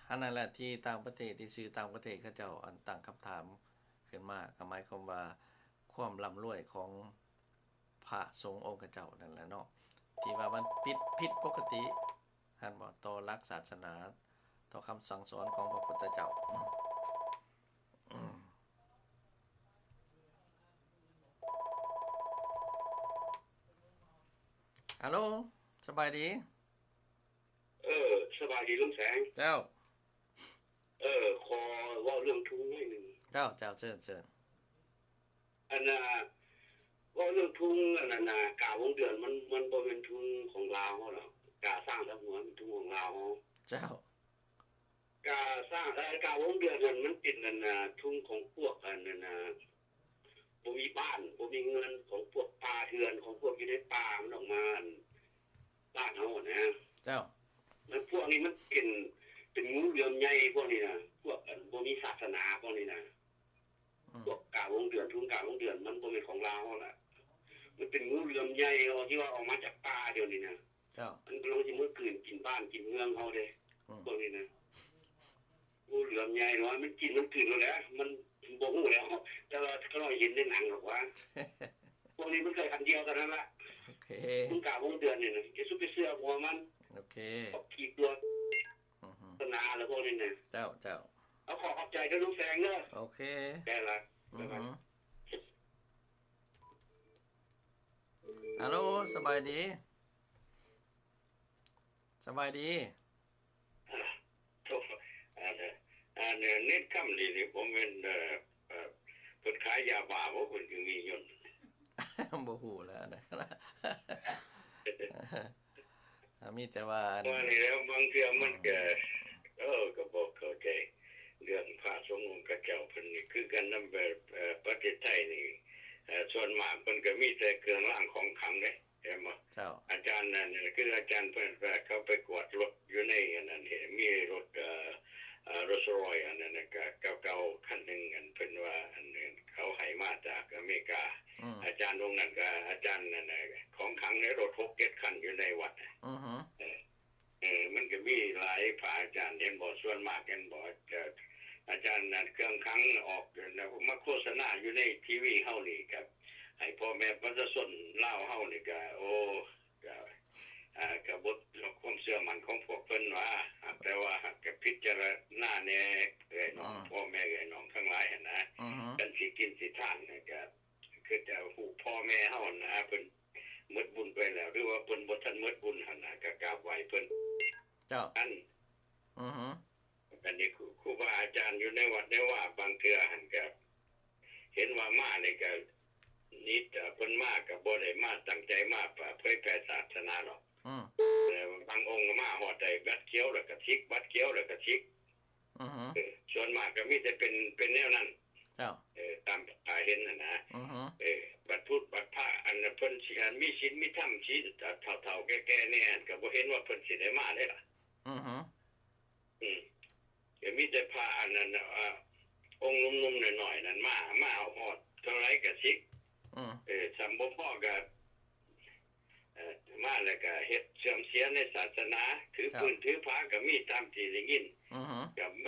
ອັນນັ້ນແຫຼະ ທີ່ຕ່າງປະເທດ ທີ່ສື່ຕ່າງປະເທດເຂົາເຈົ້າ ອັນ ຕັ້ງຄຳຖາມຂຶ້ນມາ ກໍໝາຍຄວາມວ່າ ຄວາມລ່ຳລວຍຂອງພະສົງອົງຂະເຈົ້ານັ້ນແຫຼະເນາະ ທີ່ວ່າມັນຜິດ ຜິດປົກກະຕິ ຫັ້ນບໍ ຕໍ່ຫຼັກສາສະໜາ ຕໍ່ຄຳສັ່ງສອນຂອງພະພຸດທະເຈົ້າ. ຮັລໂຫຼ ສະບາຍດີ. ເອີ ສະບາຍດີລຸງແສງ. ເຈົ້າ ເອີ ຂໍເວົ້າເລື່ອງທຸງໜ້ອຍໜຶ່ງ. ເຈົ້າ ເຈົ້າ ເຊີນ ເຊີນ. ອັນນ່າ ເວົ້າເລື່ອງທຸງ ອັນນັ້ນນ່າ ກາວົງເດືອນ ມັນ ມັນບໍ່ແມ່ນທຸງຂອງລາວເຮົາດອກ. ກາຊ້າງທັບຫົວ ມັນທຸງຂອງລາວເຮົາ. ເຈົ້າ ກາຊ້າງ ເອີ ກາວົງເດືອນນັ້ນ ມັນເປັນ ອັນນ່າ ທຸງຂອງພວກ ອັນນັ້ນນ່າ ບໍ່ມີບ້ານ ບໍ່ມີເຮືອນ ຂອງພວກປ່າເຖື່ອນ ຂອງພວກຢູ່ໃນປ່າ ມັນອອກມາ ອັນ ບ້ານເຮົາຫັ້ນນະ. ເຈົ້າ ມັນ ພວກນີ້ມັນເປັນ ເປັນງູເຫຼືອມໃຫຍ່ພວກນີ້ນະ ພວກ ອັນ ບໍ່ມີສາສະໜາພວກນີ້ນະ. ອືມ ພວກກາວົງເດືອນ ທຸງກາວົງເດືອນ ມັນບໍ່ແມ່ນຂອງລາວເຮົາລະ ມັນເປັນງູເຫຼືອມໃຫຍ່ທີ່ວ່າອອກມາຈາກປ່າດຽວນີ້ນະ. ເຈົ້າ ມັນກຳລັງຊິມາກືນກິນບ້ານກິນເມືອງເຮົາເດ້. ອືມ ພວກນີ້ນະ ງູເຫຼືອມໃຫຍ່ເນາະ ມັນກິນມັນກືນໂລດແຫຼະ ມັນບໍ່ຮູ້ແລ້ວ ແຕ່ວ່າຂ້ານ້ອຍເຫັນໃນໜັງດອກວ່າ ພວກນີ້ມັນເຄີຍອັນດຽວກັນຫັ້ນລະ. ໂອເຄ ທຸງກາວົງເດືອນນີ້ນະ ຢ່າສູ່ໄປເຊື່ອຫົວມັນ. ໂອເຄ ຂອບຂີດຕົວ ອືຮຶ ສາສະໜາລະພວກນີ້ນະ. ເຈົ້າ ເຈົ້າ ເອົາ ຂໍຂອບໃຈເດີລຸງແສງເດີ. ໂອເຄ ແຄ່ລະ ອືຮຶ ຮາໂລ ສະບາຍດີ ສະບາຍດີ. ໂທ ອັນ ອັນ ເນັດຄຳນີ້ນີ້ບໍ່ແມ່ນ ເອີ ເອີ ເພິ່ນຂາຍຢາບ້າບໍ່? ເພິ່ນຄືມີເງິນ ບໍ່ຮູ້ແລ້ວນະ. ອ່າ ມີແຕ່ວ່າອັນ ວ່ານີ້ແລ້ວ ບາງເທື່ອມັນກະ ເອີ ກະບໍ່ເຂົ້າໃຈເລື່ອງພະສົງຂອງເຂົາເຈົ້າ. ເພິ່ນນີ້ຄືກັນນຳ ເອີ ປະເທດໄທນີ້ ເອີ ສ່ວນມາກເພິ່ນກະມີແຕ່ເຄື່ອງລາງຂອງຂລັງເດ້ ເຫັນບໍ່? ເຈົ້າ ອາຈານນັ້ນ ຄືອາຈານເພິ່ນ ເຂົາໄປກວດລົດຢູ່ໃນອັນນັ້ນ ເຫັນມີລົດ ເອີ ເອີ ໂຣສຣອຍ ອັນນັ້ນນະ ກະເກົ່າໆ ຄັນໜຶ່ງ ອັນເພິ່ນວ່າ ອັນເຂົາໃຫ້ມາຈາກອາເມລິກາ. ອືມ ອາຈານອົງນັ້ນກະ ອາຈານນັ້ນນະ ຂອງຂລັງໃນລົດຫົກເຈັດຄັນຢູ່ໃນວັດ. ອືຮຶ ເອີ ເອີ ມັນກະມີຫຼາຍພະອາຈານ ເຫັນບໍ່? ສ່ວນມາກ ເຫັນບໍ່? ຈະ ອາຈານນັ້ນ ເຄື່ອງຂລັງອອກ ແລ້ວມາໂຄສະນາຢູ່ໃນທີວີເຮົານີ້ ກະໃຫ້ພໍ່ແມ່ປະຊາຊົນລາວເຮົານີ້ກະ ໂອ້ ກະ ອ່າ ກະບົດຄວາມເຊື່ອໝັ້ນຂອງພວກເພິ່ນວ່າ ແຕ່ວ່າຫາກກະພິຈາລະນາແດ່ ເອື້ອຍນ້ອງ ອືມ ພໍ່ແມ່ເອື້ອຍນ້ອງທັງຫຼາຍຫັ້ນນະ. ອືຮຶ ຄັນຊິກິນຊິທານນະ ກະຄືຈະຮູ້ພໍ່ແມ່ເຮົານະ ເພິ່ນໝົດບຸນໄປແລ້ວ ຫຼືວ່າເພິ່ນບໍ່ທັນໝົດບຸນຫັ້ນນະ ກະກາບໄຫວ້ເພິ່ນ. ເຈົ້າ ອັນ ອືຮຶ ອັນນີ້ຄູ ຄູບາອາຈານຢູ່ໃນວັດໃນວາ ບາງເທື່ອຫັ້ນກະ ເຫັນວ່າມານີ້ກະນິດ ເພິ່ນມາກະບໍ່ໄດ້ມາຕັ້ງໃຈມາເຜີຍແຜ່ສາສະໜາດອກ. ອືມ ເອີ ບາງອົງມາຮອດໄດ້ບັດຂຽວແລ້ວກະສິກ ບັດຂຽວແລ້ວກະສິກ. ອືຮຶ ເອີ ສ່ວນມາກກະມີແຕ່ເປັນ ເປັນແນວນັ້ນ. ເຈົ້າ ເອີ ຕາມຕາເຫັນຫັ້ນນະ. ອືຮຶ ເອີ ບັດພຸດບັດພະ ອັນເພິ່ນຊິ ອັນມີສິນມີທຳ ຊິເຖົ້າໆ ແກ່ໆ ແດ່ຫັ້ນ ກະບໍ່ເຫັນວ່າເພິ່ນຊິໄດ້ມາເດ້ລະ. ອືຮຶ ອືມ ກະມີແຕ່ພະອັນນັ້ນ ອ່າ ອົງໜຸ່ມໆ ນ້ອຍໆ ນັ້ນມາ ມາຮອດເທົ່າໃດກະສິກ. ອືມ ເອີ ສ່ຳບໍ່ພໍກະ ເອີ ມາແລ້ວກະເຮັດເສື່ອມເສຍໃນສາສະໜາ ຖື ເຈົ້າ ປືນຖືພາກະມີຕາມທີ່ໄດ້ຍິນ. ອືຮຶ ກະມາ